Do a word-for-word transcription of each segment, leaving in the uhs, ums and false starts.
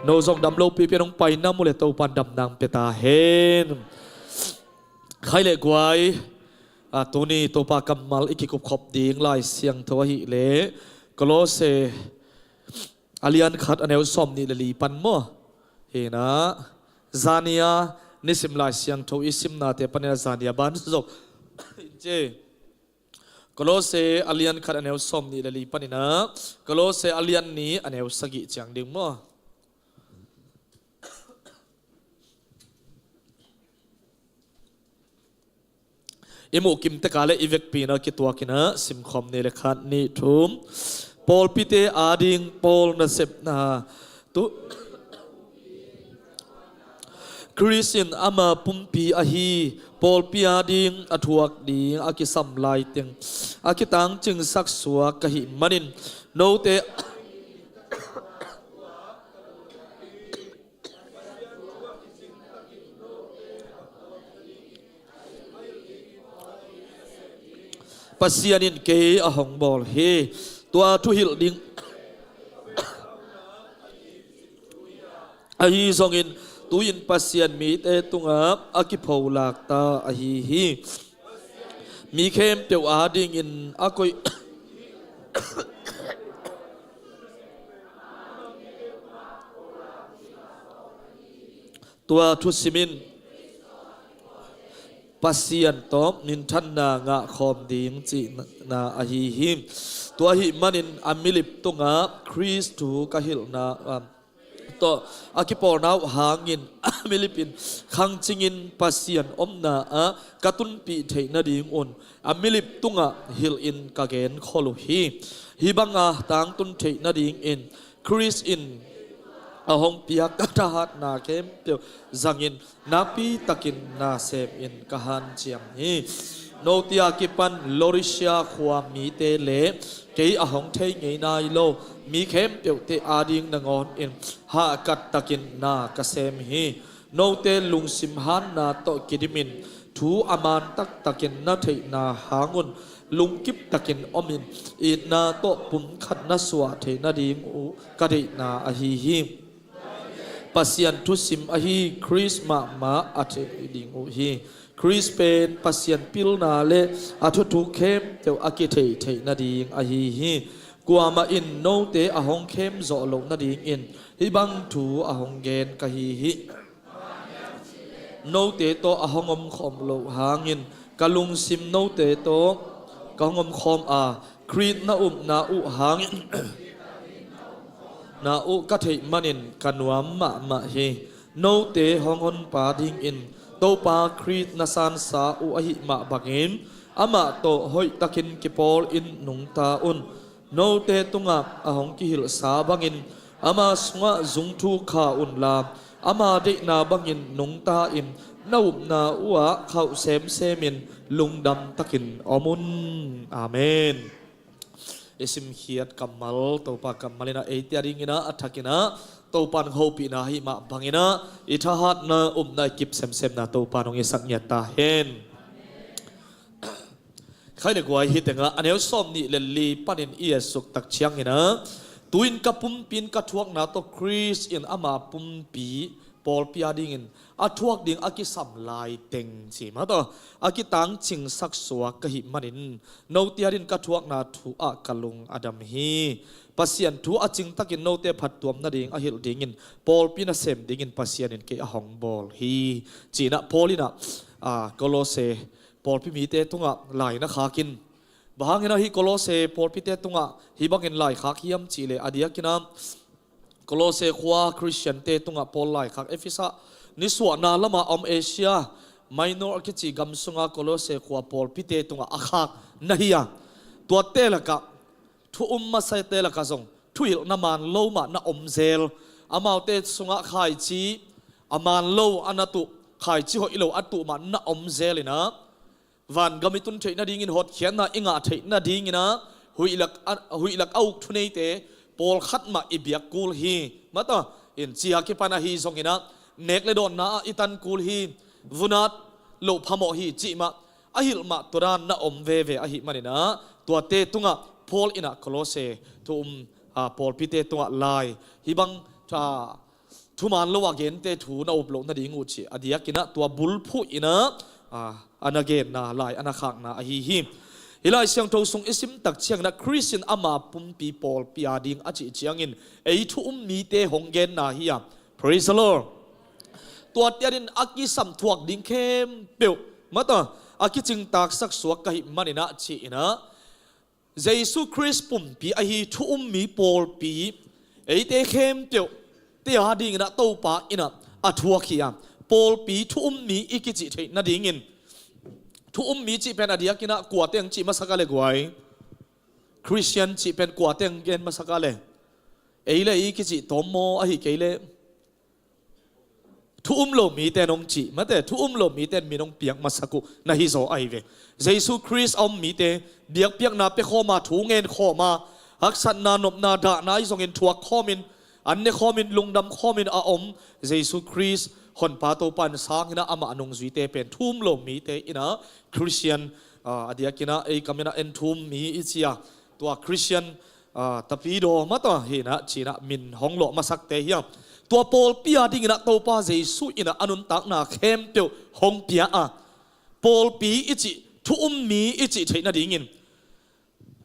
No zong dam lopi pen hong pai nam uh le Topan damna hong pia ta hen. Khai le guai, a, tuni Topa kammal i kikupkhop ding Lai Siangtho ahih le Kolose a lian khat a neu sawm nih le li pan maw? Hi na, zania nisim Lai Siangtho i simnate panin a zania ban zong. Kolose a lian khat a neu sawm nih le li panin a, Kolose a lian nih a neu sagih ciang ding maw? I muh kim tek a le i vekpi in a kituak in a simkhawm ni le khat nih thum. Pawlpite ading Paul nasepna tu Khrist in ama pumpi ahi pawlpi ading a thuak ding a kisam laiteng a kitangcingsak suak ka hih manin note Pasian in kei a hong bawl hi. Tua thuhilh ding ahi zongin tu-in Pasian mite tungah a kipholak ta ahi hi. Mi khempeuh adingin a koih tua thusim in Pasian tawh minthanna ngah khawm ding cihna ahi hi. Tua ahih manin a milip tungah Khrist thu ka hilhna, um, tawh a kipawlna uh hangin a milip in khangcingin Pasian omna ah ka tunpih theih nadingun a milip tungah hilhin ka genkhol uh hi. Hih banga tangtun theih nadingin Khrist in a hong piak ka thahatna khempeuh zangin nakpitakin na semin ka hanciam hi. Note a kipan Laodicea khua mite le kei a hong thei ngei nai lo mi khempeuhte ading nangawnin hahkat takin na ka sem hi. Note lungsim hanna tawh kidimin thu a man taktakin na theihna hangun lungkip takin omin itna tawh pumkhat na suah theih nading uh ka deihna ahi hi. Pasian thusim ahi Khrist mahmah a theih ding uh hi. Khrist pen Pasian pilna le a thuthuk khempeuh a kitheih theih nading ahi hi. Kuamah in note a hong khem zawh loh nadingin hih bang thu a hong gen ka hi hi. Note tawh a hong omkhawm loh hangin ka lungsim note tawh ka hong omkhawm a, Khrist na upna uh hangin na uh ka theih manin ka nuam mahmah hi. Note hong honpa dingin Topa Khrist na sansa uh ahih mah bangin amah tawh hoihtakin kipawl in nungta un. Note tungah a hong kihilhsa bangin ama sungah zungthu kha unla, ama deihna bangin nungta in na upna uh ah khauh semsemin lungdam takin om un. Amen. I simkhiat kammal, Topa kammal in a eite a dingin a, a thakin a, Topa in hopihna ahih mah bangin a, i thahatna upna i kip semsemna Topa in hong hisak ngiat ta hen. Khai le guai, hih tengah a neu sawm nih le li panin i et suk tak ciangin a, tu-in ka pumpi in ka thuakna tawh Khrist in ama pumpi pawlpi a dingin a thuak ding a kisam laiteng ci mah tawh a kitangcingsak suak ka hih manin note a dingin ka thuakna thu ah ka lung a dam hi. Pasian thu a cingtakin note phattuam nading a hilh dingin pawlpi nasem dingin Pasian in kei a hong bawl hi. Ci-in a Paul in a, a, Kolose pawlpi mite tungah lai na khakin, bang hangin a hih Kolose pawlpite tungah hih bangin lai khak hiam cih leh a diakin a Kolose khua Khristiante tungah Paul lai khak, Efesa nisuahna lamah a om Asia Minor a kici gam sunga Kolose khua pawlpite tungah a khak na hi a, tuate lakah thu um masate lakah zong thuhilhna man lo mah na om zel. Amaute sungah khaici a man lo a na tuh, khaici hoih lo a tuh mah na om zel in a, vangam i tun theih nadingin, hotkhiatna i ngah theih nadingin a, huih lak a, huih lak a uk thuneite pawlkhat mah i biak kul hi. Mata in ci a kipan ahi zongin a, nek le dawnna ah i tan kul hi. Vun at loh phamawh hi cih mah a hilh mah tua dan na om veve ahih manin a, tuate tungah Paul in a Kolose thu um, a, pawlpite tungah lai hih bang, a, thuman lo a gente thu na up loh nading uh cih a diakinah tua bulphuh inah, a, a na genna lai a na khakna ahi hi. Hih Lai Siangtho sung i sim tak cianginah Khristian ama pumpi pawlpi a ding a cih ciangin ei thu um mite hong genna hi a. Praise the Lord. Tua tianin a kisam thuak ding khempeuh mata a kicingtaksak suak ka hih maninah ci-inah Jesu Khrist pumpi ahi thu um mi pawlpi eite khempeuh te a dinginah Topa inah a thuak hi a. Pawlpi thu um mi i kicih theih nadingin thu um mi cih pen a diakinah kuate ang cih masak a le guai? Khristian cih pen kuate ang gen masak a le? Ei le i kicih tawm maw ahi kei le? Thu um lo mite nong cih mate, thu um lo mite min hong piak masak uh na hi zaw ahi ve. Jesu Khrist a um mite biakpiakna pia khawma, thu ngen khawma, haksatna, nopna, dahna ahi zongin thuak khawmin, an ne khawmin, lungdam khawmin a om Jesu Khrist Honpa Topa in sanginah amah nungzuite pen thu um lo mite inah Khristian, a, a diakinah ei kaminah en thu um mi i ci a. Tua Khristian, a, tapidaw mata hinah cinah min hong lawh masakte hiam? Tua pawlpi a dinginah Topa Jesu inah a nuntakna khempeuh hong pia a, pawlpi i cih thu um mi i cih theih nadingin,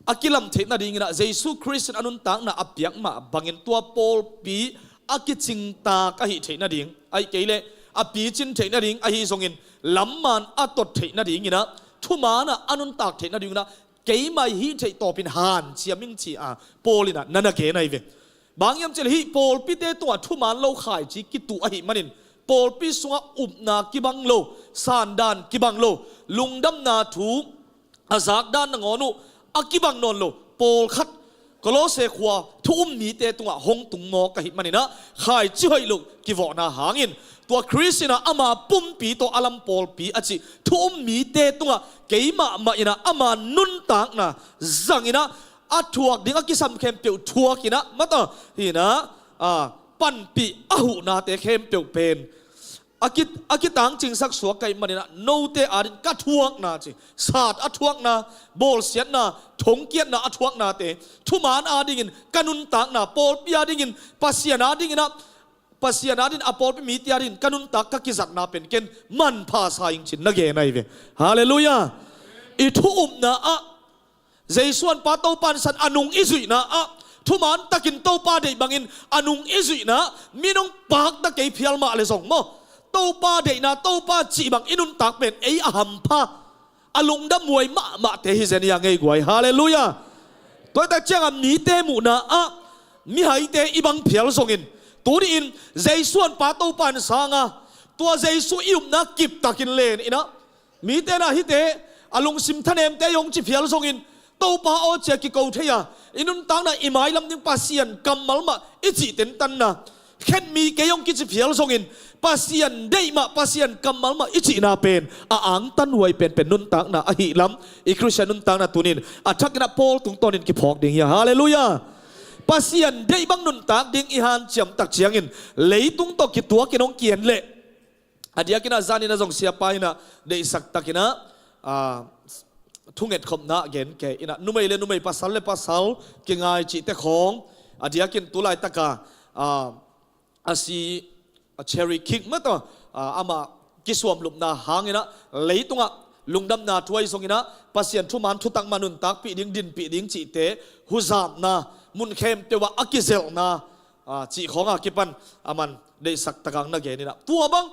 a kilam theih nadinginah Jesu Khrist in a nuntakna a piak mah bangin tua pawlpi a kicingtak ahi theih nading, ahi kei le a picin theih nading ahi zongin lamman a tot theih nadinginah thumanah a nuntak theih nadinginah keimah hih theih tawpin hanciam ing ci-a Paul inah na na gen ahi ve. Bang hiam cih le hih pawlpite tungah thuman lo khaici kituh ahih manin pawlpi sungah upna kibang lo, sandan kibang lo, lungdamna thu a zakdan nangawn uh a kibang nawn lo pawlkhat Kolose khua thu um mite tungah hong tung mawk ahih maninah khaici hoih lo kivawhna hangin tua Khrist inah ama pumpi tawh a lam pawlpi a cih thu um mite tungah keimahmah inah ama nuntakna zanginah a thuak ding a kisam khempeuh thuakinah mata hinah, a, panpih a huhnate khempeuh pen a ki, a kitangcingsak suak ka hih maninah note adin ka thuakna ci, sat a thuakna, bawlsiatna, thongkiatna a thuaknate thuman adingin ka nuntakna, pawlpi adingin, Pasian adinginah, Pasian adin a pawlpi mite adingin ka nuntak ka kizatna pen ken manpha sa ing cin na gen ahi ve. Halleluiah. I thu upna ah Jesu an pa Topa in san a nung i zuihna ah thuman takin Topa deih bangin a nung i zuihna ah min hong pakta kei phial mah le zong maw, Topa deihna, Topa cih bang i nuntak pen ei a hampha, a lungdamhuai mahmahte hi zen ia ngei guai. Halleluiah. Tua hi tak ciangah mite muhna ah mihaite i bang phial zongin tuni-in Jesu an pa Topa in sanga tua Jesu i upna kiptakin len inah mite na hite a lungsim thanemte i hong ci phial zongin Topa aw cia kiko thei a, i nuntakna i mailam ding Pasian kammal mah i cih tentanna khen mi kei hong kici phial zongin Pasian deih mah, Pasian kammal mah i cihna pen a angtanhuai penpen nuntakna ahih lam i Khristian nuntakna tunin a thakinah Paul tungtawnin kiphawk ding hi a. Halleluiah. Pasian deih bang nuntak ding i hanciam tak ciangin leitung tawh kituakin hong kian leh a diakinah zaninah zong siapa inah deihsak takinah, a, thungetkhopna gen kei inah numei le numei, pasal le pasal kingai cihte khawng a diakin tu laitaka, a, a si, a Cherry King mataw, a, amah kisuamlupna hanginah leitungah lungdamna thu ahi zonginah Pasian thuman thutak mah nuntakpih ding, dinpih ding cihte huzapna, mun khempeuh ah a kizelhna, a, cih khawnga kipan a man deihsak takang na gen inah tua bang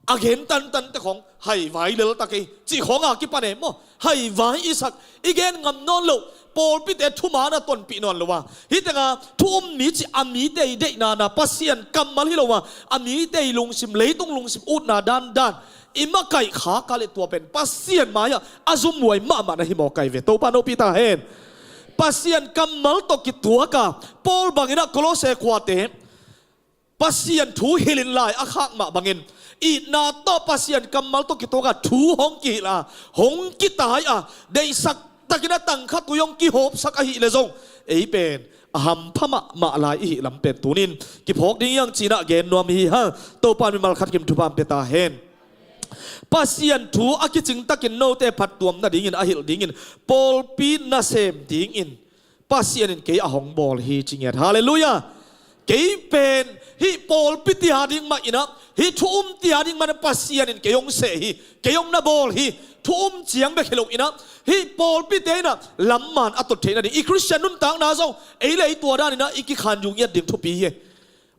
a gen tantante khawng haivai leltak ei cih khawnga kipan e maw, haivai i sak, i gen ngam nawn loh pawlpite thuman a tonpih nawn lo a, hih tenga thu um mi cih a mite i deihna na Pasian kammal hi lo a, a mite i lungsim, leitung lungsim utna dandan i makaih khak a le tua pen Pasian mai-ah a zumhuai mahmah na hi mawk ai ve. Topa nopih ta hen. Pasian kammal tawh kituaka Paul banginah Kolose khuate Pasian thu hilhin lai a khak mah bangin itna tawh Pasian kammal tawh kituaka thu hong kihilh a, hong kitai a, deihsak takin a tangkha tui hong kihopsak ahih le zong ei pen a hampha mahmah lai ihih lam pen tunin kiphawk ding hiang cinah gen nuam hi hang. Topa mimal khat kim thupha pia ta hen. Pasian thu a kicing takin note phattuam nadingin a hilh dingin pawlpi nasem dingin Pasian in kei a hong bawl hi ci ngiat. Halleluiah. Kei pen hih pawlpi tia ding mah inah, hih thu um tia ding mah inah Pasian in kei hong seh hi, kei hong na bawl hi. Thu um ciang bek hi lo inah, hih pawlpite inah lamman a tot theihna ding, i Khristian nuntakna zong ei le ei tua dan inah i kikhan yu ngiat ding thupi hi.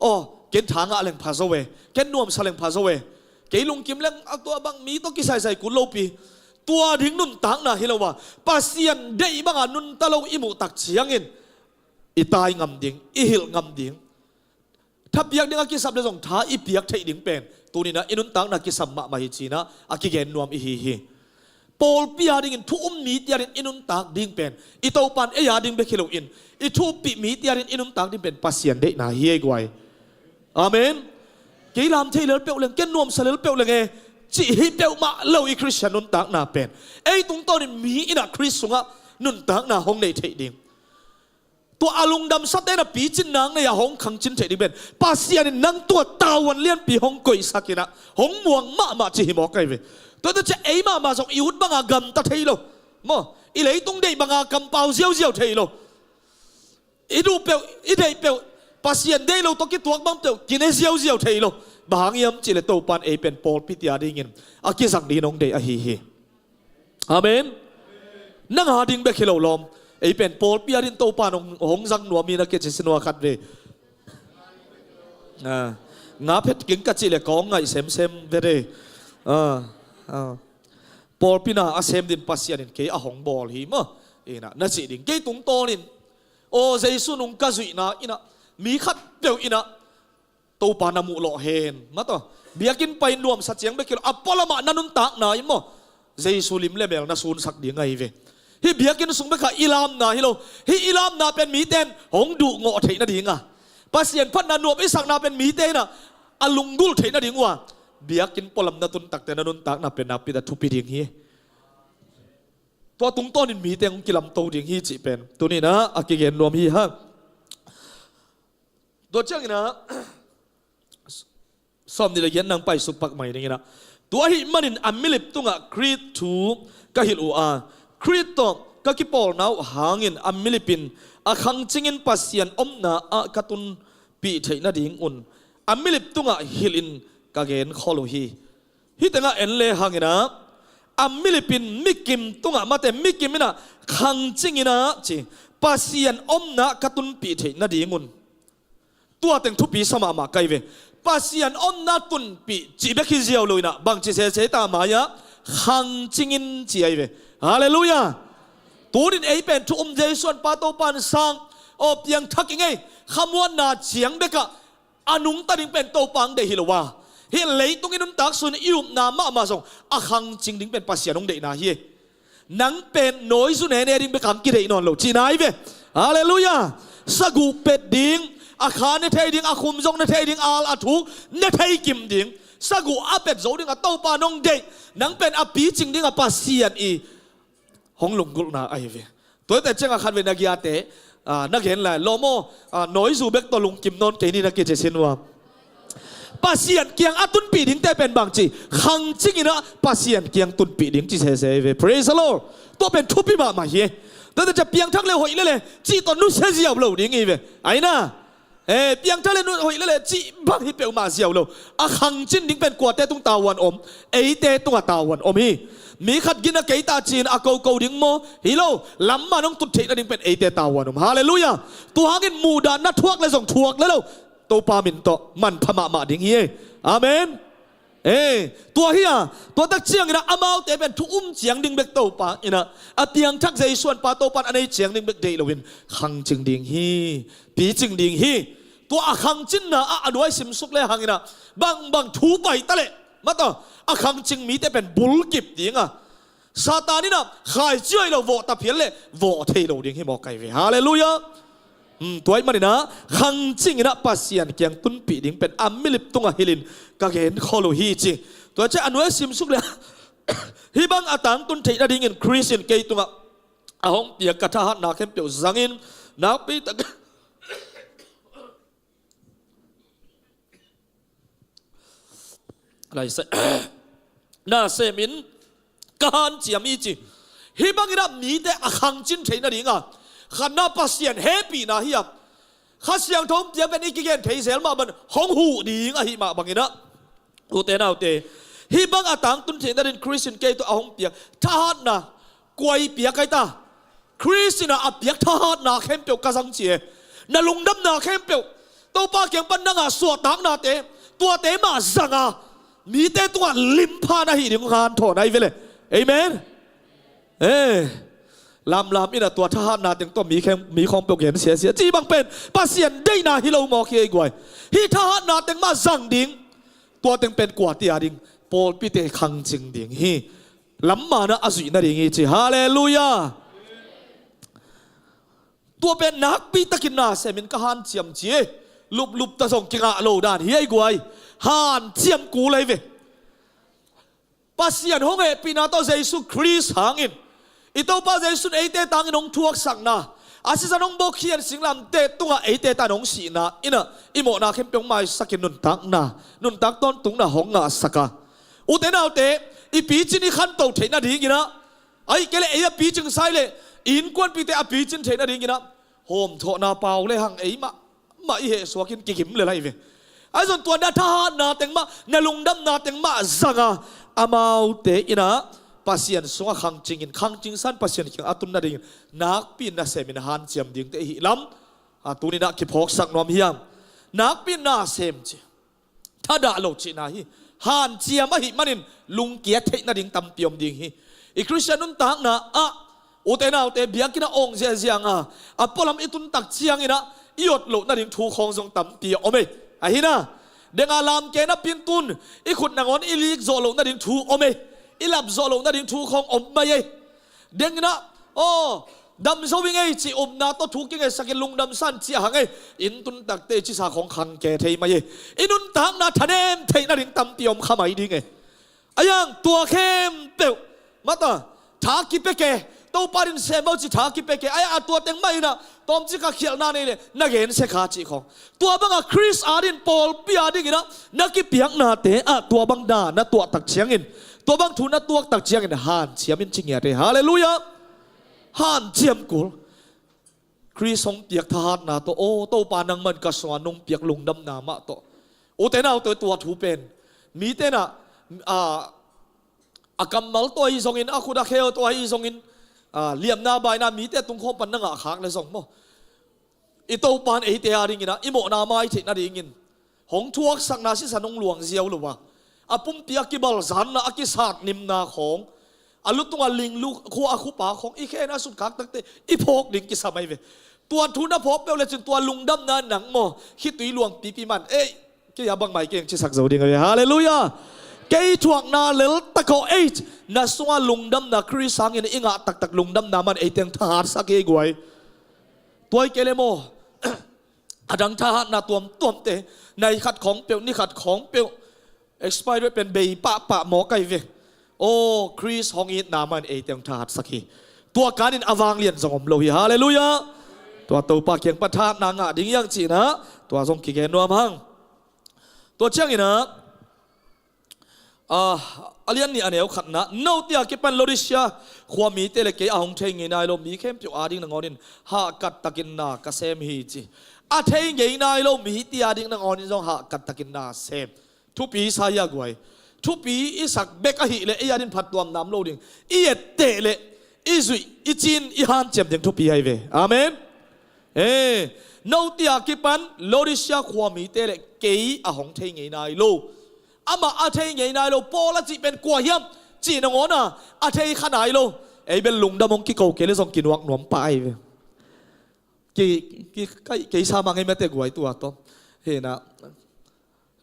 Aw, ken tha ngah leng pha zo e, ken nuamsa leng pha zo e, kei lungkim leng a tua bang mi tawh kisaisai kul lopi. Tua ding nuntakna hi lo a, Pasian deih banga nunta lo i muh tak ciangin i tai ngam ding, i hilh ngam ding. Tha piak ding a kisap le zong tha i piak theih ding pen tuni inah i nuntakna kisam mahmah hi ci inah a kigen nuam i hi hi. Pawlpi a dingin thu um mite a dingin i nuntak ding pen i Topan ei a ding bek hi loin, i thu uppih mite a dingin i nuntak ding pen Pasian deihna hi ei guai. Amen. Kei lam thei lel peuh leng, ken nuamsa lel peuh leng e, cih hi peuhmah lo i Khristian nuntakna pen. Ei tungtawnin mi inah Khrist sungah nuntakna hong nei theih ding. Tua a lungdamsate na picin nang nei a hong khangcin theih ding pen Pasian in nang tua tavuan lianpi hong koihsak inah hong muang mahmah ci hi mawk ahi ve. Tua ta cia ei mahmah zong i ut banga gamta thei lo. Maw, i leitung deih banga kampau ziauziau thei lo. I duh peuh, i deih peuh, Pasian deih lo tawh kituak bang peuh kine ziauziau thei lo. Bang hang hiam cih le Topan ei pen pawlpi tia dingin a kizang dingin hong deih ahi hi. Amen. Nang a ding bek hi lo lawm. Ei pen pawlpi a dingin Topan hong, hong zang nuam hi na kei ci si nua khat ve. Ah, nga phet king ka cih le kong ngaih semsem ve de. Ah, ah. Pawlpi na a sem din Pasian in kei a hong bawl hi maw. Inah na cih ding kei tungtawnin, aw, Jesu nung ka zuihna inah mi khat peuh inah Topa na muh lawh hen, mataw. Biakinn pai nuamsa ciang bek hi lo, a pualamah na nuntakna in maw, Jesu lim le mel na sunsak ding ahi ve. Hih biakinn sung bekah i lamna hi lo, hih i lamna pen mite in hong duhngawh theih nadinga, Pasian phatna nuam i sakna pen mite inah a lunggulh theih nading uh a, biakinn pualam na tun takte na nuntakna pen nakpi tak thupi ding hi. Tua tungtawnin mite hong kilamto ding hi cih pen tuni inah a kigen nuam hi hang. Tua ciangin ah, sawm nih le giat nang paisuk pak mai ning inah, tua ahih manin a milip tungah Khrist thu ka hilh uh a, Khrist tawh ka kipawlna uh hangin a milip in a khangcingin Pasian omna ah ka tunpih theih nadingun a milip tungah hilhin ka genkhol uh hi. Hih tengah en le hang inah, a milip in mikim tungah, mate, mikim inah khangcing inah ci, Pasian omna ka tunpih theih nadingun. Tua teng thupi sa mahmah ka hi ve. Pasian omna tunpih cih bek hi ziau lo inah, bangci sese ta mai-ah, khangcing in ci ahi ve. Halleluiah. Tunin ei pen thu um Jesu an pa Topa an sang, aw, piangthak i ngei, khamuanna ciang bekah a nungta ding pen Topa hong deih hi lo a, hih leitung i nuntak sun i upna mahmah zong a khangcing ding pen Pasian hong deihna hi. Nang pen nawizu nene ding bek hong kideih nawn lo cihna hi ve. Halleluiah. Saguh pet ding, a kha ne thei ding, a khum zong ne thei ding, al a thuk ne thei kim ding, saguh a pet zo ding a Topa nong deih, nang pen a picing ding a Pasian i hong lunggulhna ahi ve. Tuate ciangah khat ve na giate, ah, na gen lai lawm aw, ah, nawizu bek tawh lungkim nawn kei ni na kici sin uh a, Pasian kiang a tunpih dingte pen bangci, khangcing inah Pasian kiang tunpih ding ci sese ahi ve. Praise the Lord. Tua pen thupi mahmah hi. Tuate ciang piangthak le hoih lele cih tawh nusia ziau lo ding hi ve. Aina. Eh, piangthak le nu hoih lele cih bang hi peuhmah ziau lo. A khangcin ding pen kuate tung tavuan om? Eite tungah tavuan om hi. Mi khat gina kei ta ci-in a koko ding maw? Hi lo. Lamman hong tut theih nading pen eite tavuan om. Halleluiah. Tua hangin muhdah na thuak le zong thuak le lo, Topa min tawh manpha mahmah ding hi. Amen. Eh, tua hi a, tua tak ciang inah amaute pen thu um ciang ding bek Topa inah, a piangthak Jesu an pa Topa in a nei ciang ding bek deih loin khangcing ding hi, picing ding hi. Tua a khangcinna ah a nuai simsuk le hang inah, bangbang thu pai ta leh, mataw, a khangcing mite pen bulkip ding a, Satan inah khaici hoih lo vawh ta phial le vawh thei lo ding hi mawk ahi ve. Halleluiah. Hmm, tua ahih man inah khangcing inah Pasian kiang tunpih ding pen a milip tungah hilhin ka genkhol uh hi ci. Tua ciang a nuai simsuk le hih bang a tangtun theih nadingin Khrist in kei tungah a hong piak ka thahatna khempeuh zangin nakpi tak Laisai na semin ka hanciam hi ci. Hih bang inah mite a khangcin theih nadinga khatna Pasian hehpihna hi a, Kha Siangtho hong piak pen i kigen thei zel mah bang hong huh ding ahih mah bangin ah, ute naute, hih bang a tangtun theih nading Khrist in kei tawh a hong piak thahatna, kua i piak ai ta? Khrist in ah a piak thahatna khempeuh ka zang ci e. Na lungdamna khempeuh, Topa kiang pan na ngah suahtaknate, tuate mah zang a, mite tungah limpha na hih ding hong hanthawn ai ve le. Amen. Eh, lamlam in ah tua thahatna teng tawh mi kheng, mi khawng peuh gen siasia cih bang pen Pasian deihna hi lo mawk hi ei guai. Hih thahatna teng mah zang ding, tua teng pen kuate a ding? Pawlpite khangcing ding hi. Lamman ah a zuih nading hi ci. Halleluiah. Tua pen nakpi takin na semin ka hanciam ci e. Luplup ta zong kingah lo dan hi ei guai. Hanciam kul ei ve. Pasian hong hehpihna tawh Jesu Khrist hangin, i Topa Jesu in eite tangin hong thuaksakna, a sisan hong bawkkhian singlamteh tungah eite tan hong sihna in ah i mawhna khempeuh hong maisakin nuntakna, nuntak tawntungna hong ngahsak a, ute naute, i picin i khanto theih nadingin ah, ahih kei leh ei a picing sai leh i innkuanpihte a picin theih nadingin ah, hawmthawhna pau le hang ei mah mah i hehsuakin kigim le lai ve. Ahi zong tua na thahatna teng mah, na lungdamna teng mah zang a, amaute in ah Pasian sungah khangcingin, khangcing san Pasian kiang a tun nadingin nakpi in na semin hanciam dingte i hih lam, a, tuni in ah kiphawksak nuam hiam? Nakpi in na sem ci. Thadah lo cihna hi. Hanciam ahih manin lungkia theih nading tampi om ding hi. I Khristian nuntakna ah, ute naute, biakinn ah awng ziahziang a, a pualam i tun tak ciangin ah i ot loh nading thu khawng zong tampi a om ei. Ahi na, deng a lamke napi in tun i khut nangawn i lik zawh loh nading thu om ei. I lap zawh loh nading thu khawng om mai ei. Deng in ah, aw, dam zo ing ei cih upna tawh thu kingetsakin lungdam san cih a hang ei. Inn tun takte i cisa khawng khangke thei mai ei. I nuntakna thanem theih nading tampi om kha mai ding ei. A yang tua khempeuh mata, tha kipia ke, Topa din sem bo ci tha kipia ke. A yang a tua teng mah in ah tawmcik a khialhna nei leh na gensia kha cih khawng, tua bangah Khrist a din pawlpi a dingin ah na kipiaknate ah tua bang na na tuah tak ciangin, tua bang thu na tuak tak ciangin hanciam in ci ngiat ei. Halleluiah. Hanciam kul. Khrist hong piak thahatna tawh, aw Topa, nangman ka sungah nong piak lungdamna mah tawh. Ute naute, tua thu pen mite in ah, a, a kammal tawh ahi zongin, a khut a kheu tawh ahi zongin, a, liamna baina mite tungkhawm pan na ngah khak le zong maw, i Topa in eite a dingin ah i mawhna mai theih nadingin hong thuaksakna sisan hong luang ziau lo a, a pumpi a kibalzanna, a kisatnimna khawng, a lutung a linglu, khua a khupa khawng i khen a sutkhak takte i phawk ding kisam ai ve. Tua thu na phawk peuh lecin tua lungdamna nang maw, khitui luang pipi man ei, kei a bangmah i keng cisak zo ding a ve. Halleluiah. Kei thuakna lel tak aw ei, na sungah lungdamna Khrist hangin i ngah taktak lungdamna man ei teng thahatsak hi ei guai. Tua hi kei le maw, a dang thahatna tuamtuamte, nai khat khawng peuh, ni khat khawng peuh, expiry date pen bei pahpah mawk ai ve. Aw, Khrist hong itna man ei teng thahatsak hi. Tua kanin a vanglian zong om lo hi. Halleluiah. Tua Topa kiang pan thahatna ngah ding hiang cihna, tua zong kigen nuam hang. Tua ciangin ah, a, a lian nih a neu khatna, note a kipan Laodicea khua mite le kei a hong thei ngei nai lo mi khempeuh a ding nangawnin hahkat takin na ka sem hi ci. A thei ngei nai lo mite a ding nangawnin zong hahkat takin na sem. Thupi sa hi a guai. Thupi i sak bek ahih leh ei a din phattuamna om lo ding. I etteh leh i zuih, i cin, i hanciam ding thupi hi ve. Amen. Eh, note a kipan Laodicea khua mite le kei a hong thei ngei nai lo, amah a thei ngei nai lo, Paul a cih pen kua hiam cih nangawn a, a thei kha nai lo. Ei bel lungdam hong kiko kei le zong kinuak nuam pah ai ve. Ki, ki, kei, kei sa mah ngei mate guai tua tawh. Hena,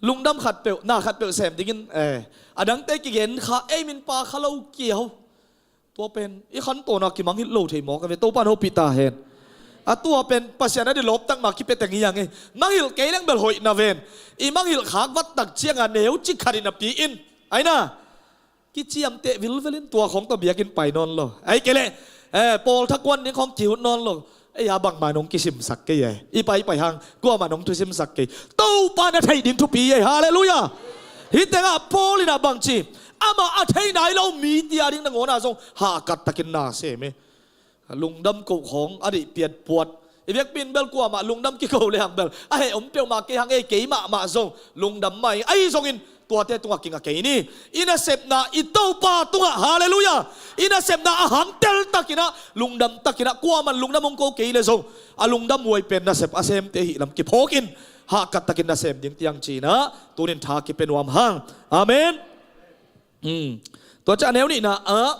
lungdam khat peuh, na khat peuh sem dingin, eh, a dangte kigen kha, ei min pa kha lo kiau. Tua pen i khantawn a kimangngilh lo thei mawk a ve, Topa in hopih ta hen. A tua pen Pasian a ding lawptak mah kipia teng hi hang e. Mangngilh kei leng bel hoih na ven. I mangngilh khak vat tak ciangin a neu cik khat in a pi in, aina, kiciamteh vilvelin tua khawng tawh biakinn pai nawn lo. Ahih kei leh, eh, pawltha kuan ding khawng kihut nawn lo. Ei a bangmah in hong kisimsak kei e. I paipai hang kuamah in hong thusimsak kei. Topa in a theih ding thupi e. Halleluiah. Hih tengah Paul in a bangci, amah a thei nai lo mite a ding nangawn a zong hahkat takin na sem e. Lungdam koh khawng a deih piatpuat, I vekpi in bel kuamah lungdam kiko le hang bel a heh om peuhmah kei hang ei, kei mahmah zong lungdam mah ing. Ahi zongin tuate tungah kinga kei ni. I nasepna i Topa tungah, halleluiah, i nasepna a hang teltakinah, lungdam takinah, kuaman lungdam hong ko kei le zong a lungdam huai pen nasep a semte hih lam kiphawkin hahkat takin nasem ding tiang cinah tunin tha kipia nuam hang. Amen. Hmm. Tua ciah a neu nihna ah,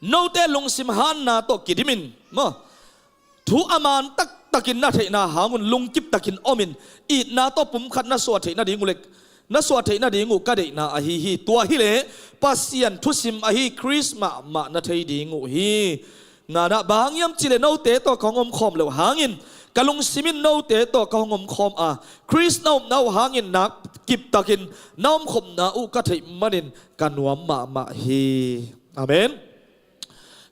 note lungsim hanna tawh kidimin maw, thu a man taktakin na theihna hangun lungkip takin omin, itna tawh pumkhat na suah theih nading uh le, na suah theih nading uh ka deihna ahi hi. Tua hileh Pasian thusim ahi Khrist mahmah na thei ding uh hi. Nganah bang hiam cihleh note tawh ka hong omkhawm loh hangin ka lungsim in note tawh ka hong omkhawm a, Khrist na upna uh hangin nak kiptakin na omkhopna uh ka theih manin ka nuam mahmah hi. Amen.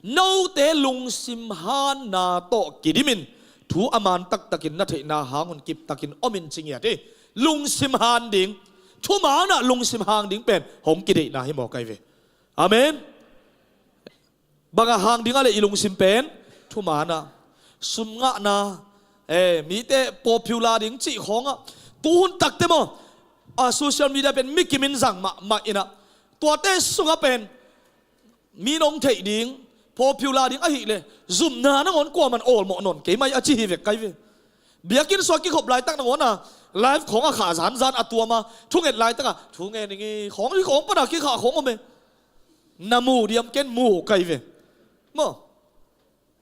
Note lungsim hanna tawh kidimin thu a man taktakin na theihna hangun kiptakin omin ci ngiat hi. Lungsim han ding, thumanah lungsim hang ding pen hong kideihna hi maw kai ve. Amen. Bangah hang dingah le i lungsim pen thumanah, sum ngahna, eh, mite popular ding cih khawngah, tuhun takte maw, a social media pen mikimin zang mahmah inah, tuate sungah pen mi nong theih ding, popular ding ahih leh zumna nangawn kuaman awlmawh nawn kei mai a ci hi vek kai ve. Biakinn sua kikhop laitak nangawn a live khawng a khah zanzan a tuama thunget laitaka thungen ing i khawng hi khawng pana kikhah khawng om e. Na mu diam, ken mu kai ve. Maw,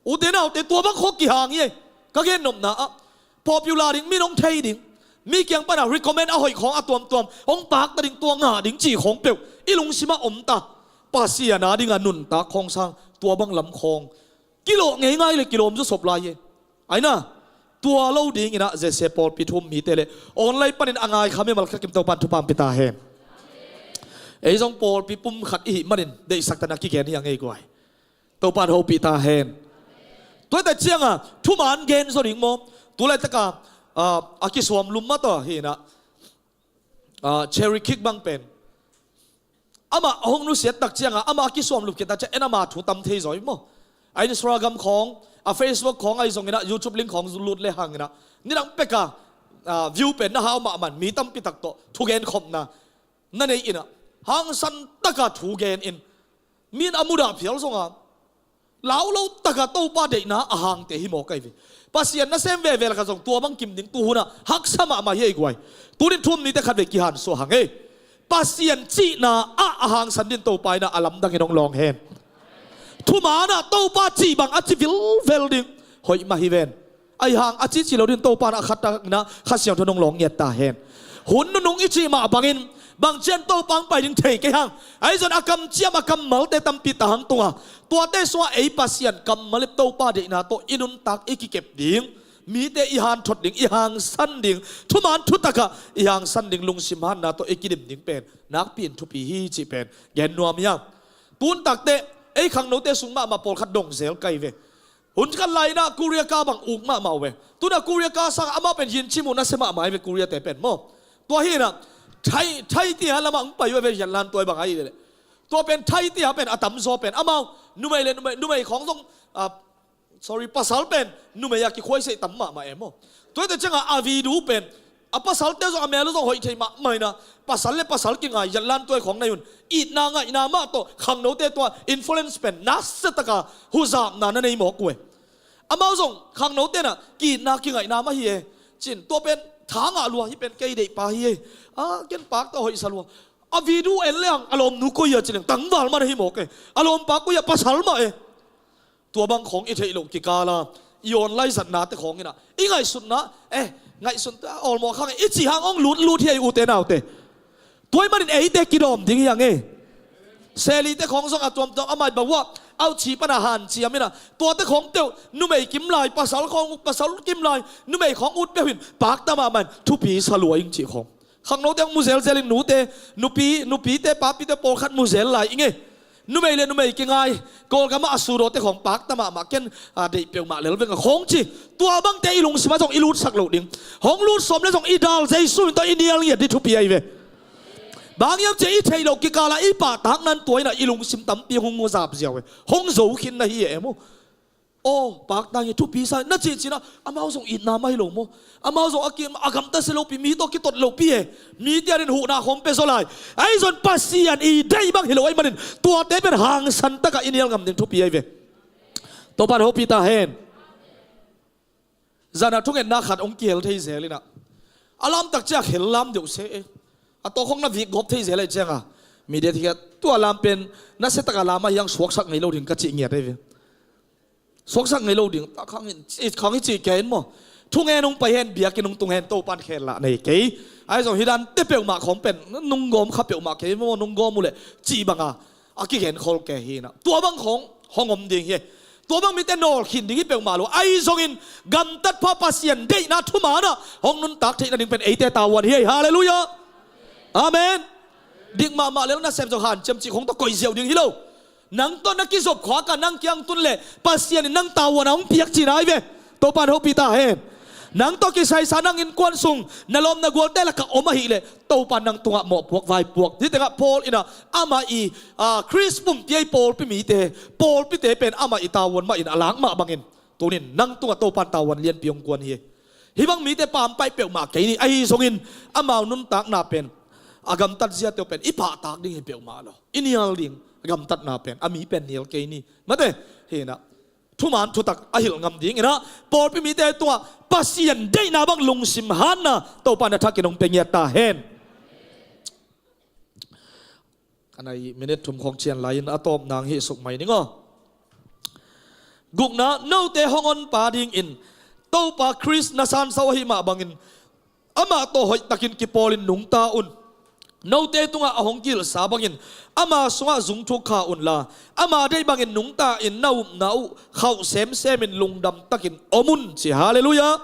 ute naute, tua bang khawk kihang hi ei. Ka gennopna ah popular ding, mi nong thei ding, mi kiang pana recommend a hoih khawng a tuamtuam hong pakta ding, tua ngah ding ci khawng peuh i lungsimah omta. Pasian a dinga nuntak khawng sang tua bang lam khawng kilawh ngeingai le kilawm zawsop lai hi. Aina, tua lo dinginah zese pawlpi thum mite le online panin a ngai kha mimal khat kim Topan thupha pia ta hen. Ei zong pawlpi pum khat ihih manin deihsak tana kigen hi a ngei guai. Topan hopih ta hen. Tuate cianga thuman gen zaw ding maw? Tulaitaka, ah, a kisuam lum mataw hinah, ah, Cherry Kick bang pen amah a hong nusiat tak cianga amah a kisuam lup khit tak ciang en ama thu tam thei zaw hi maw? A Instagram khawng, a Facebook khawng ahi zonginah YouTube link khawng lut le hanginah nidang peka, ah, view pen na hau mahman mi tampi tak tawh thugen khopna na nei inah hangsan taka thugen in min a mudah phial zonga laulo taka Topa deihna a hangte hi maw kai ve. Pasian nasem veve laka zong tua bang kim ding tuhunah haksa mahmah hi ei guai. Tunin thum nite khat ve kihansuah hang ei. Pasian cihna ah a hangsan din Topa inah a lamdangin hong lawng hen. Thumanah Topa cih bang a ci vilvel ding hoih mah hi ven. Ahi hang a cici lo din Topa na a khat takna Kha Siangtho nong lawng ngiat ta hen. Hun nunung i cih mah bangin bangcian Topa hong pai ding thei kei hang. Ahi zon a kamciam a kammalte tampi ta hang tunga tuate sungah ei Pasian kammal ip Topa deihna tawh i nuntak i kikep ding, mite i hanthot ding, i hangsan ding, thuman thutakah i hangsan ding, lungsim hanna tawh i kidim ding pen nakpi in thupi hi cih pen gen nuam hiam? Tuntakte ei khangnote sung mahmah pawlkhat dongzel kai ve. Hun khat lai inah Korea ka bang uk mahmah uh ve. Tunah Korea ka sang amau pen yin chim uh nasia mahmah hi ve Korea te pen maw. Tua hinah Thai, Thai tia lamah hong pai uh ve, Vietnam tua bang ahi leh. Tua pen Thai tia pen a tamzaw pen amau numei le numei, numei khawng zong, ah, sorry, pasal pen numei a kikhuaiseih tam mahmah e maw. Tuate cianga a video pen a pasalte zong a mel uh zong hoih thei mahmah inah pasal le pasal kingai, yatlan tuai khawng nai un itna ngaihna mah tawh khangnote tua influence pen nasia taka huzapna na nei mawk uh e. Amau zong khangnote inah ki-itna kingaihna mah hi e. Cin tua pen tha ngah lua hi pen kei deihpa hi e. A ken pakta hoihsa lua. A video en le ang a lawmnu koi a ci leng tangval man ahi mawk e. A lawmpa koi a pasal mah e. Tua bang khawng i theih loh kikala i online zatnate khawng inah i ngaihsutna, eh, ngaihsut awlmawh khang i cih hang hong lutlut hi a i ute naute. Tua ahih manin eite kidawm ding hi a ngei. Selite khawng zong a tuamtuam a mai bauh ah auchi pana hanciam inah tuate khawng teuh numei kim lai, pasal khawng uk, pasal kim lai, numei khawng ut peuh in pakta mahmah in thupi sa lua ing cih khawng. Khangnote hong mu zelzel in nute, nupi, nupite, papite pawlkhat mu zel lai ing e. Numei le numei kingai, Kawlgamah a sudawte khawng pakta mahmah ken, a, deih peuhmah lel veng a khawng ci. Tua bangte i lungsimah zong i lutsak loh ding. Hong lut sawm le zong i dal Jesu min tawh i nial ngiat ding thupi ahi ve. Bang hiam cih i theih loh kikala i pahtakna in tua inah i lungsim tampi hong huzap ziau e. Hong zo khin na hi e maw. Aw, pakta nge, thupi sa na cihcih na, amau zong itna mah hi lo maw? Amau zong a kim a gamta si lopi, mi tawh kitot lopi e. Mite adingin huhna khawng pia zaw lai. Ahi zong Pasian i deih bang hi lo ahih manin tuate pen hangsan takin i nial ngam ding thupi ahi ve. Topa'n hopih ta hen. Zan a thungetna khat hong kihel thei zel in ah, a lamtak ciang hel lam deuh se e. A tawh khawng na vik gawp thei zel ahih ciangin, mi dei thei a, tua lam pen nasia takin lam a hiang suaksak ngei lo ding ka cih ngiat ahi ve. Suaksak ngei lo ding, ta khang in, khang i cih kei in maw. Thungen hong pai hen, biakinn hong tung hen, Topa'n khel lah nei kei. Ahi zong hih dante peuhmah khawng pen nunggawm kha peuhmah kei maw, nunggawm uh leh cih bangin a kigenkhol kei hi in ah, tua bang khawng hong om ding hi. Tua bang mite nawlkhin ding hi peuhmah lo. Ahi zongin gamtat pha, Pasian deihna thuman ah hong nuntak theihna ding pen eite tavuan hi. Halleluiah. Amen. Dik mahmah lel nasem zong hanciam cih khawng tawh koih ziau ding hi lo. Nang tawh na kizop khuak a nang kiang tun leh Pasian in nang tavuan a hong piak cihna ahi ve. Topa'n hopih ta hen. Nang tawh kisai sa, nang innkuan sung na lawm na gualte lakah om ahih leh Topa'n nang tungah mawhpuak vaipuak. Hih tengah Paul in ah amah i, a, Khrist pumpi ahi pawlpi mite, pawlpite pen amah i tavuan mah in a lak mah bangin, tuni-in nang tungah Topa'n tavuan lianpi hong kuan hi. Hih bang mite pampaih peuhmah kei ni. Ahi zongin amau nuntakna pen, a gamtat ziate uh pen i pahtak ding hi peuhmah lo. I nial ding a gamtatna pen, a mi pen nial kei ni. Mate, hi in ah, thuman thutak a hilh ngam ding in ah, pawlpi mite tungah Pasian deihna bang lungsim hanna Topa'n a thakin hong pia ngiat ta hen. A nai minute thum khawng cian lai in a tawpna hong hih suk mai ning aw. Gukna, note hong honpa dingin Topa Khrist na sansau ahih mah bangin amah tawh hoihtakin kipawlin nungta un. Note tungah a hong kihilhsa bangin ama sungah zungthuk kha unla, ama deih bangin nungta-in na upna uh khauh semsemin lungdam takin om un, ci. Halleluiah.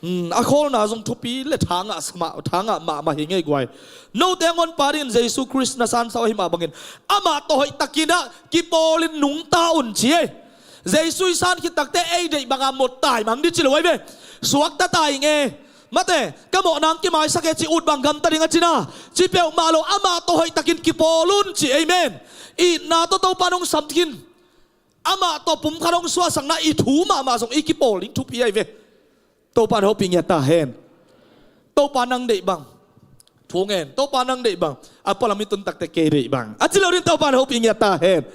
Hmm, a khawlna zong thupi le tha ngah sa mah, tha ngah mahmah hi ngei guai. Note hong honpa dingin Jesu Khrist na sansau ahih mah bangin amah tawh hoihtakin ah kipawlin nungta un, ci ei. Jesu i san khit takte ei deih banga mot taimang ding ci lo ahi ve. Suakta taing e. Mate, ka mawhna hong kimaisak e, ci, ut bang gamta ding a cihna, ci peuhmah lo, amah tawh hoihtakin kipawl un, ci. Amen. Itna tawh Topa'n hong sam khin. Amah tawh pumkhat hong suahsakna i thu mahmah zong i kipawl ding thupi ahi ve. Topa'n hopih ngiat ta hen. Topa nang deih bang. Thu ngen, Topa nang deih bang. A pualam i tun takte kei deih bang, a ci lo ding, Topa'n hopih ngiat ta hen.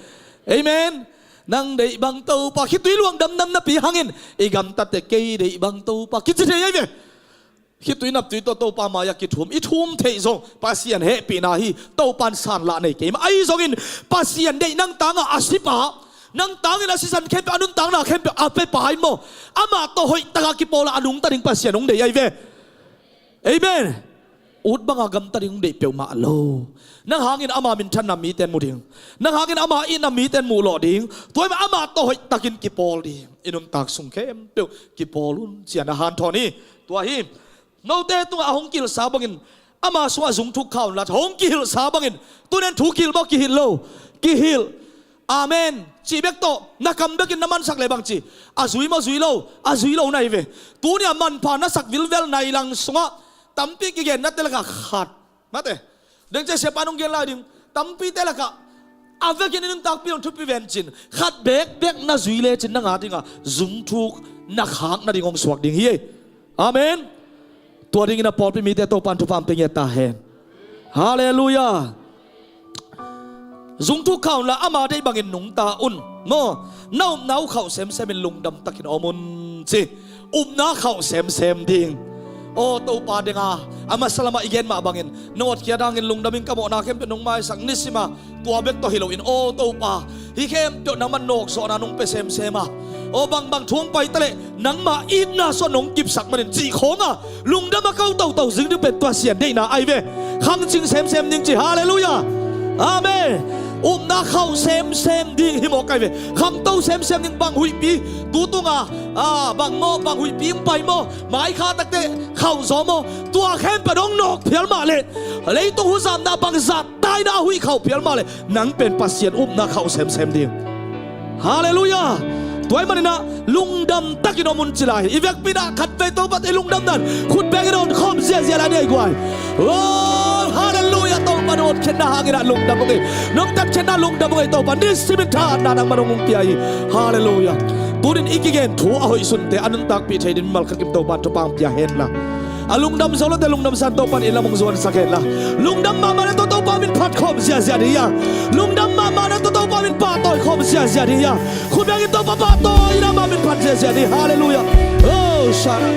Amen. Nang deih bang Topa, khitui luang damdam napi hangin i gamtatte kei deih bang Topa kici thei ahi ve. Khitui naptui tawh Topa mai-ah kithum, i thum theih zong Pasian hehpihna hi. Topa'n san lah nei kei mah. Ahi zongin Pasian deih nang tangah a sipa, nang tangin a sisan khempeuh, a nuntakna khempeuh a pepa in maw, amah tawh hoihtakah kipawl a, a nungta ding Pasian hong deih ahi ve. Amen. Ut banga gamta ding hong deih peuhmah lo. Nang hangin ama minthanna mite in mu ding. Nang hangin ama itna mite in muhlawh ding. Tua ahih manin amah tawh hoihtakin kipawl ding. I nuntak sung khempeuh kipawl un, ci-in na hanthawn hi. Tua hi. Note tungah a hong kihilhsa bangin ama sungah zungthuk kha unla, hong kihilhsa bangin. Tuni-in thu kihilh maw, kihilh lo? Kihilh. Amen. Cih bek tawh na kam bekin na mansak leh bangci, a zui maw, zui lo? A zui lo na hi ve. Tuni-a manpha na sak vilvel nai lang sungah tampi kigennate lakah khat, mate, dengce siapa nong gen lai ding, tampite lakah a vekin i nuntakpi hong thupi vencin, khat bekbek na zui lecin nang a dinga zungthuk na khak nading hong suak ding hi. Amen. Tua dingin a pawlpi mite Topa'n thupha hong pia ngiat ta hen. Halleluiah. Zungthuk kha unla, ama deih bangin nungta un. Maw, na upna uh khauh semsemin lungdam takin om un, ci. Upna khauh semsem ding. Aw Topa, denga a masa lamah i gen mah bangin nong hotkhiat hangin lungdam ing, ka mawhna khempeuh nong maisak, nisima tua bek tawh hi loin, aw Topa, hih khempeuh nangman nawkzawhna nong pia semsem a, aw bangbang thu hong pai taleh nangmah itna sungah nong kipsak manin, cih khawnga lungdam a ko toto zing ding pen tua Pasian deihna ahi ve. Khangcing semsem ding ci. Halleluiah. Amen. Upna khauh semsem ding hi mawk ahi ve. Khangto semsem ding, bang huihpi tu tunga, a, bang maw, bang huihpi hong pai maw, mai kha takte khauh zaw maw, tua khempeuh hong nawk phial mah leh, leitung huzamna bangzah taina a huih khauh phial mah leh, nang pen Pasian upna khauh semsem ding. Halleluiah. Tua ahih manin ah lungdam takin om un ci lai hi. I vekpi-in ah khatvei Topa tawh i lungdamna in khut bengin hong khawm ziahziah lai ni ei guai. Oh, halleluiah. Topa, nong hotkhiatna hangin ah lungdam ung ei. Nong tatkhiatna lungdam ung ei Topa. Nisimin thahatna nangman hong pia hi. Halleluiah. Tunin i kigen thu a hoihsunte a nuntakpih thei ding mimal khat kim Topa'n thupha pia hen la, a lungdam zo lote lungdam san Topa'n i lam hong zuansak hen la, lungdam mahmah na tawh Topa min phat khawm ziahziah ding hi a, lungdam mahmah na tawh Topa min pahtawi khawm ziahziah ding hi a, khut bengin Topa pahtawi na mah min phat ziahziah ding hi. Halleluiah. Oh, Sarah.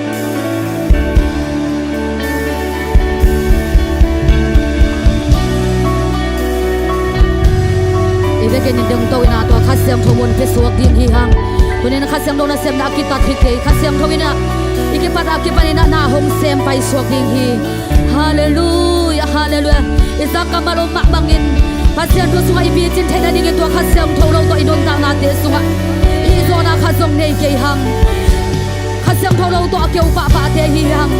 I vekin i dongto in ah tua Kha Siangtho mun pia suak ding hi hang. Tunin Kha Siangtho nasepna a kitat hi kei. Kha Siangtho in ah i kipat a kipan in ah na hong sem pai suak ding hi. Halleluiah, halleluiah. I zak kammal om mah bangin Pasian thu sungah i picin theih nadingin tua Kha Siangtho lo tawh i nuntaknate sungah i hih zawhna khat zong nei kei hang. Kha Siangtho lo tawh a keu pahpahte hi hang.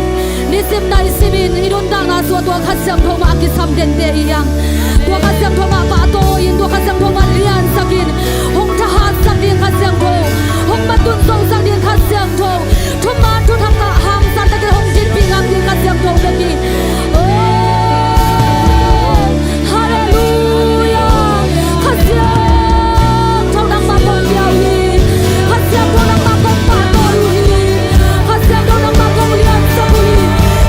Nisim naisim in i nuntakna sungah tua Kha Siangtho mah a kisam dente hi hang. Tua Kha Siangtho mah pahtawi in, tua Kha Siangtho mah liansak in, hong thahatsak ding Kha Siangtho, hong matun zosak ding Kha Siangtho, thuman thuthang ah hangsan takin hong dinpih ngam ding Kha Siangtho bek hi. Oh, halleluiah. Kha Siangtho nangmah kong pia uh hi. Kha Siangtho nangmah kong pahtawi uh hi. Kha Siangtho nangmah kong liansak uh hi.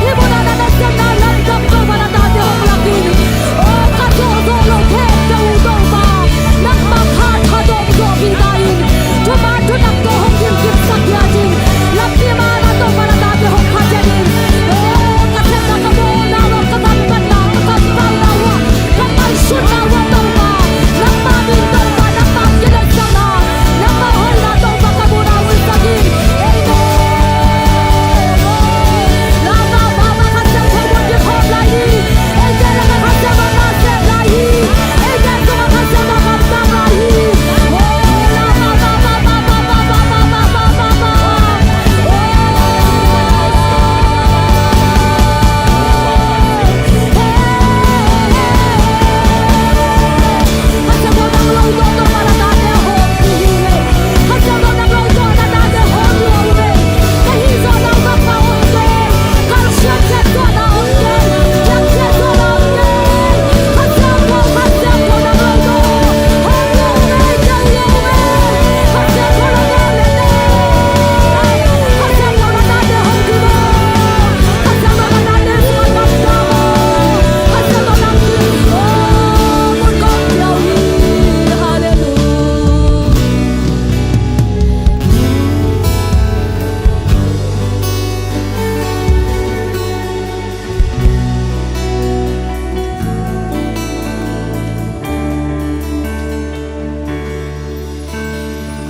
Hih munah na nasepna lamdang Topa na tate hong lak in. Oh, ka zawhzawh loh khempeuh uh Topa, nangmah phat tha dawng zawhpih ta in. Thuman thunang tawh hong kimkimsak khiat in. Lampi ma na Topa na tate hong phat khiat in. Oh, ka sepna, ka bawlna uh, ka kampatna uh, ka kampauna uh, ka ngaihsutna uh Topa, nangmah min Topa, nangmah kiletsakna, nangmah hoihna Topa ka munah uh sak in. Amen. Lama mama Kha Siangtho mun kikhawm lai hi. Eite lakah Kha Siangtho na sem lai hi. Eite sungah Kha Siangtho kamsang lai hi.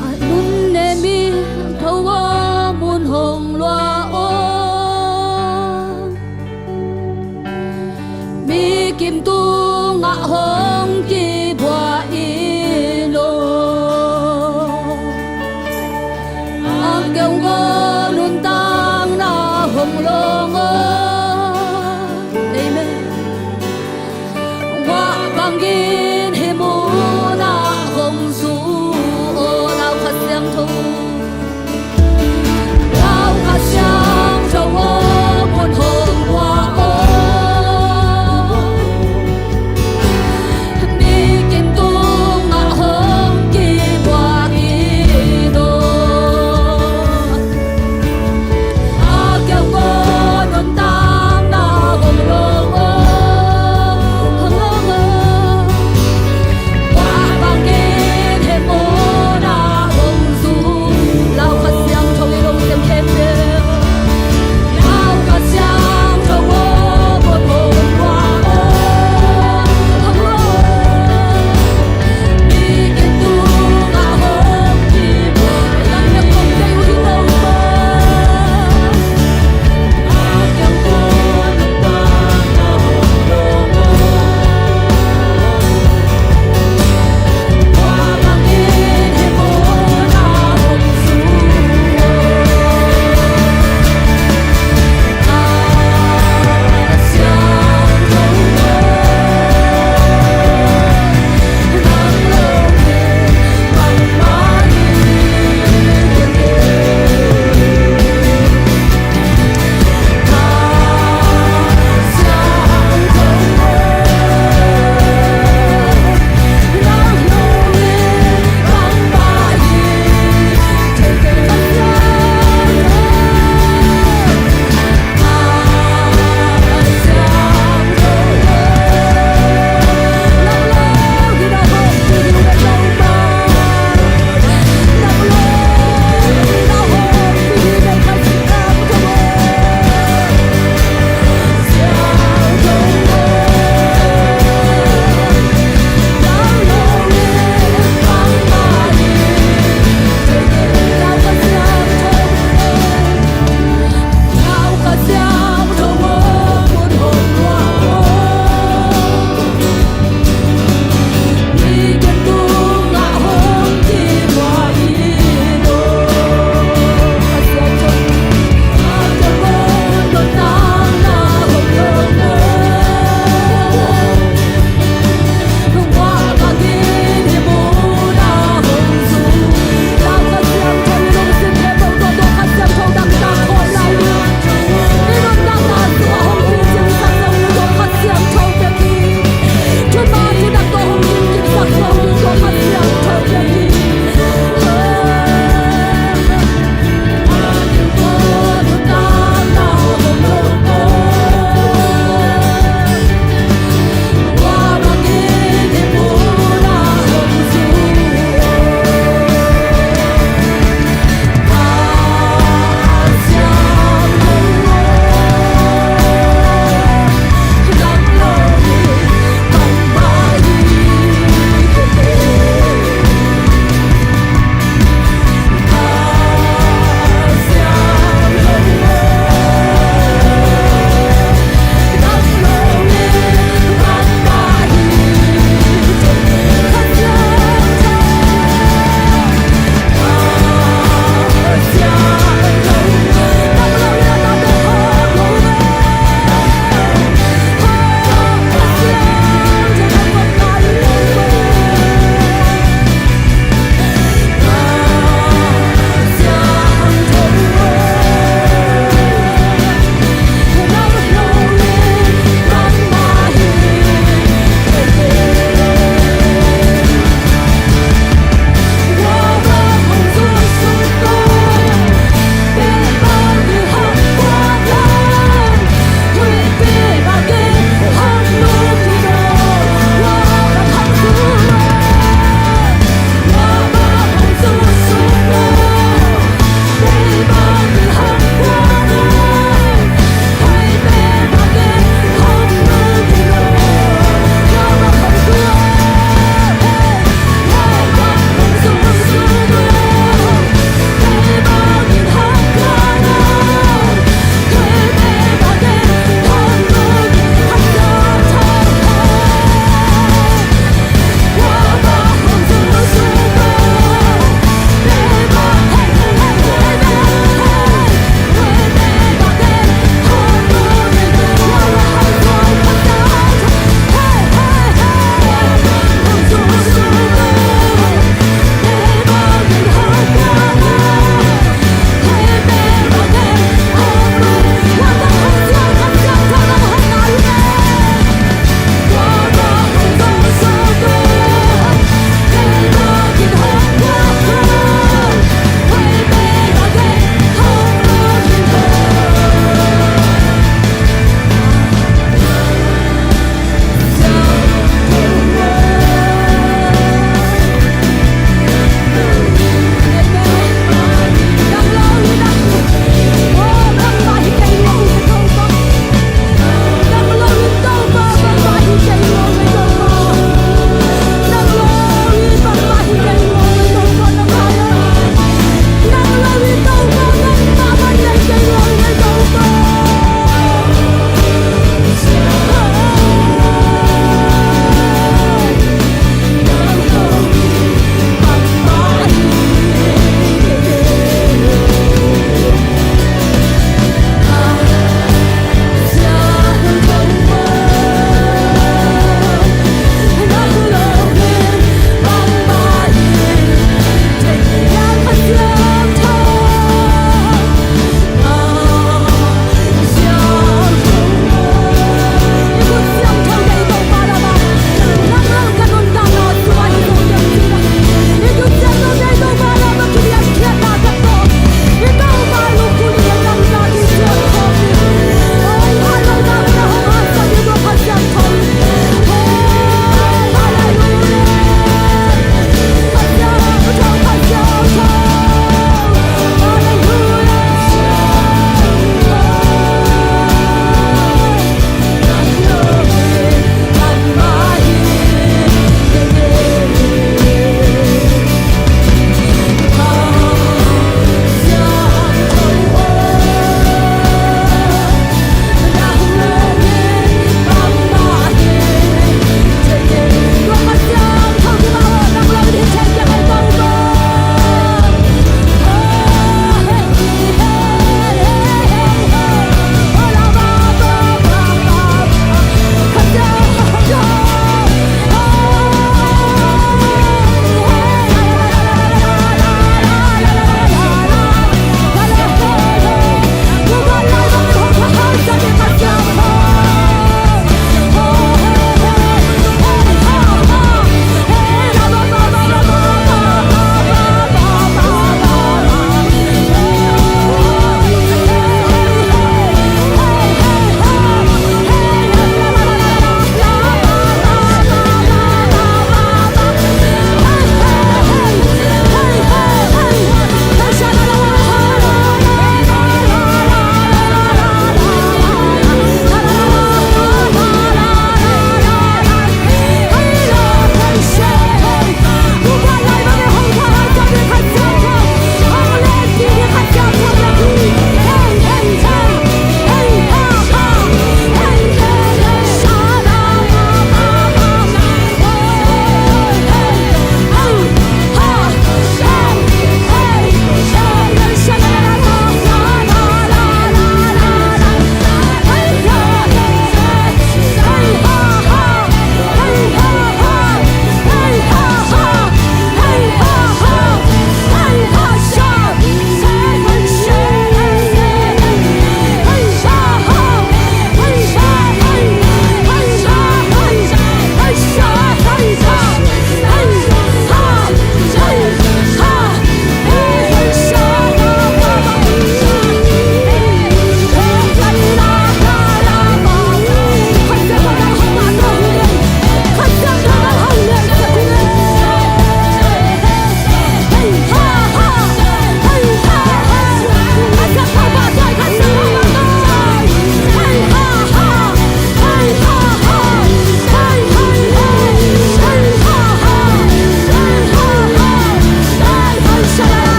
A nun ne mi tho aw, mun hong lua aw. Mi kim tungah hong kibua in aw. A keu ngaw nuntakna hong lawng aw. Amen. Guah bangin hih munah hong zu aw, lau Kha Siangtho. Lau Kha Siangtho aw, mun hong lua aw. Mi kim tungah hong kibua in aw.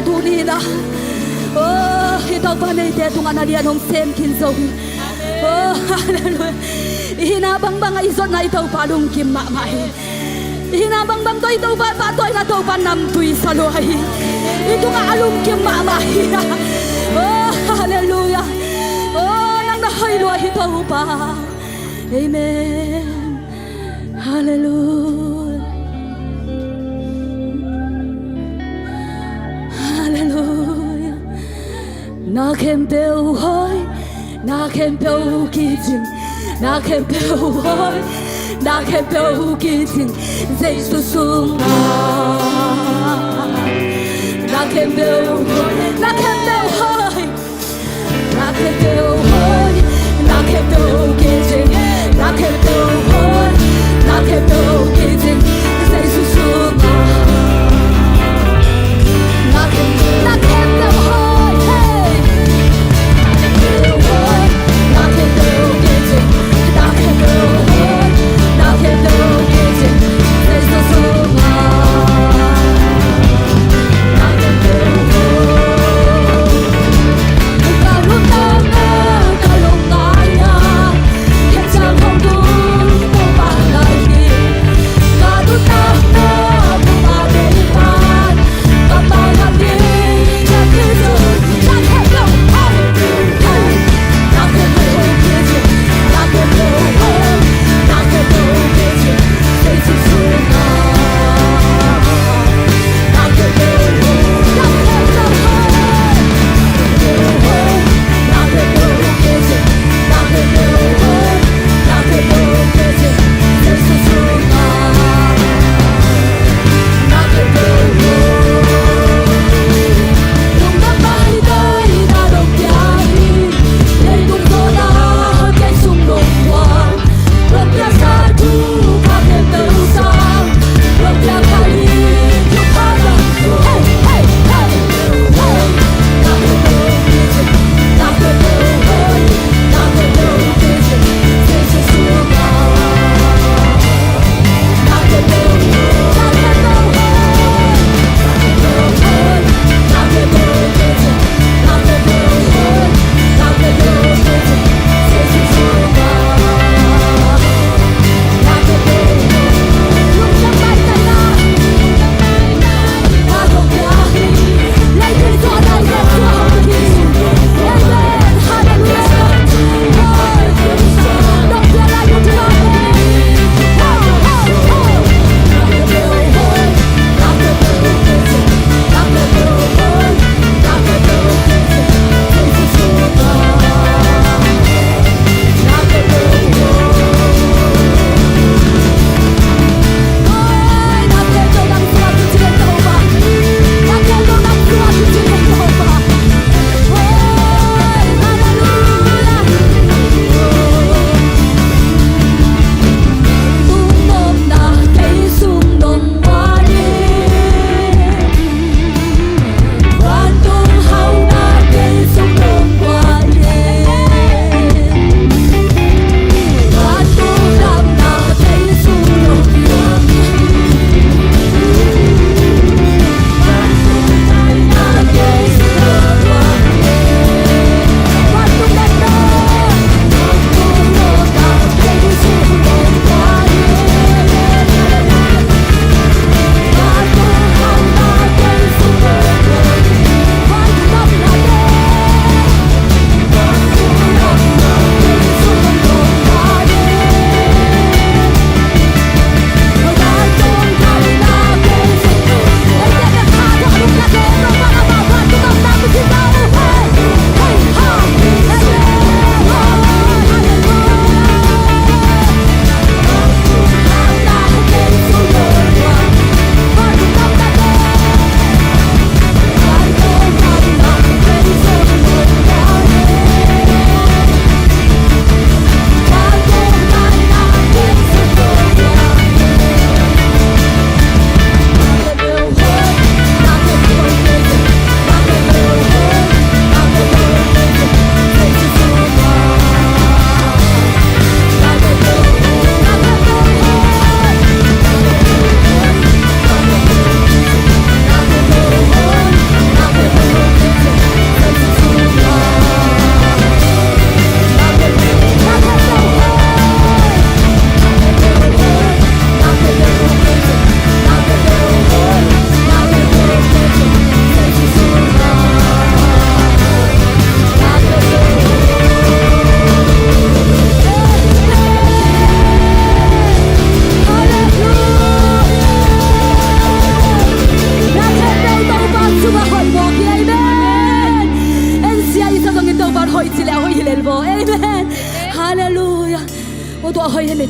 Tuni in ah, oh, i Topa neite tungah na lian hong sem khin zo hi. Oh, halleluiah. I hihna bangbang ah i zotna i Topa lungkim mahmah hi. I hihna bangbang tawh i Topa pahtawina Topa namtui sa lua hi. I tungah a lungkim mahmah hi. Oh, halleluiah. Oh, nang na hoih lua hi Topa. Amen. Halleluiah. Halleluiah. Na khempeuh hoih, na khempeuh kicing, na khempeuh hoih, na khempeuh kicing, Jesu sungah. Na khempeuh hoih, na khempeuh hoih. Na khempeuh hoih, na khempeuh kicing, na khempeuh hoih, na khempeuh kicing, Jesu sungah. Na khempeuh, na khempeuh hoih, hey. Na khempeuh hoih, na khempeuh kicing, na khempeuh hoih, na khempeuh kicing, Jesu sungah. Na khempeuh hoih.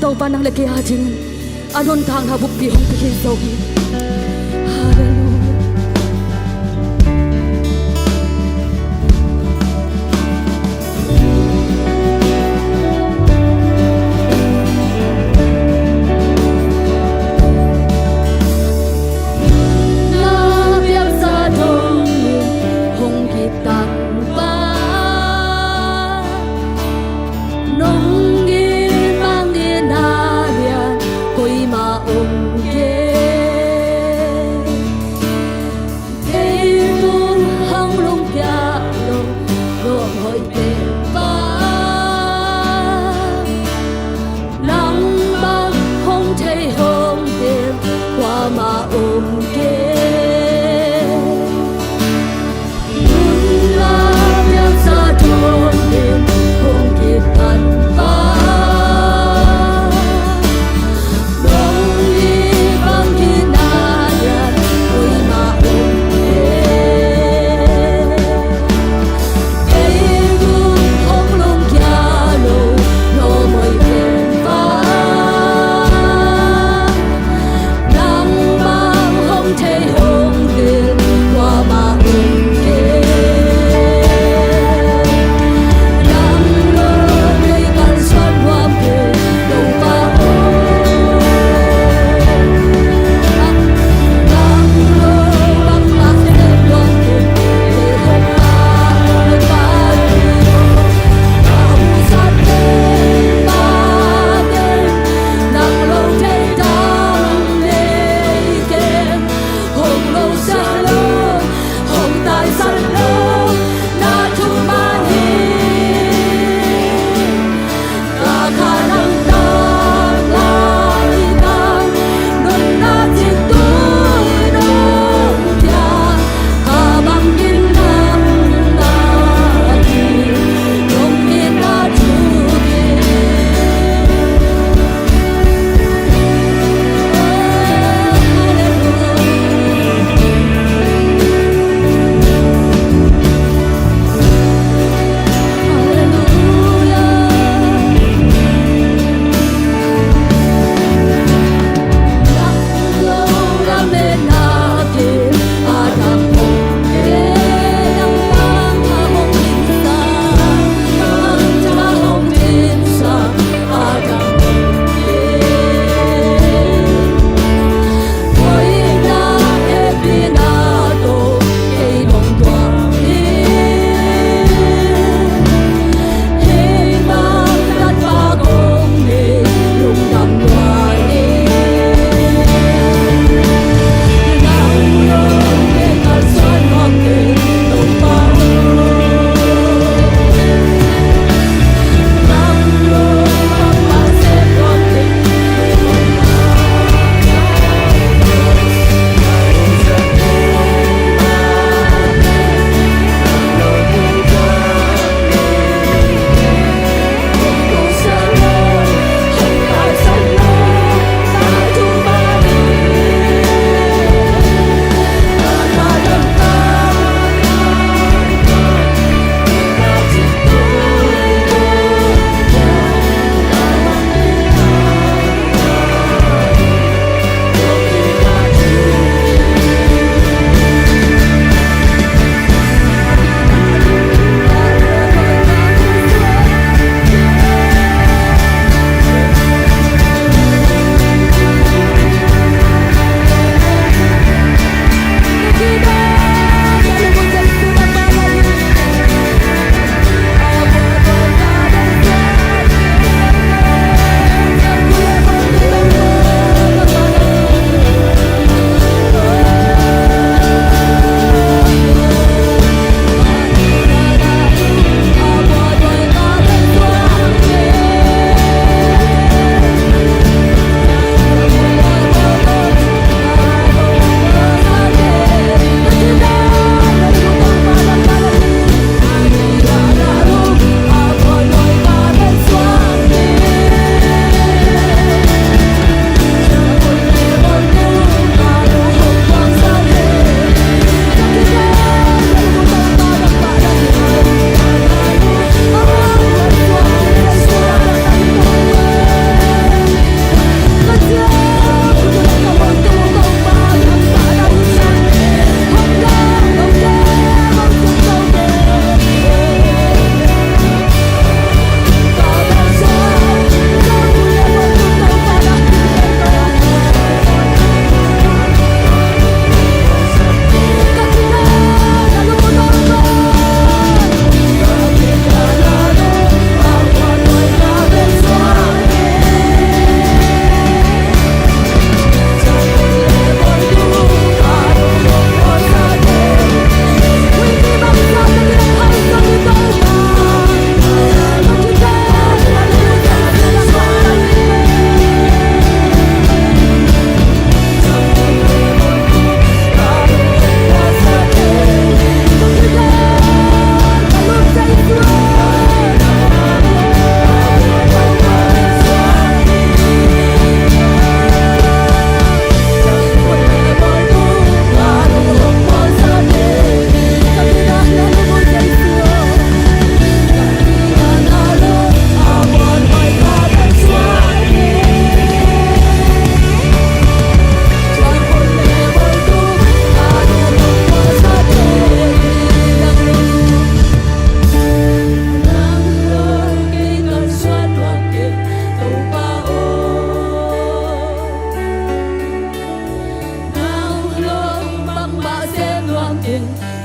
Topa nang le kei a dingin a nuntakna buppi hong pia khin zo hi. Halleluiah. Na piaksa dongin hong kitanpa, nong gimangin a lian koimah om kei.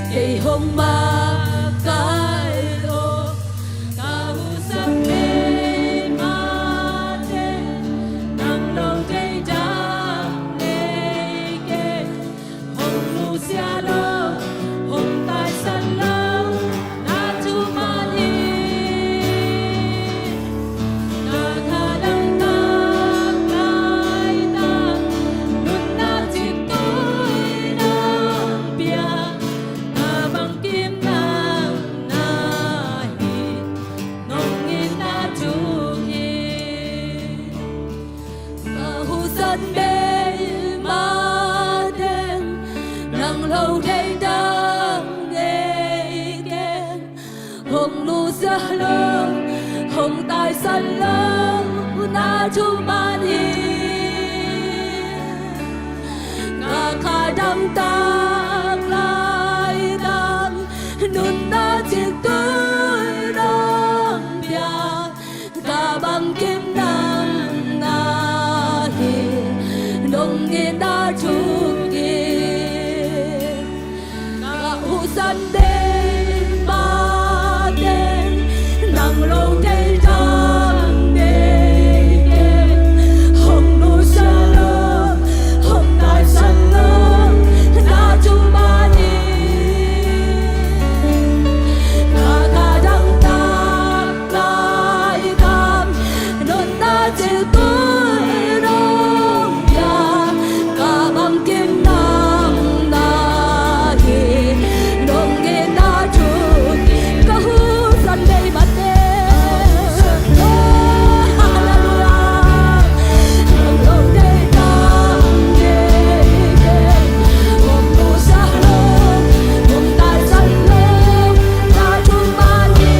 Kei hong makaih lo, ka husan bei mah teng, nang lo deihdan nei keng. Hong nusia lo, hong taisan lo, na thuman hi. Na kha dangtak laitak, nunna ciktui nong pia, na bangkim nang na hi, nong itna thuk hi. Ka husan bei mah teng, nang lo deihdan nei keng. Hong nusia lo, hong taisan lo, na thuman hi. Ka kha dangtak laitak, nunna ciktui nong pia, ka bangkim nang na hi, nong itna thuk hi. Ka husan bei mah teng, nang lo deihdan nei keng. Hong nusia lo, hong taisan lo, na thuman hi. Ka kha dangtak laitak, nunna ciktui nong pia, ka bangkim nang na hi, nong itna thuk hi. Ka husan bei mah teng. Oh, halleluiah. Nang lo deihdan nei keng. Hong nusia lo, hong taisan lo, na thuman hi.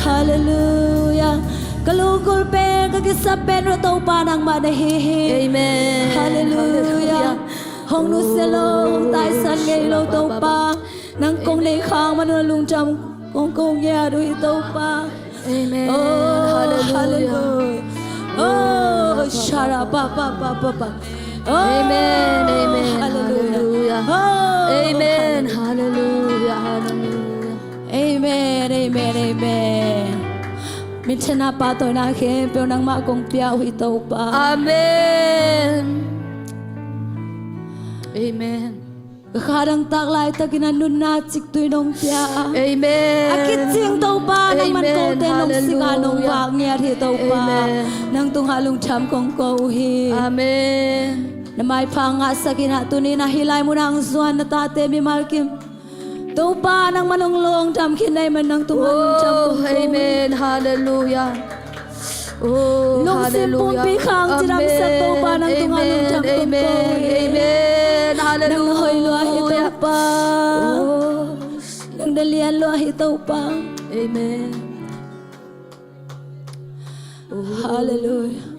Halleluiah. Ka lunggulh pen, ka kisap pen, Topa nangmah na hi hi. Amen. Halleluiah. Hong nusia lo, hong taisan ngei lo Topa, nang kong neih khak man un a lungdam kong ko ngiat uh hi Topa. Amen. Oh, halleluiah. Oh, shara pa pa pa pa pa. Oh, amen, amen, halleluiah. Oh, amen, halleluiah, halleluiah. Amen, amen, amen. Minthanna, pahtawina khempeuh nangmah kong pia uh hi Topa. Amen. Amen. Ka kha dangtak laitakin a nunna ciktui nong pia. Amen. A kicing Topa, nangman kote nong sik a nong vak ngiat hi Topa. Amen. Nang tungah lungdam kong ko uh hi. Amen. Na maipha ngahsak in ah tuni-in ah hih lai munah hong zuan na tate mimal kim Topa, nangman hong lungdam khin ahih man nang tungah lungdam kong ko hi. Amen. Halleluiah. Lungsim pumpi khang cidamsak Topa, nang tungah lungdam kong ko hi. Amen. Nang na hoih lua hi Topa. Nang na lian lua hi Topa. Amen. Halleluiah.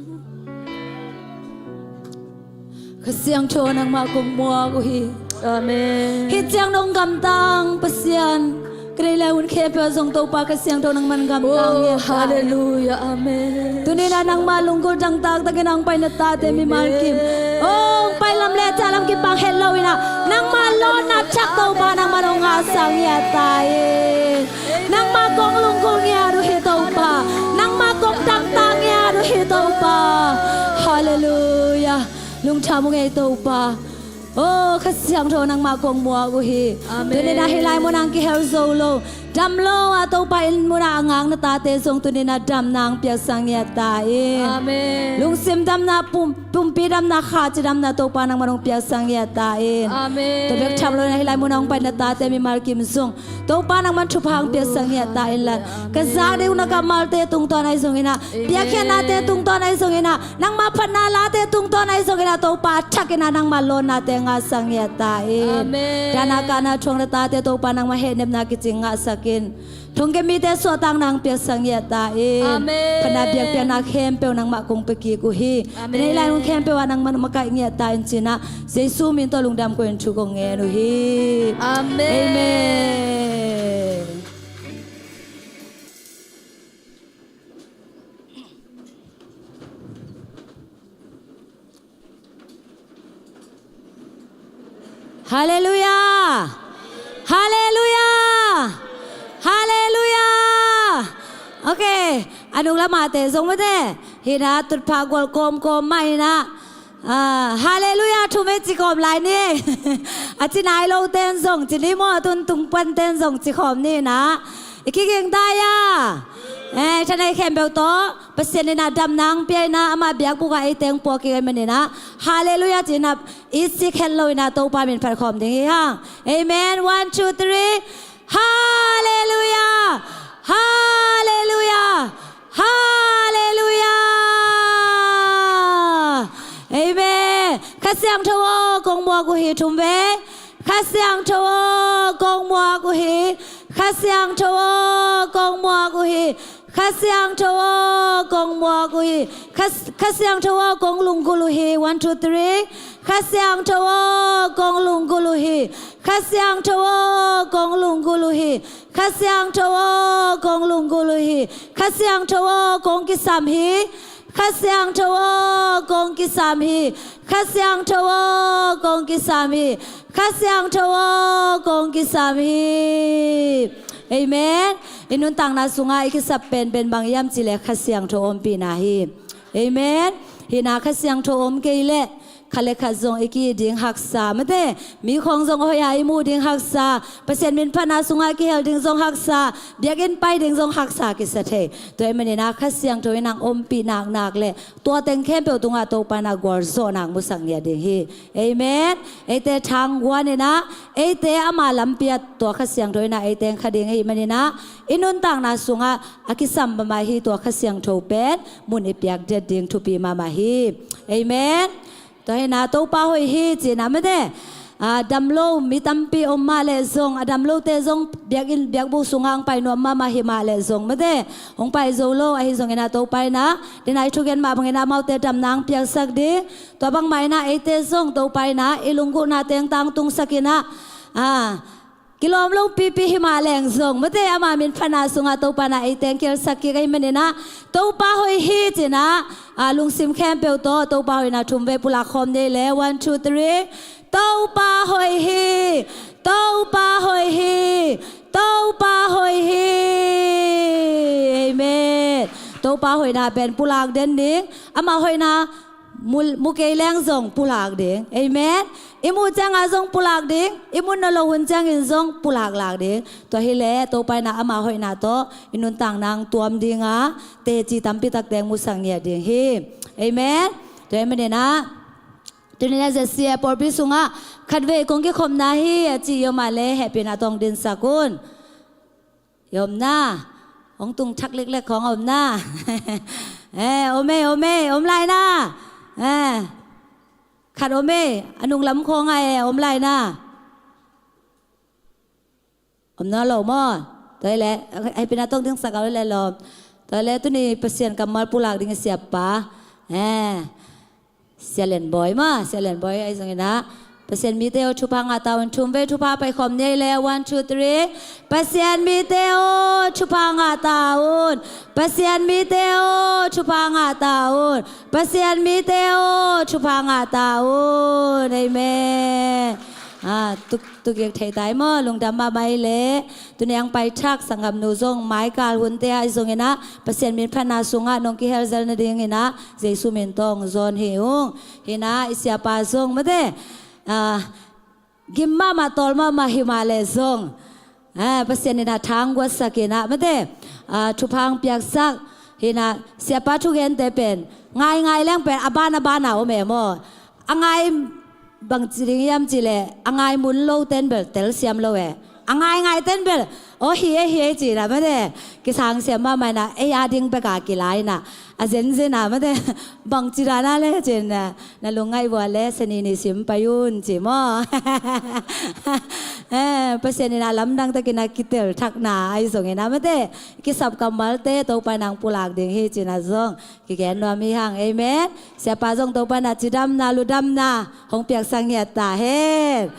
Kha Siangtho nangmah kong muak uh hi. Amen. Hih ciang nong gamtang Pasian, ka deih lai hun khempeuh ah zong Topa Kha Siangtho nangman gamtang ngiat. Halleluiah. Amen. Tuni-in ah nangmah lunggulh dangtak takin hong pai na tate mimal kim, hong pai lam le ca lam kipang het lo-in ah nangmah lawnna thak Topa nangman hong ngahsak ngiat ta in. Nangmah kong lunggulh ngiat uh hi Topa. Nangmah kong dangtak ngiat uh hi Topa. Halleluiah. Lungdam uh ngei Topa. Aw Kha Siangtho nangmah kong muak uh hi. Amen. Tuni-in ah hih lai munah hong kihel zo lo, dam lo a Topa inn munah a ngak na tate zong tuni-in ah damna hong piaksak ngiat ta in. Amen. Lungsim damna pum pumpi damna, kha cidamna Topa nangman hong piaksak ngiat ta in. Amen. Tua bek tham lo-in ah hih lai munah hong pai na tate mimal kim zong Topa nangman thupha hong piaksak ngiat ta in la. Ka zak ding uh na kammalte tungtawn ahi zongin ah, biakhiatnate tungtawn ahi zongin ah, nangmah phatna late tungtawn ahi zongin ah Topa, a thakin ah nangmah lawnnate ngahsak ngiat ta in. Amen. Dahna kahna thuak na tate Topa nangmah hehnepna kicing ngahsak in. Thongkia mite suahtakna hong piaksak ngiat ta in. Amen. Phatna biakpiakna khempeuh nangmah kong pia kik uh hi. Amen. Hih lai mun khempeuh ah nangmah makaih ngiat ta in ci-in ah Jesu min tawh lungdam ko-in thu kong ngen uh hi. Amen. Amen. Halleluiah. Halleluiah. Halleluiah. Ok. A nung lamate zong mate, hih na tutphah gual kawmkawm mah hih na, ah, Halleluiah thum ei ci kawm lai ni. A ci nai lote in zong ci ni maw, a tun tung pante in zong ci khawm ni na. I kiging ta ia. Eh, thanei khempeuh tawh Pasian in ah damna hong pia in ah, amah biakbuk ah eite hong puak kik ahih manin ah, Halleluiah ci-in ah, i sik het lo-in ah Topa min phat khawm ding hi hang. Amen. One, two, three. Halleluiah. Halleluiah. Halleluiah. Amen. Kha Siangtho aw, kong muak uh hi, thum vei. Kha Siangtho aw, kong muak uh hi. Kha Siangtho aw, kong muak uh hi. Kha Siangtho aw, kong muak uh hi. Kha, Kha Siangtho aw, kong lunggulh uh hi. One, two, three. Kha Siangtho aw, kong lunggulh uh hi. Kha Siangtho aw, kong lunggulh uh hi. Kha Siangtho aw, kong lunggulh uh hi. Kha Siangtho aw, kong kisam hi. Kha Siangtho aw, kong kisam hi. Kha Siangtho aw, kong kisam hi. Kha Siangtho aw, kong kisam hi. Amen. I nuntakna sungah i kisap penpen bang hiam cih leh Kha Siangtho ompihna hi. Amen. Hih na Kha Siangtho om kei leh khat le khat zong i ki-it ding haksa, mate, mi khawng zong a hoih a i muh ding haksa, Pasian min phatna sungah kihel ding zong haksa, biakinn pai ding zong haksa kisa thei. Tua ahih manin ah Kha Siangtho in hong ompih naknak leh tua teng khempeuh tungah Topa in ah gualzawhna hong musak ngiat ding hi. Amen. Eite thang guan in ah, eite ama lampi ah tua Kha Siangtho in ah eite hong kha ding ahih manin ah, i nuntakna sungah a kisam mahmah hi tua Kha Siangtho pen mun i piak det ding thupi mahmah hi. Amen. Tua hi na, Topa hoih hi ci-in ah, mate, a dam lo mi tampi om mah leh zong, a dam lote zong biakinn biakbuk sungah hong pai nuam mahmah hi mah leh zong, mate, hong pai zo lo ahi zongin ah, Topa in ah, tu-in ah i thugen mah bangin ah amaute damna hong piaksak ding. Tua bangmah in ah eite zong Topa in ah i lunggulhna teng tangtungsak in ah, a kilawm lo pipi hi mah leng zong, mate, ama min phatna sungah Topa in ah eite hong kihelsak kik ahih manin ah, Topa hoih hi ci-in ah, a lungsim khempeuh tawh Topa hoihna thum vei pulak khawm ni leh. One, two, three. Topa hoih hi. Topa hoih hi. Topa hoih hi. Amen. Topa hoihna pen pulak den ding. Ama hoihna mu, mu kei leng zong pulak ding. Amen. I muh ciangah zong pulak ding. I muh nawn loh hun ciangin zong pulak lak ding. Tua hi leh Topa in ah ama hoihna tawh i nuntakna hong tuam ding a, teci tampi takte hong musak ngiat ding hi. Amen. Tua ahih manin ah Tuni-in ah ZCF pawlpi sungah khatvei kong kikhopna hi a ci i om a leh hehpihna tawh hong dinsak un. I om na, hong tung thak leklek khawng a om na. Eh, om ei, om ei, om lai na. Eh, khat om ei, a nunglam khawng ah eh, om lai na. Om nawn lo maw? Tua hi leh hehpihna tawh hong dinsak a, tua hi leh lawm. Tua hi leh tuni Pasian kammal pulak ding i siapa, eh, Sia Lian Bawi maw, Sia Lian Bawi ahi zongin ah, Pasian mite aw, thupha ngah ta un. Thum vei thupha paikhawm ni ei leh, one, two, three. Pasian mite aw, thupha ngah ta un. Pasian mite aw, thupha ngah ta un. Pasian mite aw, thupha ngah ta un. Amen. Ah, tuk, tuk i thei ta ei maw, lungdam mahmah ei leh. Tuni a hong pai thak sanggamnu zong maikal hunte ahi zongin ah, Pasian min phatna sungah nong kihel zel nadingin ah Jesu min tawh hong zawn hi ung. Hi-in ah i siapa zong mate, ah, gim mahmah, tawl mahmah hi mah leh zong, ah, Pasian in ah tha hong guatsak in ah mate, ah, thupha hong piaksak. Hi-in ah siapa thugente pen ngaingai leng pen a ban a ban a om e maw. A ngai bangci ding hiam cih leh, a ngai mun lote in bel telsiam lo e. A ngaingaite in bel, aw, hi e, hi e ci-in ah mate, kisangsiam mahmah in ah, ei a ding bek a kila in ah, a zenzen a mate, bangci dan a leh ci-in ah, na lungngaih uh a leh Sia Ni Ni sim pai un ci maw. Eh, Pasian in ah lamdang takin ah kitel thakna ahi zongin ah mate, kisap kammalte Topa in ah hong pulak ding hi ci-in ah zong kigen nuam hi hang. Amen. Siapa zong Topa in ah cidamna, ludamna hong piaksak ngiat ta hen.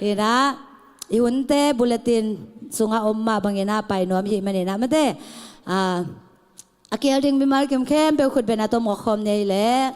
Hi-in ah i hunte bulletin sungah om mah bangin ah pai nuam i hih manin ah mate, ah, a kihel ding mimal kim khempeuh khut bengin ah tawm awk khawm ni ei leh.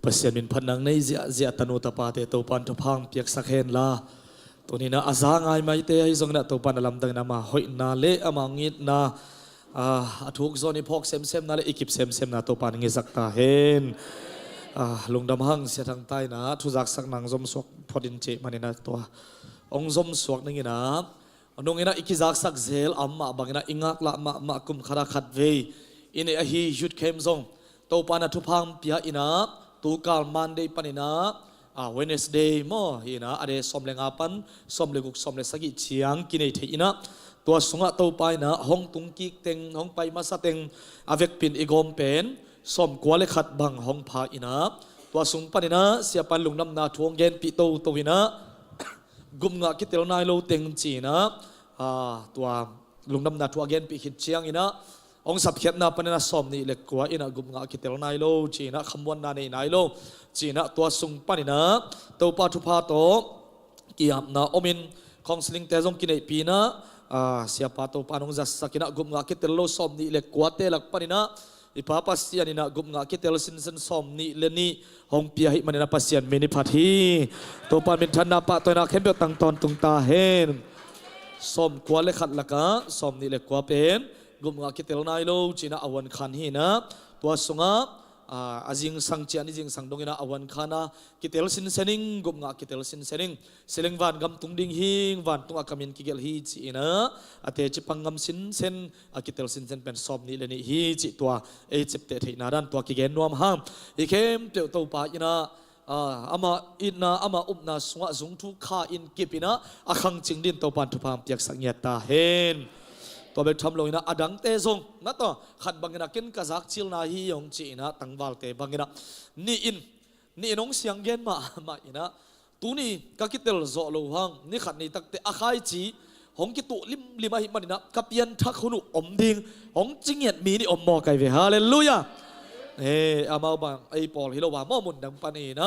Pasian min phat nang nei ziahziah tanu tapate Topan thupha piaksak henla, tuni-in a za ngai maite ahi zongin Topan a lamdangin ama hoihna le ama ngitna, a, a thuk zaw-in i phawk semsemna le i kip semsemna Topan ngitsak ta hen. A, lungdam hang, Sia Thang ta in thuzaksak nang zomsuak phot in cih manin tua hong zomsuak ning in, nungin i kizaksak zel a om mah bangin i ngaklah mahmah kum khat a khat vei i neih ahi youth camp zong Topan thupha pia in, tukal Monday panin, a, Wednesday maw hi in, a day sawm le nga pan sawm le guk, sawm le sagih ciang kinei thei in, tua sungah Topa in hong tung kik teng, hong pai masa teng a vekpi-in i gawm pen sawmkua le khat bang hong pha in, tua sung panin Siapa in lungdamna thu hong genpih toto in, gupngah kitel nai lo teng ci-in, a, tua lungdamna thu a genpih khit ciangin, hong sapkhiatna panin sawmnih le kua in gupngah kitel nai lo ci-in, khamuanna nei nai lo ci-in, tua sung panin Topa thupha tawh ki-apna omin counselling te zong kineihpih in, a, Siapa Topa in hong zatsak in gupngah kitel lo sawmnih le kuate lak panin i Pa Pasian in gupngah kitel sinsen sawmnih le nih hong pia ahih manin Pasian min i phat hi. Topa minthanna pahtawina khempeuh tang tawntung ta hen. Sawmkua le khat lakah sawmnih le kua pen gupngah kitel nai lo ci-in a huan khan hi in, tua sungah, a, a zingsang ciang, a zingsang dongin a huan khan a kitel sinsen ing, gupngah kitel sinsen ing. Sileng vangam tung ding hi ing, vantung a kamin kigelh hi ci-in a teci pang ngam sinsen a kitel sinsen pen sawmnih le nih hi cih tua ei cepteh theihna dan tua kigen nuam hang. Hih khempeuh Topa in, a, ama itna, ama upna sungah zungthu kha in kip in a khangcing dingin Topan thupha piaksak ngiat ta hen. Tua bek tham loin a dangte zong na tawh khat bangin ken ka zakcilna hi hong ci-in tangvalte bangin nih in, nih in hong siang gen mahmah in, tuni ka kitel zawh loh hang, ni khat ni takte a khaici hong kituh limlim ahih manin ka pianthak hun uh om ding hong ci ngiat mi nih om maw kai ve. Halleluiah. He, amau bang ei pawl hi lo a maw, mun dang panin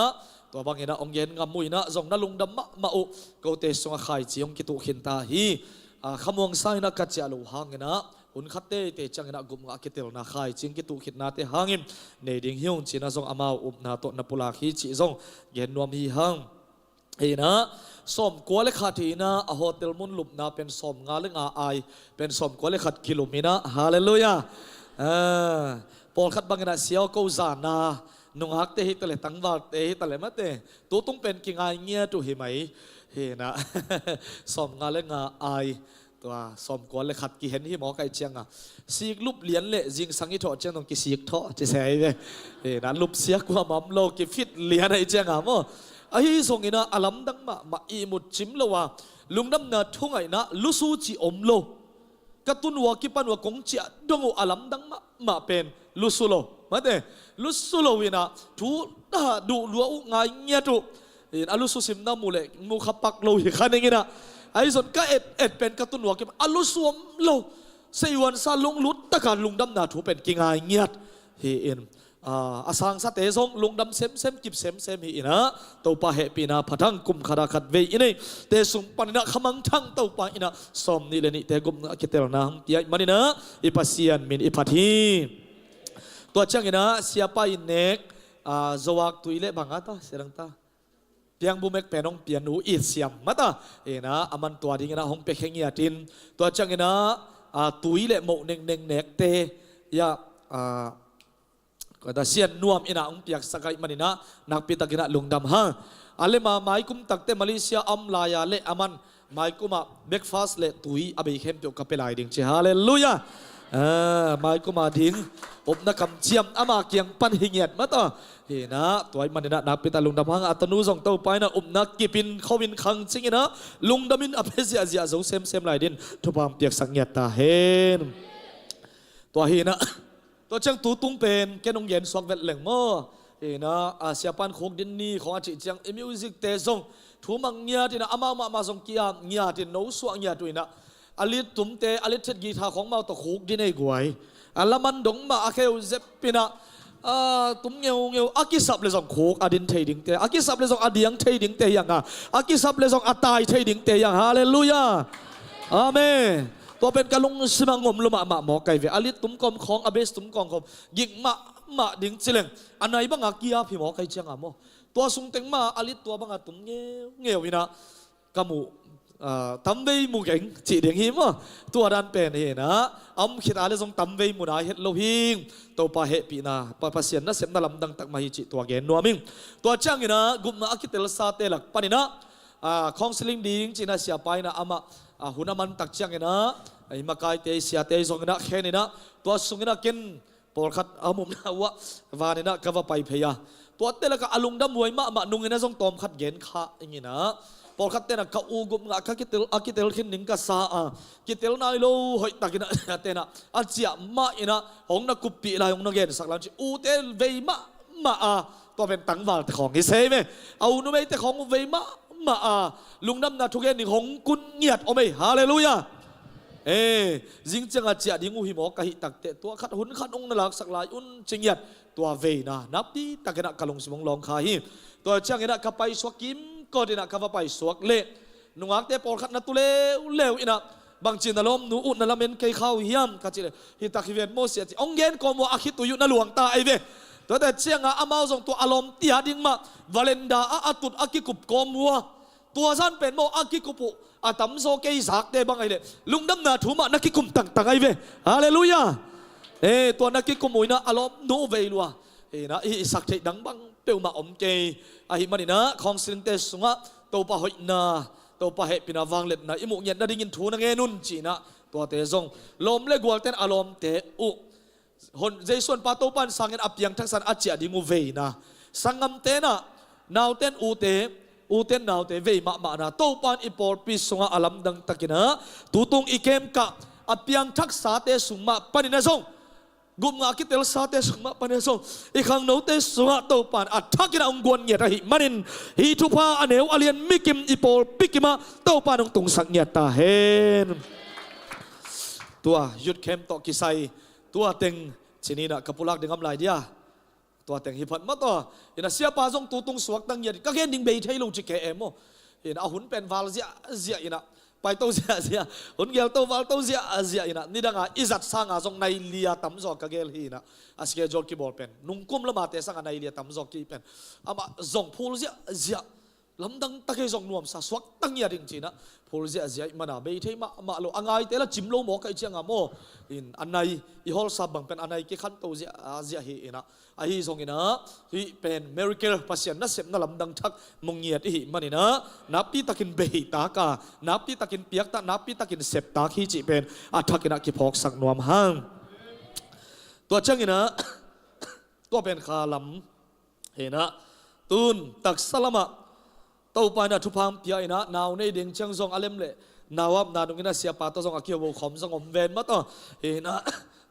tua bangin hong gen ngam uh in zong na lungdam mahmah uh. Kote sungah khaici hong kituh khin ta hi. A, khamuang sa in ka ciah loh hangin hun khat teitei ciangin gupngah kitelna khaici hong kituh khitnate hangin nei ding hi ung ci-in zong amau upna tawh na pulak hi cih zong gen nuam hi hang. Hi in, sawmkua le khat hi in, a hotel mun lupna pen sawmnga le nga ai pen sawmkua le khat kilum in, halleluiah. A, pawlkhat bangin a siau ko zana nungakte hi ta leh, tangvalte hi ta leh mate, tutung pen kingai ngiat uh hi mai. Hi in, sawmnga le nga ai tua sawmkua le khat kihen hi maw kai cianga, sik lup lian le zingsang i thawh ciang dong kisik thawh ci se hi ve. Hi in, lupsia kuamah om lo, kifit lian ahi cianga maw. Ahi zongin a lamdang mahmah, ihmut cim lo a, lungdamna thu ngaihna lusu ci om lo. Ka tun uh a kipan uh a kong ciah dong uh a lamdang mahmah pen lusu lo mate, lusu lo in, thu duh lua uh ngai ngiat uh. In, a lusu simna mu leh mu kha pak lo hi kha ning in, ahi zong ka et et pen ka tun uh a kipan a lusu om lo. Seihuansa lunglut taka lungdamna thu pen kingai ngiat hi in, a, a sangsate zong lungdam semsem, kip semsem hi in, Topa hehpihna phat hang. Kum khat a khat vei i neihte sung panin khamangthang Topa in sawmnih le nihte gupngah kitelna hong pia ahih manin i Pasian min i phat hi. Tua ciangin Siapa in nek, a, Zoak Tui le bang a ta, Sia Thang ta, Piangbumek pen hong pian uh, it siam mata in, aman tua dingin hong pia khe ngiat in, tua ciangin, a, tui le moh nengneng nekte, ya, a, kua ta, Sian Nuam in hong piaksak ahih manin nakpi takin lungdam hang. A lema maikum takte Malaysia a om lai-a le aman maikum ah breakfast le tui a bei khempeuh ka pia lai ding ci, halleluiah. A, maikum a ding upna kamciam ama kiang pan hi ngiat mata. Hi in, tua ahih manin nakpi tak lungdam hang. A tanu zong Topa in upna kip in, kho in, khangcing in, lungdam in a pia ziahziah zo semsem lai dingin thupha hong piaksak ngiat ta hen. Tua hi in, tua ciang tutung pen ken hong gen suak vet leng maw. Hi in, a, Siapa in khukdin ni khawng a cih ciang i music te zong thu mang ngiat in, amau mahmah zong ki-ap ngiat in, no suah ngiat uh in, a lead tumte, a lead thiat guitar khawng amau tawh khukdin ei guai. A laman dong mah a kheu zep in, a, tum ngeungeu, a kisap le zong khuk a din thei dingte, a kisap le zong a diang thei dingte hi hang a, a kisap le zong a tai thei dingte hi hang, halleluiah. Amen. Tua pen ka lungsim ah ngom lua mahmah maw kai ve. A lead tum kawm khawng, a bass tum kawm khawng gik mah mahmah ding ci leng, a nai banga kiap hi maw, kai cianga maw? Tua sung teng mah a lit tua banga tum ngeungeu inah ka muh, ah, tamvei mu keng cih ding hi maw? Tua dan pen hi inah a om khit a le zong tamvei mu nai het lo hi. Topa hehpihna, Pa, Pasian nasepna lamdang tak mah hi cih tua gen nuam ing. Tua cianginah gupna a kitelsate lak paninah, ah, counseling ding cinah siapa inah amah, ah, hun a man tak cianginah, ah, i makaite, i siate zonginah kheninah tua sunginah ken pawlkhat a mumna uh ah vaninah ka va pai phei a, tuate lakah a lungdam huai mahmah nungin a zong tawmkhat gen kha inginah, pawlkhat tenah ka u gupna ka kitel, a kitel khin ding ka sa a, kitel nai lo hoih takinah tenah a ciah mah inah hong na kuppih lai hong na gensak lai ci, ute vei mahmah a, tua pen tangvalte khawng hi sei ve. A u numeite khawng uh vei mahmah a, lungdamna thugen ding hong kun ngiat om ei. Halleluiah. Eh, zing cianga ciah ding uh hi maw ka hih takteh, tua khat hun khat hong na laksak lai un ci ngiat, tua veina nakpi takinah ka lungsim hong lawng kha hi. Tua cianginah ka paisuak kimkot inah ka va paisuak leh nungakte pawlkhat na tu leuleu inah, bangci na lawmnu uh na lamen kei kha uh hiam ka cih leh, hi tak hi ven maw sia ci, hong gen kawm uh a khit uh uh na luangta ei ve. Tuate cianga amau zong tua a lawmte a ding mah valenda ah a tut a kikup kawm uh a, tua zan pen maw a kikup uh a tamzaw kei zakte bang ahih leh lungdamna thu mah na kikum tangtang ahi ve. Halleluiah. Eh, tua na kikum uh inah a lawmnu vei lua inah i, i sak theih dang bang peuhmah om kei. Ahih maninah counselingte sungah Topa hoihna, Topa hehpihna, vangliatna i muh ngiat nadingin thu na ngen un cinah tuate zong lawm le gualten a lawmte uh hon, Jesu honpa Topa in sangin a piangthaksa in a ciah ding uh veina, sanggamte inah nauten ute, uten naute vei mahmahna, Topa in i pawlpi sungah a lamdang takinah tutung i kemkah a piangthaksate sung mah paninah zong, gupna a kitelsate sung mah paninah zong, i khangnote sungah Topa in a thakinah hong guan ngiat ahih manin, hih thupha a neu a lian mikim i pawlpi kimah Topa in hong tungsak ngiat ta hen. Tua youth camp tawh kisai tua teng cininah ka pulak ding om lai dia. Tua teng hi phat mah tawh inah siapa zong tutung suakta ngiat, ka gen ding bei thei lo ci kei e maw. Inah a hun pen val ziahziah inah, paito ziahziah, hun gelto valto ziahziah inah, nidanga i zat sanga zong nai lia tamzaw ka gel hi inah, a schedule kibawl pen nungkum lamate sanga nai lia tamzaw ki pen, amah zong phul ziahziah, lamdang tak ei zong nuamsa suakta ngiat ding cinah phul ziahziah ih mana bei thei mahmah lo, a ngaite la cim lo maw kai cianga maw. In a nai i hawlsa bang pen a nai kikhanto ziahziah hi inah, ahi zonginah hih pen miracle, Pasian nasepna lamdang thak mu ngiat i hih maninah nakpi takin beihtak a, nakpi takin piaktak, nakpi takin septak hi cih pen a thakinah kiphawksak nuam hang. Tua cianginah tua pen kha lam hinah, tun taksa lamah Topa inah thupha hong pia inah, nau nei ding ciang zong a lem leh nau apna nungin a siapa tawh zong a kiho khawm zong om ven mah tawh. Hinah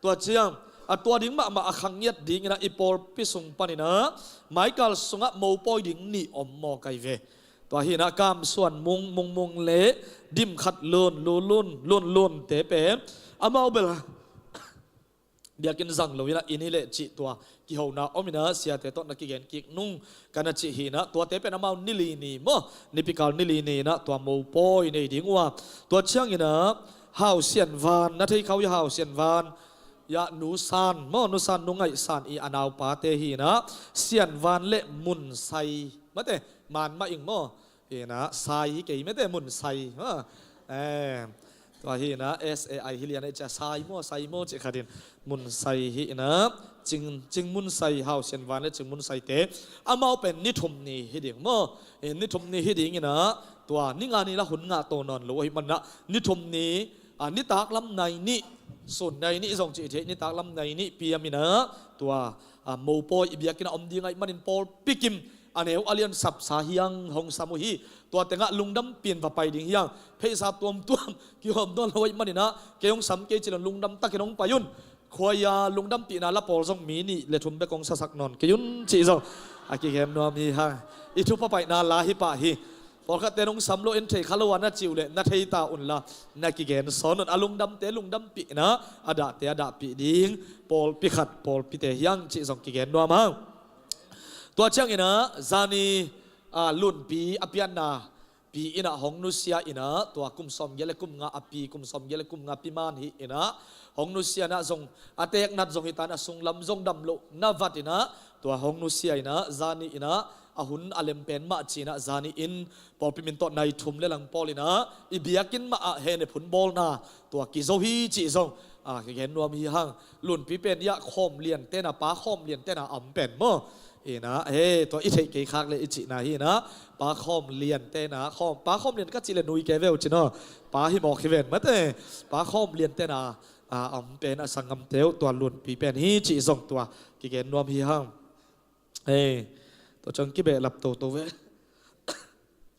tua ciang a tua ding mahmah a khang ngiat dinginah i pawlpi sung paninah maikal sungah mopawi ding nih om maw kai ve. Tua hinah Kam Suan Mung, Mung Mung le Dim Khat Lun, Lun Lun, Lun Lunte pen amau bel biakinn zang lo inah inn hi leh cih tua kihona om inah siate tawh na kigen kik nung ka na cih hinah, tuate pen amau nili ni maw, nipikal nili ni inah tua mopawi nei ding uh a, tua cianginah Hau Sian Van, na thei kha uh hi Hau Sian Van, ya Nu San maw, Nu San, Nu Ngaih San i a naupate hinah Sian Van le Mun Sai, mate, man mah ing maw. Hinah Sai hi kei mete, Mun Sai. Ha. Eh, tua hinah S A I hi lian a i cia Sai maw, Sai maw cih khatin Mun Sai hinah Cing, Cing Mun Sai, Hau Sian Van le Cing Mun Saite amau pen ni thum ni hi ding maw. Eh, ni thum ni hi dinginah tua ni nga ni la hun ngah to nawn lo ahih manah ni thum ni, ah, nitak lam nai nih, sun nai nih zong cih thei, nitak lam nai nih piaminah tua, ah, mopawi i biakinn a om ding ahih manin pawlpi kim a neu a lian sapsa hiang hong sam uh hi. Tua tengah lungdampih in va pai ding hiang. Pheisa tuamtuam kihawm dawn lo ahih maninah kei hong sam kei ci lo, lungdam takin hong pai un. Khuaia lungdampihna la pawl zong mi nih le thum bek hong sasak nawn kei un cih zong a kigen nuam hi hang. I thupha paihna la hi pah hi. Pawlkhatte nong sam lo, en thei kha lo a na cih uh leh na thei ta unla na kigen sawn un. A lungdamte lungdampihna, a dahte a dahpih ding pawlpi khat, pawlpite hiang cih zong kigen nuam hang. Tua cianginah zani, ah, Lunpi a pianna pi in ah hong nusia in ah, tua kum sawmgiat le kum nga a pi, kum sawmgiat le kum nga pi man hi in ah, hong nusia in ah zong a teeknat zong hi ta in ah, sunglam zong dam loh na vat in ah, tua hong nusia in ah, zani in ah, a hun a lem pen mah ci in ah, zani in pawlpi min tawh nai thum le lang pawl in ah, i biakinn mah ah hehnem phun bawlna tua kizo hi cih zong, a, kigen nuam hi hang. Lunpi pen i ah Khawm Lian te in ah, Pa Khawm Lian te in ah a om pen maw. In ah, he, tua i theih kei khak le i cihna hi in ah, Pa Khawm Lian te in ah, Khawm, Pa Khawm Lian ka cih le nui kei ve uh cin aw. Pa hi mawk hi ven mate. Pa Khawm Lian te in ah, a, a om pen a sanggamte uh, tua Lunpi pen hi cih zong tua kigen nuam hi hang. He, tua ciang kibehlap toto ve.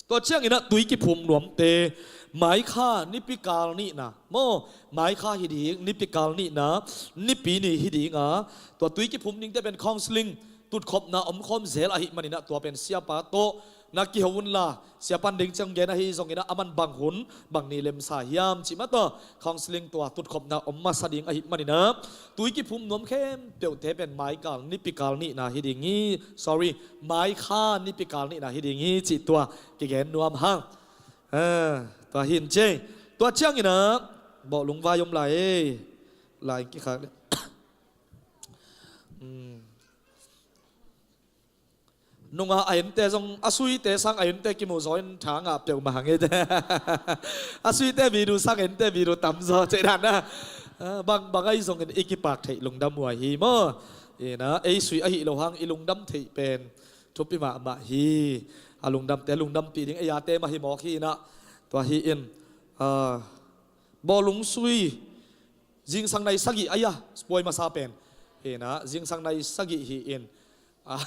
Tua ciangin ah tui kiphum nuamte, maikha nipi kal nihna maw, maikha hi ding, nipi kal nihna, nipi ni hi ding a, tua tui kiphum dingte pen counseling, tutkhopna omkhawm zel ahih manin ah, tua pen siapa tawh na kiho unla, siapa in ding ciang gen ahi zongin ah, aman bang hun, bang ni lemsa hiam cih mah tawh, counseling tua tutkhopna om masa ding ahih manin ah, tui kiphum nuam khempeuhte pen maikal nipi kal nihna hi ding hi, sorry, maikha nipi kal nihna hi ding hi cih tua kigen nuam hang. Ah, tua hi in cei. Tua ciangin ah, bawhlung vai om lai e. Lai kikhak le. Hmm. Nunga a ente zong, a suite sang a ente kimu zaw in tha ngah peuhmah hang e. A suite bidu sang a ente bidu tam zaw cei dan a. Ah, bang, bang ahi zongin i kipak theih lungdam huai hi maw. In ah, ei sui ahi lo hang i lungdam theih pen thupi mahmah hi. A lungdamte lungdampih ding ei ate mah hi mawk hi in ah. Tua hi in, ah, bawhlung sui zingsang nai sagih ahi a, puai masa pen. Hi in ah, zingsang nai sagih hi in. Ah,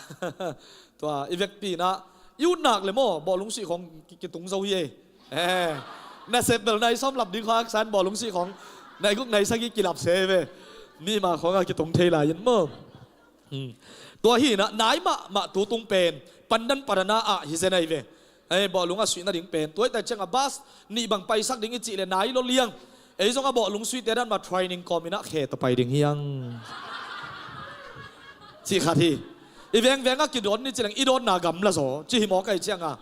tua, i vekpi in ah, i ut nak le maw, bawhlung sui khawng ki-, kitung zo hi e. Eh, nasep bel nai sawm lap ding khawng a kisa in, bawhlung sui khawng nai guk nai sagih kilap se ve. Mi mah khawng a kitung thei lai in maw. Hmm. Tua hi in ah, nai mahmah tu tung pen, pandan padana ah hi zen ahi ve. Ei, bawhlung a suih nading pen. Tua ahih tak ciang a bus nih bang paisak ding i cih le nai lo liang. Ei zong a bawhlung suihte dan mah training kawm in ah khe tawh pai ding hi hang. Cih khat hi. I vengveng a kidawn ni ci leng i dawnna gamla zaw. Ci hi mawk ahih ciang a.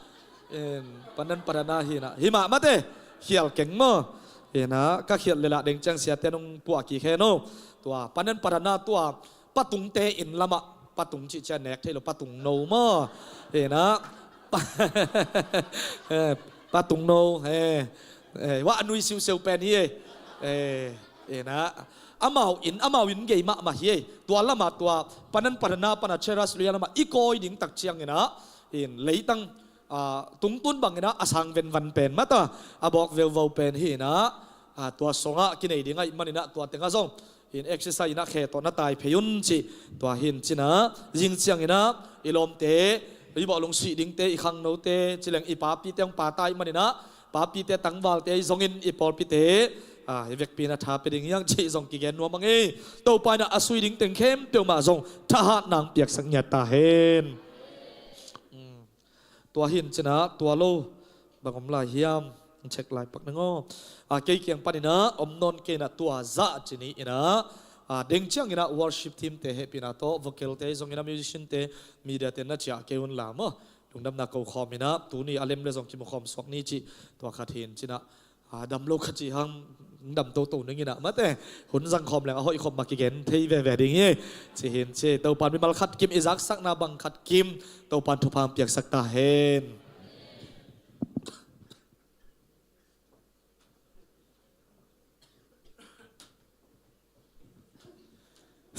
En, pandan padana hi in ah. Hi mah mate. Khial keng maw. Hi in ah, ka khial le lah deng ciang siate nong puah kik hen aw. Tua, pandan padana tua. Patungte inn lamah, patung cih ciang nek thei lo, patung no maw. Hi in ah, pa-, eh, patung no, eh, eh, wah a nui siuseu pen hi e. Eh, hi in ah, amau inn, amau inn gei mahmah hi e. Tua lamah tua, pandan padana pana cheras luya lamah i kawi ding tak ciangin ah, in leitang, ah, tungtun bangin ah, a sang venvan pen mata, a bawk veuvau pen hi in ah, ah, tua songah kinei ding ahih manin ah, tua tengah zong in exercise in ah khe tawh na tai phei un cih, tua hi in cin ah, zing ciangin ah, i lawmte, i bawhlung suih dingte, i khangnote, ci leng i papite hong pata ahih manin ah, papite tangvalte, i zongin i pawlpite, ah, i vekpi in ah tha pia ding hi hang cih zong kigen nuam hang e. Topa in ah a sui ding teng khempeuh mah zong thahat nang piaksak ngiat ta hen. Tua hi in cin ah, tua lo bang om lai hiam, check lai pak ning aw. Ah, kei kiang panin ah om nawn kei in ah, tua zah ci ni in ah, ah, deng ciangin ah worship team te hehpihna tawh, vocal te zongin ah, musician te, media te na ciah kei un la maw. Lungdamna ko khawm in ah, tuni a lem le zong kimu khawm suak ni cih, tua khat hi in cin ah, ah, dam lo kha ci hang, dam toto ning in ah mate, hun zang khawm leng a hoih khawm mah kigen thei veve ding hi. Ci hi in ci, Topa in mimal khat kim i zaksakna bang khat kim, Topa in thupha hong piaksak ta hen.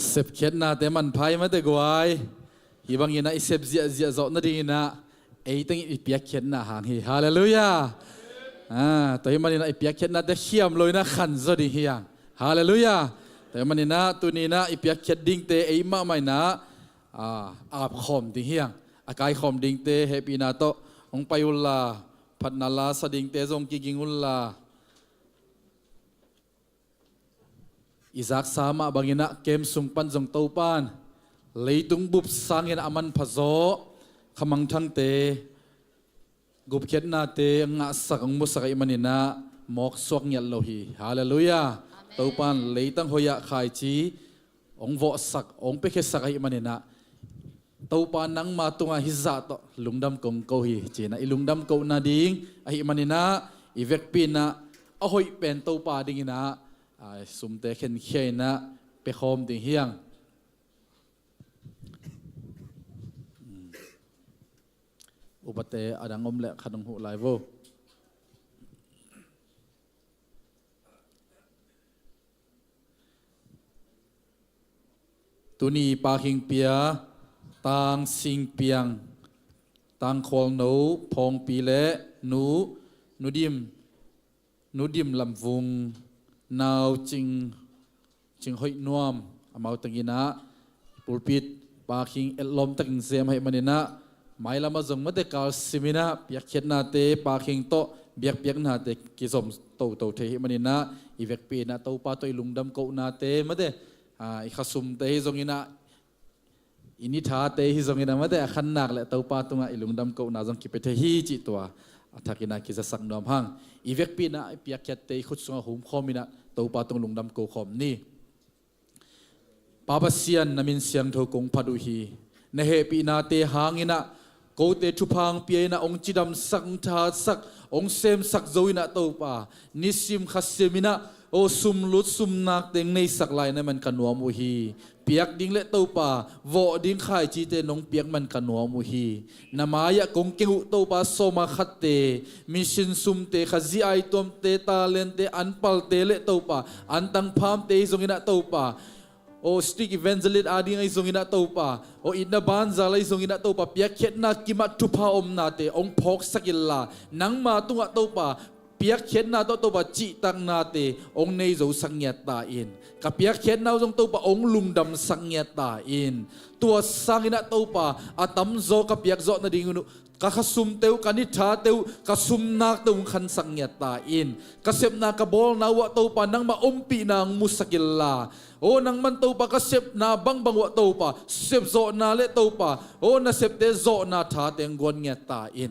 Sepkhiatnate manpha hi mate guai. Hih bangin ah i sep ziahziah zawh nadingin ah ei teng i piakkhiatna hang hi. Halleluiah. Ah, tua hih manin ah i piakkhiatnate khiam lo in ah khan zaw ding hi hang. Halleluiah. Tua hih manin ah tuni in ah i piakkhiat dingte ei mahmah in ah, ah, apkhawm ding hi hang. A kaikhawm dingte hehpihna tawh hong pai unla, phatna la sa dingte zong kiging unla. I zaksa mah bangin ah kem sung pan zong Topa in leitung bup sangin a manpha zaw khamangthangte, gupkhiatnate a ngahsak, a musak ahih manin ah mawk suak ngiat lo hi. Halleluiah. Amen. Topa in leitang hoih ah khaici hong vawhsak, hong piakhiatsak ahih manin ah Topa nangma tungah hih zah tawh lungdam kong ko hi, ci-in ah i lungdam kohna ding ahih manin ah i vekpi-in ah a hoih pen Topa dingin ah, a, sumte khenkhia-in ah pia khawm ding hi hang. Upate a dang om leh khat hong huh lai vo. Tuni Pa Khing Pia, Tang Sing Piang, Tang Khualno Phawngpi le Nu, Nu Dim, Nu Dim Lam Vung, Nau Cing, Cing Hoih Nuam, amau tengin ah pulpit Pa Khing etlawm takin zem ahih manin ah, mailam ah zong mate kalsimin ah piakkhiatnate Pa Khing tawh biakpiaknate kizom toto thei ahih manin ah, i vekpi-in ah Topa tawh i lungdam kohnate mate, a, i khasumte hi zongin ah, i nithate hi zongin ah mate, a khannak le Topa tungah i lungdam kohna zong kipia thei hi cih tua a thakin ah kizasak nuam hang. I vekpi-in ah i piakkhiatte i khut sungah humkhawmin ah Topa tung lungdam ko khawm ni. Pa Pasian, na min siangtho kong phat uh hi. Na hehpihnate hangin ah kote thupha hong pia-in ah hong cidamsak, hong thatsak, hong semsak zo-in ah Topa, nisim khasiamin ah, aw, sumlut sumnakte hong neisak lai na man ka nuam uh hi. Piak ding le Topa, vawh ding khaicite nong piak man ka nuam uh hi. Na mai-ah kong keng uh Topa, sawma khatte, mission sumte, Khazih aituamte, talentte, anpalte le Topa, antang phamte hi zongin ah Topa, aw, street evangelist ading ahi zongin ah Topa, aw, itna banzal ahi zongin ah Topa, piakkhiatna kimah thupha omnate hong phawksak inla, nangma tungah Topa, piakkhiatna tawh Topa cihtaknate hong nei zosak ngiat ta in. Ka piakkhiatna uh zong Topa hong lungdamsak ngiat ta in. Tua sangin ah Topa, a tamzaw ka piakzawh nading uh, ka khasumte uh, ka nithate uh, ka sumnakte uh hong khansak ngiat ta in. Ka sepna ka bawlna uh ah Topa, nangmah ompihna hong musak inla, aw, nangman Topa, ka sepna bangbang uh ah Topa, sepzawhna le Topa, aw, nasepte zawhna thate hong guan ngiat ta in.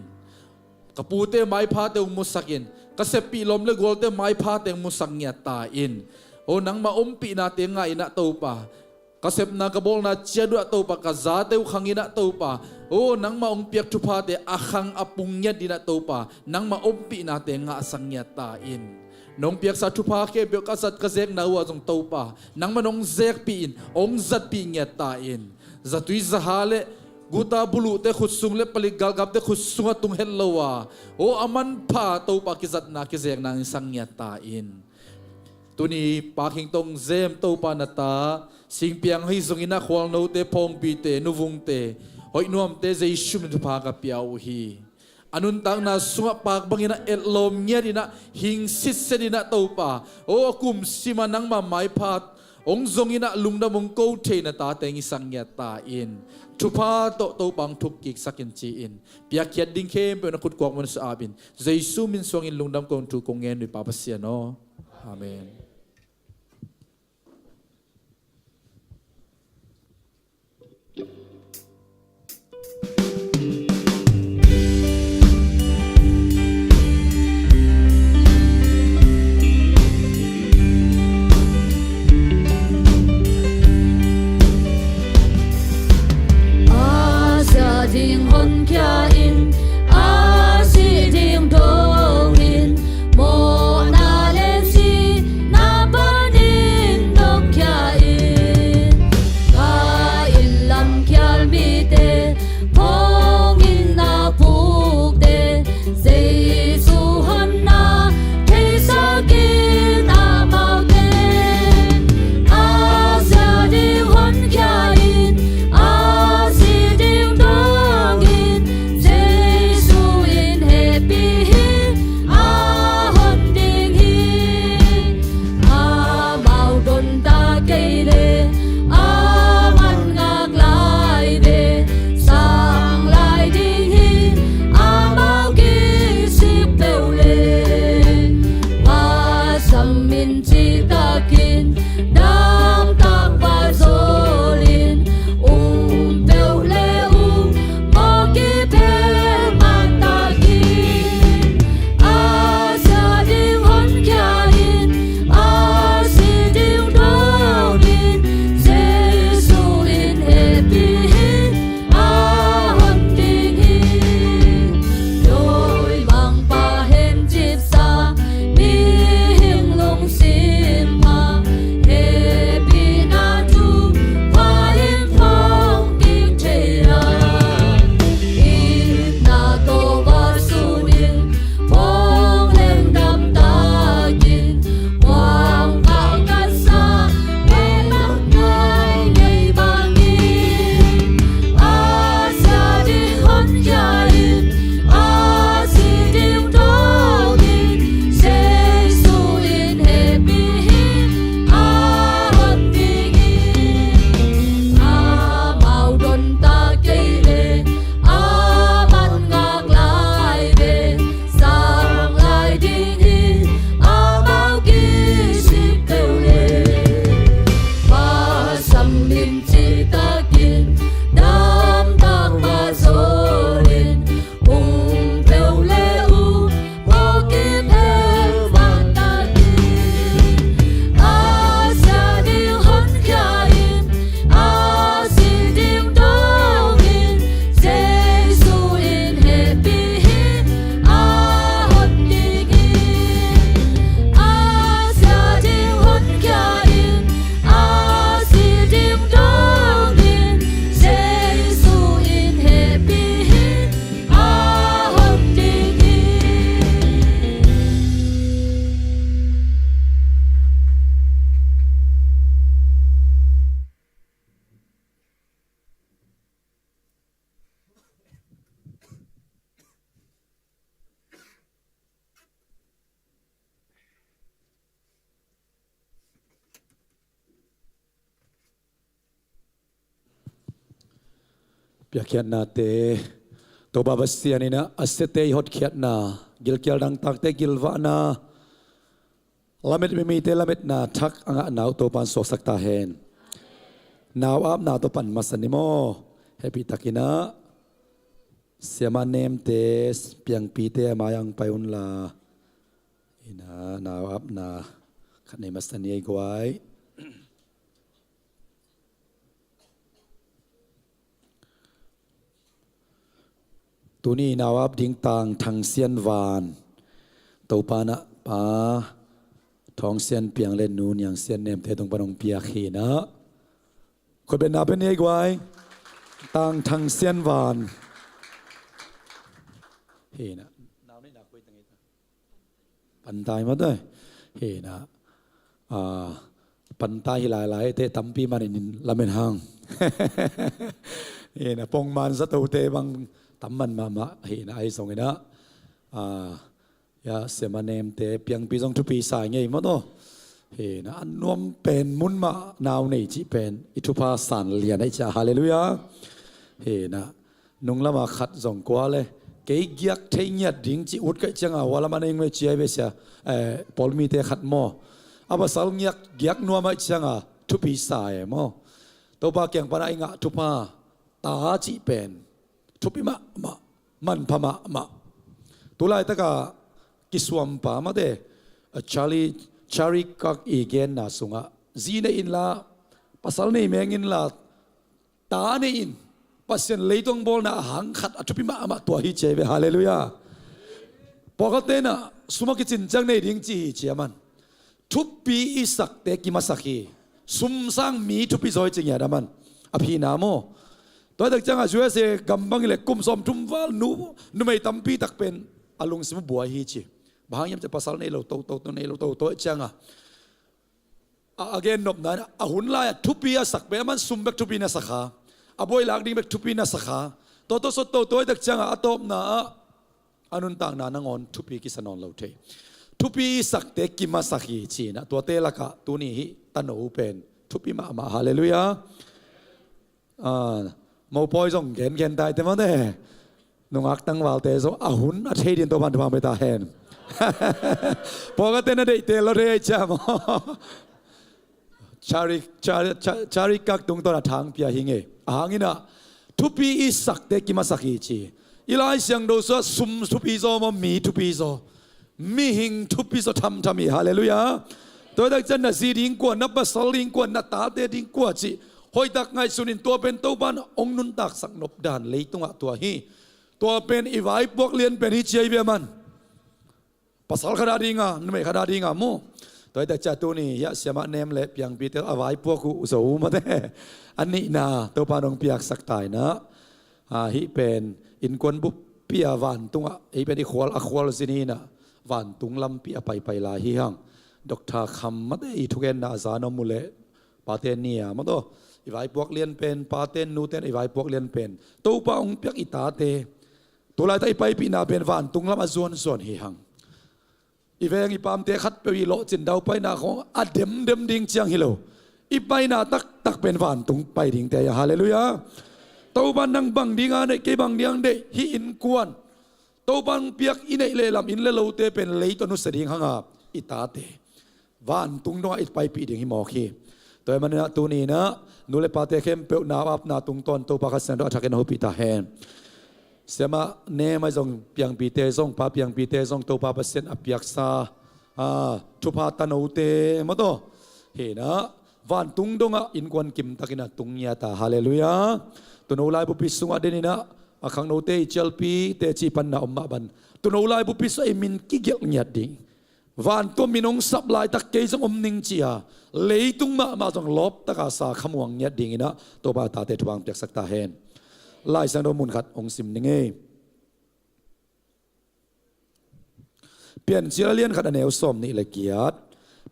Ka pute maiphate hong musak in. Ka seppih lawm le gualte maiphate hong musak ngiat ta in. Aw, nangmah ompihnate ngah in ah Topa, ka sepna ka bawlna ciat uh ah Topa, ka zate uh khang in ah Topa, aw, nangmah hong piak thuphate a khang a pung ngiat in ah Topa, nangmah ompihnate ngahsak ngiat ta in. Nong piaksa thupha khempeuh ka zat ka zekna uh ah zong Topa, nangmah nong zekpih in, hong zatpih ngiat ta in. Zatui zaha le guta buluhte khut sung le palik galkapte khut sungah tung het lo a, aw, a manpha Topa kizatna kizekna hong sak ngiat ta in. Tuni Pa Khing tawh hong zem Topa na ta Singpiang hi zongin ah Khualnote, Phawngpite, Nuvungte, Hoihnuamte Jesu min thupha ka pia uh hi. A nuntakna sungah paak bangin ah etlawm ngiat in ah, hing sitset in ah Topa, aw, a kum simah nangmah maipha hong zong in ah lungdam hong ko thei na tate hong hisak ngiat ta in. Thupha tawh Topa hong thukkiksak in ci-in, piakkhiat ding khempeuh na khut kuak mun sung ap in, Jesu min suangin lungdam kong thu kong ngen uh hi Pa Pasian aw. Amen. A sia ding honkhia in, a sih ding dong in, mawhna le sihna Piakkhiatnate, Topa Pasian in a siate i hotkhiatna, gilkial dangtakte gilvahna, lamet mimite lametna thak a ngahna uh Topa in suaksak ta hen. Nau apna tawh pan masa ni maw? Hehpihtakin a siamah nemte, piangpite a mai-ah pai unla. Hi-in a nau apna khat nei masa ni ei guai. Tuni nau ap ding Tang Thang Sian Van, Topa in a Pa Thawng Sian Piang le Nu Niang Sian Nemte tung pan hong piak hi-in a. Khutbetna pia ni ei guai. Tang Thang Sian Van. Hi-in a. Pantai mah teh. Hi-in a, ah, pantai hi lailai teh tampi manin lamen hang. Hi-in a pongman zatote bang tam man mahmah. Hi-in a ahi zongin a, ah, ya siamah nemte piangpi zong thupi sa ngei mah tawh. Hi-in a a nuam pen mun mah nau nei cih pen i thupha san lian ahi cia. Halleluiah. Hi-in a nung lama khat zong kua le, kei giak thei ngiat ding ci ut kaih cianga hua lama nei ngei ci ai ve sia, eh, Paul mite khat maw. A pasal ngiak giak nuam aih cianga thupi sa e maw. Topa kiang pana i ngah thupha, ta cih pen thupi mahmah, manpha mahmah. Tulaitaka kisuampa mate, a Charlie, Charlie Kirk i genna sungah zi nei inla, pasal nei meng inla, ta nei in, Pasian leitung bawlna a hang khat a thupi mahmah tua hi ci ai ve. Halleluiah. Pawlkhatte in a sum a kicin ciang nei ding ci hi ci a man. Thupi i sakte kimasak hi. Sum sang mi thupi zaw hi ci ngiat a man. A phina maw. Tua hi tak cianga U S A gam bang hi leh kum sawmthum val nu, numei tampi tak pen a lungsim uh buai hi ci. Bang hang hiam ci a pasal nei lo toto, nei lo toto hi cianga a, a gen nopna in a hun lai-ah thupi a sak bek, a man sum bek thupi na sa kha, a buai lak ding bek thupi na sa kha. Tua tawh sawt toto hi tak cianga a tawpna ah a nuntakna nangawn thupi kisa nawn lo thei. Thupi i sakte kimasak hi ci-in a, tuate lakah tuni hih tano pen thupi mahmah. Halleluiah. Ah, mopawi zong gengen taite mawte. Nungak tangvalte zong a hun a thei dingin Topan thupha pia ta hen. Pawlkhatte na deihte lo thei aih ciam. Charlie, Charlie, Charlie Kirk tungtawn a thang pia hi ngei. A hang in a thupi i sakte kimasak hi ci. I Lai Siangtho sungah sum thupi zaw maw, mi thupi zaw, mihing thupi zaw thamtham hi. Halleluiah. Tua hi tak ciang na zi ding kua, na pasal ding kua, na tate ding kua cih hoihtak ngaihsun in, tua pen Topan hong nuntaksak nopdan leitungah tua hi. Tua pen i vaipuak lian pen hi ci ai ve a man. Pasal khat a dinga, numei khat a dinga maw. Tua hi tak ciang tuni hiah siamah nem le piangpite a vaipuak uh zo mawte. A nihna Topan hong piaksak ta in a. Ah, hih pen innkuan buppi a vantungah, hih pen i khual, a khualzin hi in a, vantung lampi a paipai lai hi hang. Doctor Kham mate i thugenna a za nuam uh leh, pate ni a maw taw, i vaipuak lian pen, pate nute i vaipuak lian pen, Topa hong piak i tate, tulaitak i paipihna pen vantung lam a zuanzuan hi hang. I veng i pamte khatpeuh i lawhcin daupaina khawng a demdem ding ciang hi lo. I paina taktak pen vantung pai dingte hi a. Halleluiah. Topan nang bang dinga neih, kei bang dinga neih, hih innkuan, Topan piak i neih leh lam, inn le lote pen lei tawh nusia ding hanga i tate vantung dongah i paipih ding hi mawk hi. Tua ahih manin a tuni in a nu le pate khempeuh nau apna tungtawn Topa Kha Siangtho a thakin a hopih ta hen. Siamah nem ahi zong, piangpite zong, pa piangpite zong, Topa Pasian a piaksa, ah, thupha tanote maw taw, hi in a vantung dongah innkuan kimtakin a tung ngiat a. Halleluiah. Tuuno laibupi sungah den in a, a khangnote i cialpi teci panna om mah bang, tuuno laibupi sungah i min kigelh ngiat ding. Vantung min hong sap laitak kei zong om ning ci-a, leitung mahmah zong lawptaka sa khamuang ngiat ding in a Topa tate thupha hong piaksak ta hen. Lai Siangtho mun khat hong sim ning ei. Piancil a lian khat a neu sawmnih le giat.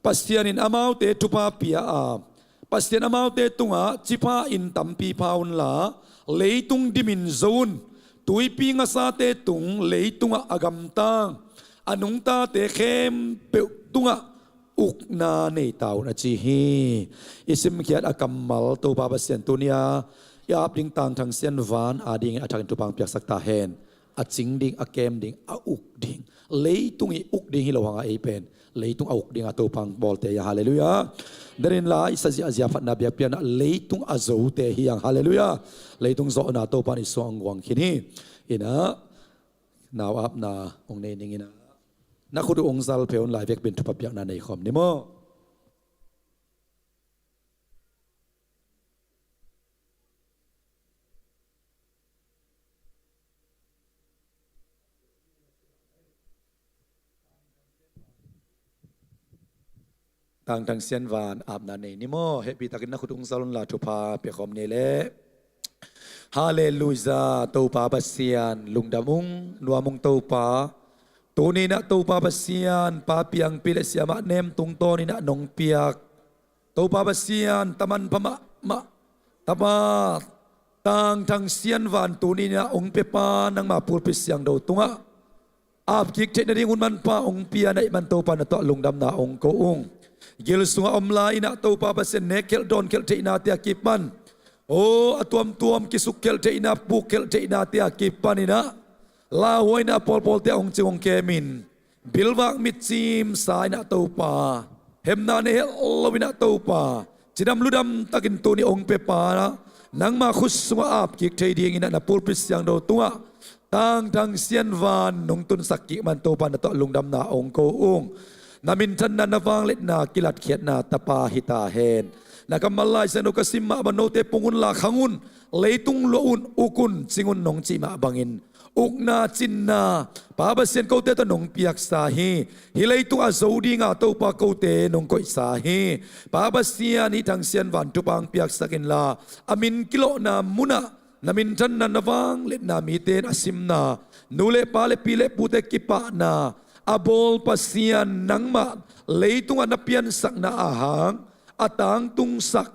Pasian in amaute thupha pia a, Pasian amaute tungah ci pha-in tampi pha unla, leitung dimin zo un. Tuipi ngasate tung leitungah a gamtang, a nungtate khempeuh tungah ukna nei ta un, a ci hi. I simkhiat a kammal Topa Pasian tuni-a i ap ding Tangthang Sian Van adingin a thakin thupha hong piaksak ta hen. A cing ding, a kem ding, a uk ding, leitung i uk ding hi lo hang a, ei pen leitung a uk ding a Topa hong bawlte hi hang. Halleluiah. Denin la i sa ziahziah phatna biakpiakna leitung a zote hi hang. Halleluiah. Leitung zawhna Topa in i sungah hong guang khin hi. Inah nau apna hong nei ning inah na khut uh hong zal phei un, lai vekpi in thupha piakna nei khawm ni maw? Tangthang Sian Van apna nei ni maw? Hehpihtakin na khut hong zal un la thupha pia khawm ni leh. Halleluiah, Topa Pasian, lungdam ung, nuam ung Topa. Tuni inah Topa Pasian, Pa Piangpi le Siamah Nem tungtawn inah nong piak Topa Pasian, taman pha mahmah Tapa Tangthang Sian Van tuni inah hong piapa nangma pulpit siangtho tungah apkik theih nading hun manpha hong pia na hih man Topa na tawh lungdamna hong ko ung. Gil sungah om lai inah Topa Pasian, nek khelh dawn khelh theihnate a kipan, aw, a tuamtuam kisuk khelh theihna, puk khelh theihnate a kipan inah, lauhuai inah a pawlpawlte a hong cing hong kemin, bilvak mitcim sa inah Topa, hemna nei hel lo inah Topa, cidam ludam takin tuni hong piapa nangma khut sungah apkik thei ding inah na pulpit siangtho tungah Tangthang Sian Van nong tunsak kik man Topa na tawh lungdamna hong ko ung. Na minthanna, na vangliatna kilatkhiatna tapa hi ta hen. Na kammal Lai Siangtho ka sim mah bang, note pung un la, khang un, leitung luah un, uk un, cing un nong cih mah bangin, ukna cinna Pa Pasian kote tawh nong piaksa hi. Hih leitung a zo dinga Topa kote nong koihsa hi. Pa Pasian, hih Thang Sian Van thupha hong piaksak inla, a min kilawhna munah na minthanna, na vangliatna mite in a simna, nu le pa le pi le pute kipahna a bawl Pasian nangmah leitungah na piansakna a hang a tangtungsak,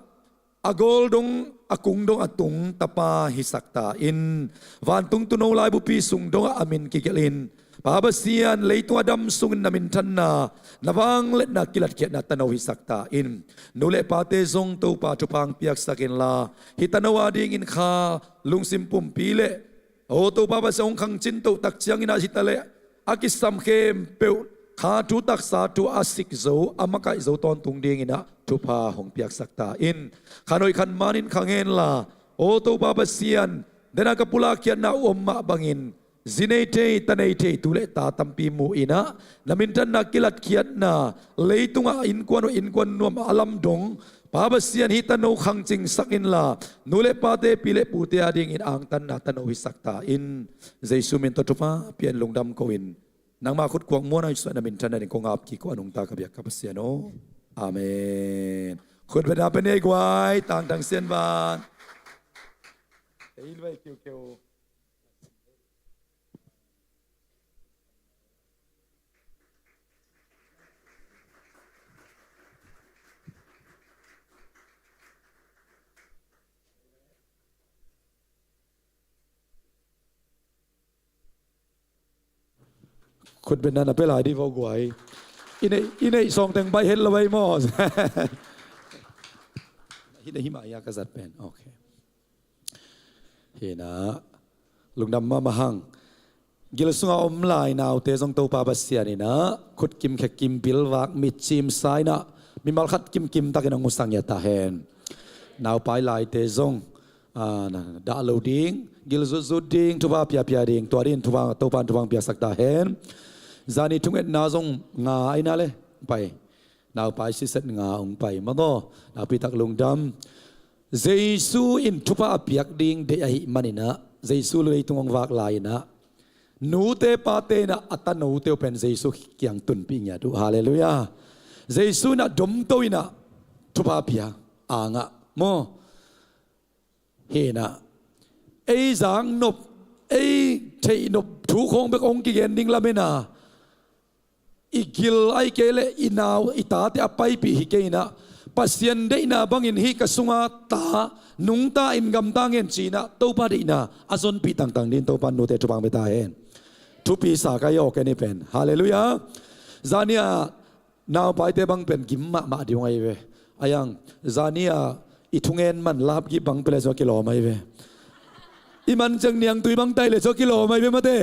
a gawl dong, a kung dong a tung tapa hisak ta in, vantung tuuno laibupi sung dongah a min kigelhin, Pa Pasian, leitung a dam sungin na minthanna, na vangliatna kilatkhiatna tano hisak ta in. Nu le pate zong Topa thupha hong piaksak inla, hih tano adingin kha, lungsim pumpi le, aw Topa Pasian, hong khangcin toh tak ciangin a hita leh a kisam khempeuh kha thu taksa thu a sik zo, a makaih zo tawntung dingin ah thupha hong piaksak ta in. Khan hoih khan manin kha ngen la, aw Topa Pasian, dena ka pulak khiatna uh om mah bangin, zi nei thei, ta nei thei tu le ta tampi mu inah, na minthanna kilatkhiatna, leitungah innkuan uh innkuan nuam a lamdong, Pa Pasian, hih tano khangcingsak inla, nu le pate, pi le pute adingin angtanna tano hisak ta in. Jesu min tawh thupha pian lungdam ko in, nangma khut kuak muan a i suah na minthanna ding kong ap kik uh a nungta ka biak ka Pasian aw. Amen. Khut bena pe nei guai, Tangthang Sian Van. Ei vai kiu kiu. Khut bena na pe lai di vo guai. I neih, i neih sawng teng baih het lo ei maw? Hi na hi mah ia ka zat pen. Okay. Hi na, lungdam mahmah hang. Gil sunga om lai naute zong Topa Pasian inah khut kim khe kim, bilvak mitcim sa inah, mimal khat kimkim takin hong husang ia ta hen. Naupai laite zong, ah, na, dah lo ding, gil zutzut ding, thupha piapia ding, tua dingin thupha, Topa in thupha hong piaksak ta hen. Zani thungetna zong nga a inah le pai, naupai siset nga hong pai mah maw. Naupi tak lungdam. Jesu in thupha a piak ding deih ahih man inah, Jesu leitung hong vak lai inah, nute pate inah a tanote uh pen Jesu kiang tunpih ngiat uh. Halleluiah. Jesu inah domto inah thupha pia, a ngah maw. Hi inah, ei zak nop, ei theih nop thu khawng bek hong kigen ding lamen a, i gil ahih kei leh i nau i tate a paipih hi kei inah, Pasian deihna bangin hih ka sunga ta, nungta in gamta ngen ci inah Topa deihna a zonpih tangtang dingin Topa in nute thupha hong pia ta hen. Thupi sa ka hi aw kei ni pen. Halleluiah. Zani a naupaite bang pen gim mahmah ding hong ahi ve. A iang, zani a I thungen man lapgip bang pia le cu a kilawm ahi ve. I man ciang niangtui bang taih le cu a kilawm ahi ve mate.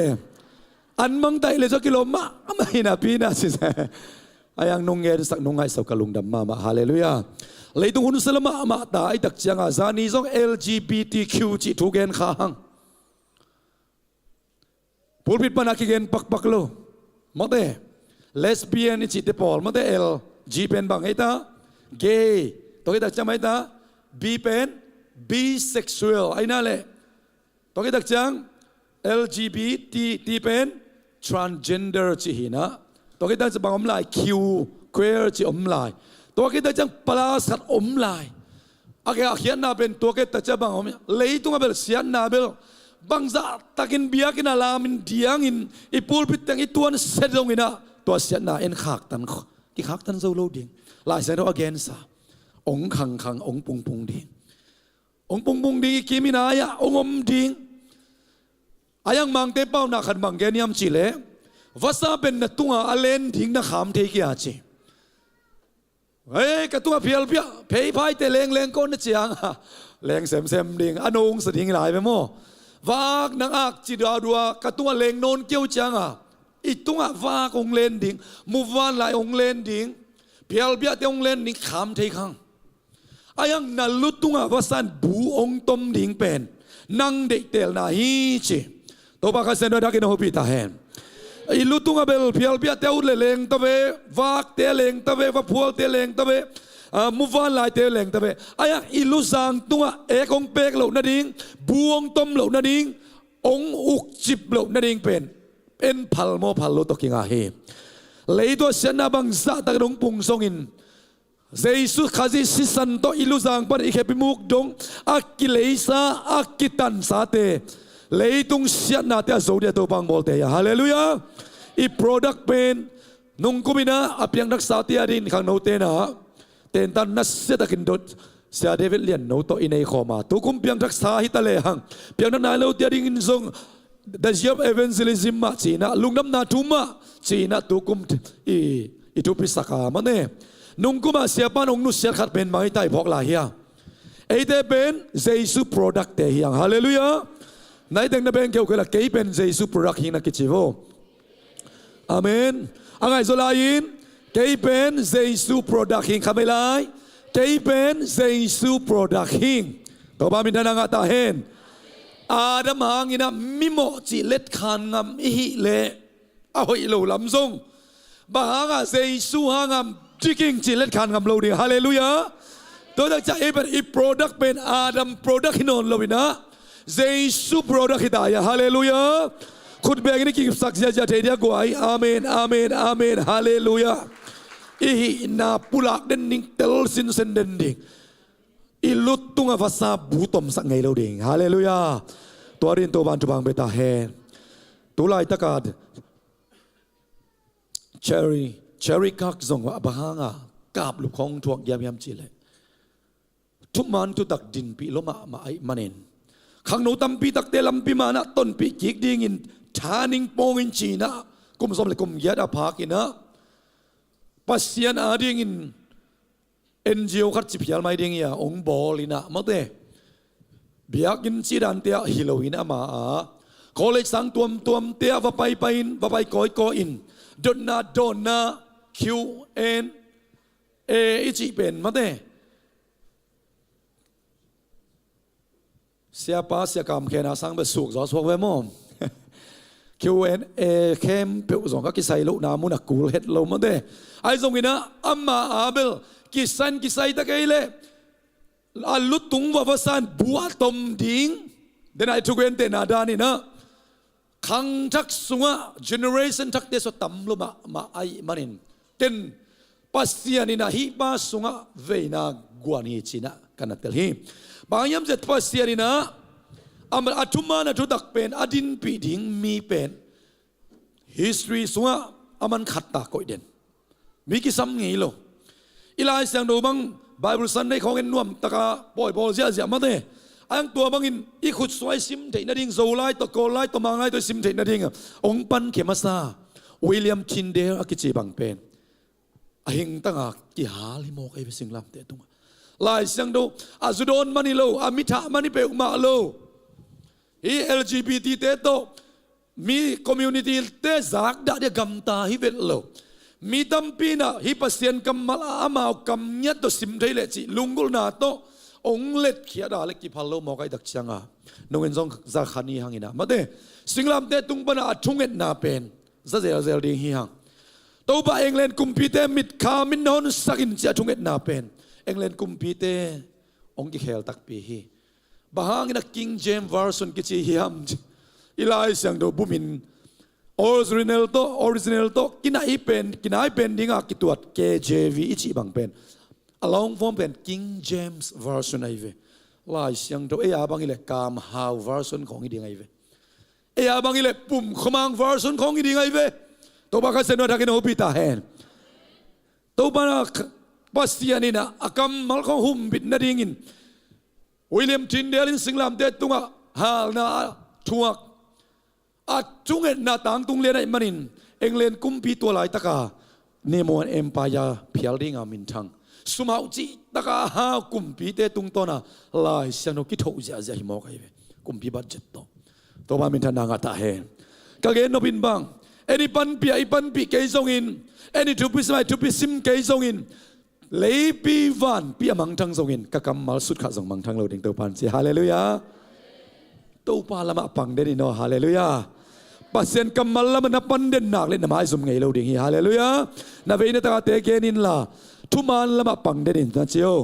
An bang taih le cu a kilawm mahmah hi napi na si se. A yang nung ngensak nung ngaihsak ka lungdam mahmah. Halleluiah. Leitung hun sila mahmah ta a i tak cianga zani zong L G B T Q cih thu gen kha hang. Pulpit pana kigen pakpak lo. Mawte, lesbian i cihte pawl mawte, L G pen bang ei ta? Gay. Tua kei tak ciang mai ta? B pen bisexual. Ai na le. Tua kei tak ciang L G B T, T pen transgender cih hi na. Tua kei tak ciang bang om lai? Q, queer cih om lai. Tua kei tak ciang plus khat om lai. A kei a khiatna pen tua kei tak ciang bang om, leitung a bel siatna bel bang zahtakin biakinn a lamin diangin i pulpit teng i tuan set zongin ah tua siatna en khaktan, kikhaktan zo lo ding. Lai Siangtho a gensa ong khangkhang, ong pungpung ding. Ong pungpung ding, i kim i nai ah ong om ding. A yang Mangte paunak khat bang gen hiam cih leh, vasa pen na tunga a len ding na kham thei kia ci. Hei, ka tungah phialpiah pheiphai te lengleng ko na ciang a leng semsem ding, a nungsa ding lai ve maw? Vak nang ak ci duadua ka tungah leng nawn keu ciang a i tungah vak hong len ding, muvanlai hong len ding, phialpiahte hong len ding kham thei khang. A yang na lu tungah vasan bu hong tom ding pen nang deihtelna hi ci. Topa Kha Siangtho dakin a hopih ta hen. I lu tungah bel phialpiahte uh le leng ta ve, vakte leng ta ve, vaphualte leng ta ve, ah, muvanlaite leng ta ve. A yang i lu zang tungah ek hong pek loh nading, bu hong tom loh nading, hong ukcip loh nading pen en phal maw phal lo tawh kinga hi. Leitung a siatna bang zahtakin hong pung zongin Jesu Khazih sisan tawh i luzang pan i khep i muk dong a kileisa, a kitansate, leitung siatnate a zo dia Topa hong bawlte hi a. Halleluiah. I product pen nungkum in ah a piangthaksate a dingin khangnote in ah tentan nasiatakin dot Sia David Lian No tawh i nei khawm a, tukum piangthaksa hi ta lehang, piangthak nai lote a dingin zong The Year of Evangelism mah ci-in ah, lungdamna thu mah ci-in ah tukum i, i thupi sak a, mane. Nungkum ah siapa in hong nusiat khat pen bang hi ta i phawk lai hia? Eite pen Jesu product te hi hang. Halleluiah. Nai teng na beng keuh kei la, kei pen Jesu product hi ing na kici vo. Amen. A ngaihzaw lai-in, kei pen Jesu product hi ing, kha mai lai. Kei pen Jesu product hi ing. Topa minthanna ngah ta hen. Adam hangin ah mimawh cih letkhan ngam i hih leh a hoih lo lam zong, bang hangah Jesu hangah dik ing cih letkhan ngam lo ding. Halleluiah. Tua tak ciang ei pen i product pen Adam product hi nawn lo in ah Jesu product hi ta hi a. Halleluiah. Khut bengin i kikipsak ziahziah thei dia guai. Amen, amen, amen. Halleluiah. I hihna pulak den ding, tel sinsen den ding. I lu tungah vasa bu tomsak ngei lo ding. Halleluiah. Tua dingin Topa in thupha hong pia ta hen. Tu laitakah Charlie, Charlie Kirk zong ah bang hangah kaplup khawng thuak giamgiam cih leh, thuman thutak dinpih lua mahmah ahih manin, khangno tampi takte lampi manah tonpih kik dingin thaning pawngin ci-in ah kum sawm le kum giat a phakin ah Pasian adingin N G O khat ci phial mai ding hi a, hong bawl in ah, mate. Biakinn cih dante ah hi loin ama a college sang tuamtuamte ah va paipai in, va pai kawikawi in, dotna dawnna Q and A i cih pen, mate. Siapa, Sia Kam Khen a sang bel suk zaw suak ve maw? Q and A khempeuh zong ka kisai lohna mun a kul het lo, mate. Ahi zongin ah ama a bel kisai kisai ta kei leh a lutung vavasan bu a tom ding, den a i thugentehna danin ah khangthak sungah generation thakte sua tam lua mahmah ahih manin, ken Pasian in ah hih pa sungah veina guan hi ci-in ah ka na tel hi. Bang hiam cih leh Pasian in ah a thuman a thutak pen a dinpih ding mi pen history sungah a man khat ta koih den. Mi kisam ngei lo. I Lai Siangtho bang Bible Sunday khawng en nuam taka pawi bawl ziahziah, mate. A yang tua bangin i khutsuai sim theih nading, Zolai tawh, Kawllai tawh, Manglai tawh i sim theih nading a hong pankhia masa William Tyndale a kici bang pen a hingtanga kihal hi mawk ei ve singlamteh tungah. Lai Siangtho a zu dawn man hi lo, a mi thah man hi peuhmah lo. Hih L G B T te tawh mi community te zakdah ding a gamta hi vet lo. Mi tampi in ah hih Pasian kammal a amau kam ngiat tawh sim thei leh cih lunggulhna tawh hong letkhia a le kiphal lo mawk ahih tak ciangin, nungin zong za kha ni hang in ah, mate, singlamteh tung pan a thungetna pen za zelzel ding hi hang. Topa, England kumpite mitkha min na honsak in, ci a thungetna pen England kumpite hong kikhel takpi hi. Bang hangin a King James Version kici hiam? I Lai Siangtho bumin original tawh, original tawh kinai pen, kinai pen dinga kituat K J V i cih bang pen, a long form pen King James Version ahi ve. Lai Siangtho ei a bang hi leh kamhau version khawng hi ding ahi ve. Ei a bang hi leh pum khuamang version khawng hi ding ahi ve. Topa Kha Siangtho a thakin hopih ta hen. Topa na Kha-, Pasian in ah a kammal khawng humbit nadingin William Tyndale in singlamteh tungah halna a thuak, a thungetna tangtung lian ahih manin England kumpi tua laitaka Nemaw Empire phial dinga minthang, sumhauh cih taka hau kumpite tungtawna Lai Siangtho kithoh ziahziah hi mawk ahi ve. Kumpi budget tawh. Topa minthanna ngah ta hen. Ka gen nop in bang, en i panpih ah i panpih kei zongin, en i thupi sim ah i thupi sim kei zongin, leipi vanpi a mangthang zongin ka kammal sutkhat zong mangthang lo ding, Topa in ci. Halleluiah. Topa lamah pang den in aw. Halleluiah. Pasian kammal lamah na pan den nak leh na maizum ngei lo ding hi. Halleluiah. Na vei na takate gen inla, thuman lamah pang den in, na ci aw.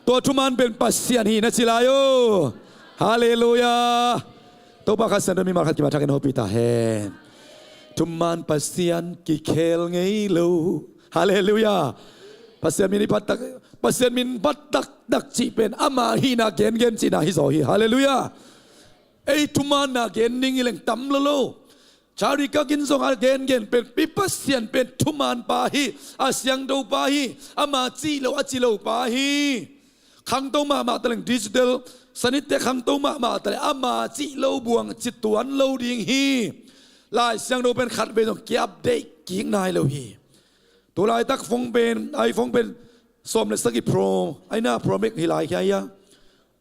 Tua thuman pen Pasian hi, na ci lai aw. Halleluiah. Topa Kha Siangtho in mimal khat kimat thakin hopih ta hen. Thuman Pasian kikhel ngei lo. Halleluiah. Pasian min i phat tak, Pasian min phat taktak cih pen ama hihna gengen cihna hi zaw hi. Halleluiah. Ei thumanna gen ding hi leng tam lolo. Charlie Kirk in zong a gengen pen, i Pasian pen thuman pa hi, a siangtho pa hi, ama cih lo a ci lo pa hi. Khangto mahmah ta leng, digital sanitte khangto mahmah ta leh ama cih lo buang ci tuan lo ding hi. Lai Siangtho pen khatvei zong ki-update kik nai lo hi. Tu laitak phone pen, iPhone pen sawm le sagih Pro, aina Pro Max hi lai khia hia.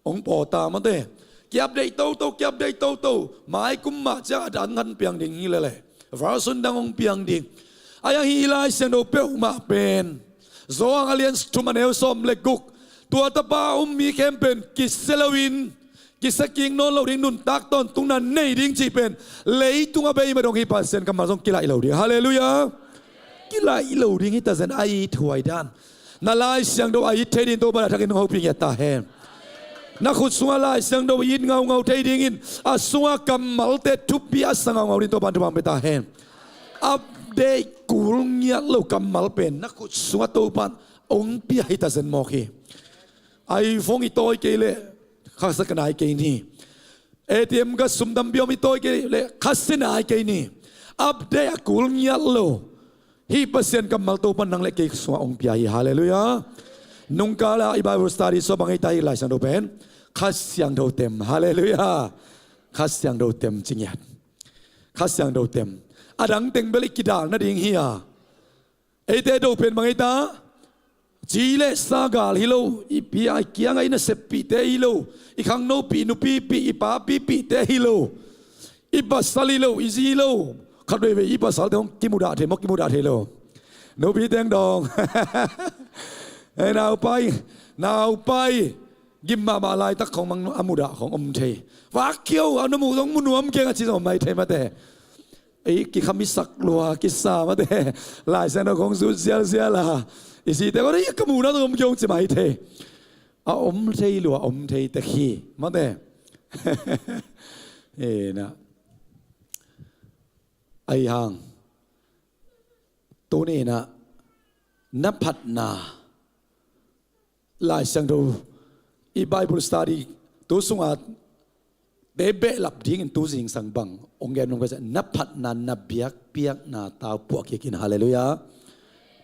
Hong paw ta mate. Ki-update toto, ki-update toto. Mai kum mah ciang a dang hong piang ding hi lele. Version dang hong piang ding. Ahi hang hih Lai Siangtho peuhmah pen Johan a lian thum a neu sawm le guk. Tua tapa a um mi khempeuh in kisia loin, kisia kik nawn lo ding, nuntak tawntungna nei ding cih pen leitung a bei mah dong hi, Pasian kammal zong kilaih lo ding. Halleluiah. Kilaih lo ding hi ta zen, a it huai dan. Na Lai Siangtho a it thei dingin Topa in a thakin hong hopih ngiat ta hen. Na khut sungah Lai Siangtho it ngaungau thei dingin, a sungah kammalte thupi a sa ngaungau dingin Topa in thupha hong pia ta hen. Update kul ngiat lo kammal pen na khut sungah Topa in hong pia hi ta zen mawk hi. iPhone i tawi kei leh khasa ka nai kei ni. A T M ka sum tampi om i tawi kei leh khasa nai kei ni. Update a kul ngiat lo. Hih Pasian kammal Topa in nang le kei sungah hong pia hi. Halleluiah. Nungkal a i Bible study sua bang hi ta, hih Lai Siangtho pen Kha Siangtho tem. Halleluiah. Kha Siangtho tem ci ngiat. Kha Siangtho tem. A dang teng bel i kidal nading hi a. Eite do pen bang hi ta? Ci le sa gal hi lo, i pia, i kiangah i naseppihte hi lo, i khangnopih, nupipih, i papipihte hi lo, i pasal hi lo, i zi hi lo. Khat veivei i pasalte hong kimudah thei maw, kimudah thei lo? Nupi teng dong. Ei, naupai, naupai. Gim mahmah laitak khong mang a mudah khong om thei. Vak khia uh a, na muh zong mu nuam keng a ci zong om mai thei mate. Ei, kikham i sak lua kisa mate. Lai Siangtho khong zut zialzial a, i zite khong, ei, ka muhna zong om keng ci mai thei. A om thei lua, om thei tek hi mate. Ei na. Ahi hang tuni in ah na phatna, Lai Siangtho i Bible study tu sungah te behlap dingin tu zingsang bang hong gen nung ka, na phatna, na biakpiakna tau puah kik in. Halleluiah.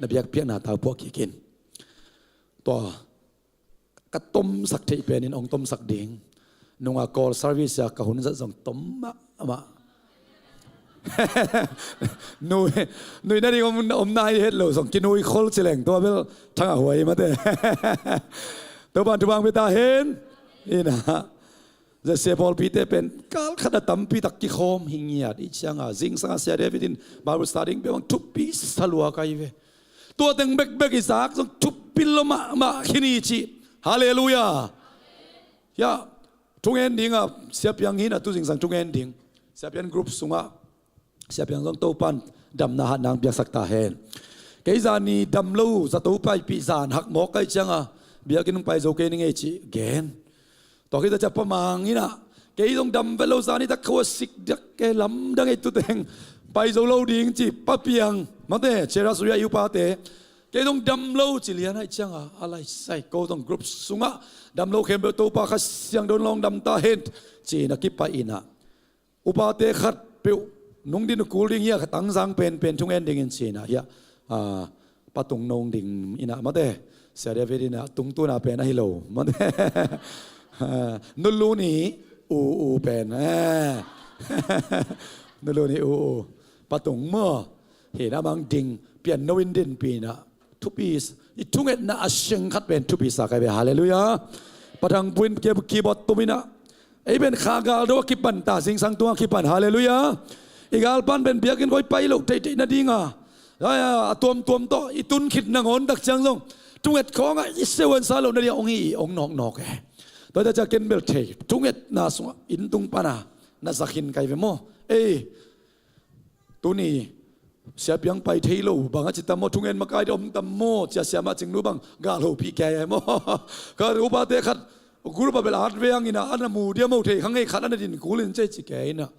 Na biakpiakna tau puah kik in. Tua ka tomsak theih penin hong tomsak ding. Nunga call service a ka hun zat zong tom mahmah. Nui, nui nading om, om nai het lo zong kinui khol ci leng tua bel thang a huai mate. Topan thupha hong pia ta hen. Ina. Zia sia pawlpite pen kal khat a tampi tak kikhawm hi ngiat i cianga zingsanga Sia David in Bible study ding pia bang thupi sa lua kai ve. Tua teng bekbek i zak zong thupi lo mahmah khin hi ci. Halleluiah. Ya, thungen ding a, Sia Piang hi na tu zingsang thungen ding. Sia Piang group sungah, Sia Piang zong Topan damna hatna hong piaksak ta hen. Kei zani dam lo zato paipih zan hak mawk kai cianga biakinn hong pai zo kei ning ei ci gen. Tua khit a cia Pa Mang in ah, kei zong dam vet lo zani tak khua sik diak kei lamdang ei tu teng pai zo lo ding ci Pa Piang mate, Cherasuya i upate. Kei zong dam lo ci lian ahih cianga a lai sai ko zong group sungah dam lo khempeuh Topa Kha Siangtho in hong dam ta hen ci-in a kipai in ah, upate khat peuh nung din kul ding hi a, kha tangzang penpen thungen dingin ci-in ah hi a, a, Pa Tung nong ding in ah mate, Sia David in ah Tung tuna pen ahi lo mate. A, Nuluni u u pen, eh. Nuluni u u Pa Tung maw. Hi na mang ding pian no in din pi na thupi, i thungetna a siang khat pen thupi sa kai ve. Halleluiah. Pa Thang Puin keyboard tum in ah, ei pen kha gal do a kipan ta, zingsang tung a kipan. Halleluiah. I galpan pen biakinn koi pai lo teitei nadinga, a, a tuamtuam tawh i tun khit nangawn tak ciang zong thunget khawngah i seuansa lo nadinga hong hi, hong nawknawk e. Tua ta cia ken bel thei thungetna sungah inn tung pana na zakhin kai ve maw. Ei, tuni Sia Piang pai thei lo bang a ci tam maw, thungen makai deuh om tam maw, cia siamah Cingnu bang gal hopih kei ai maw. Ka upate khat group a bel at ve ang in ah, ana mu dia maw thei kha ngei khat ana din kul in cei ci kei in ah.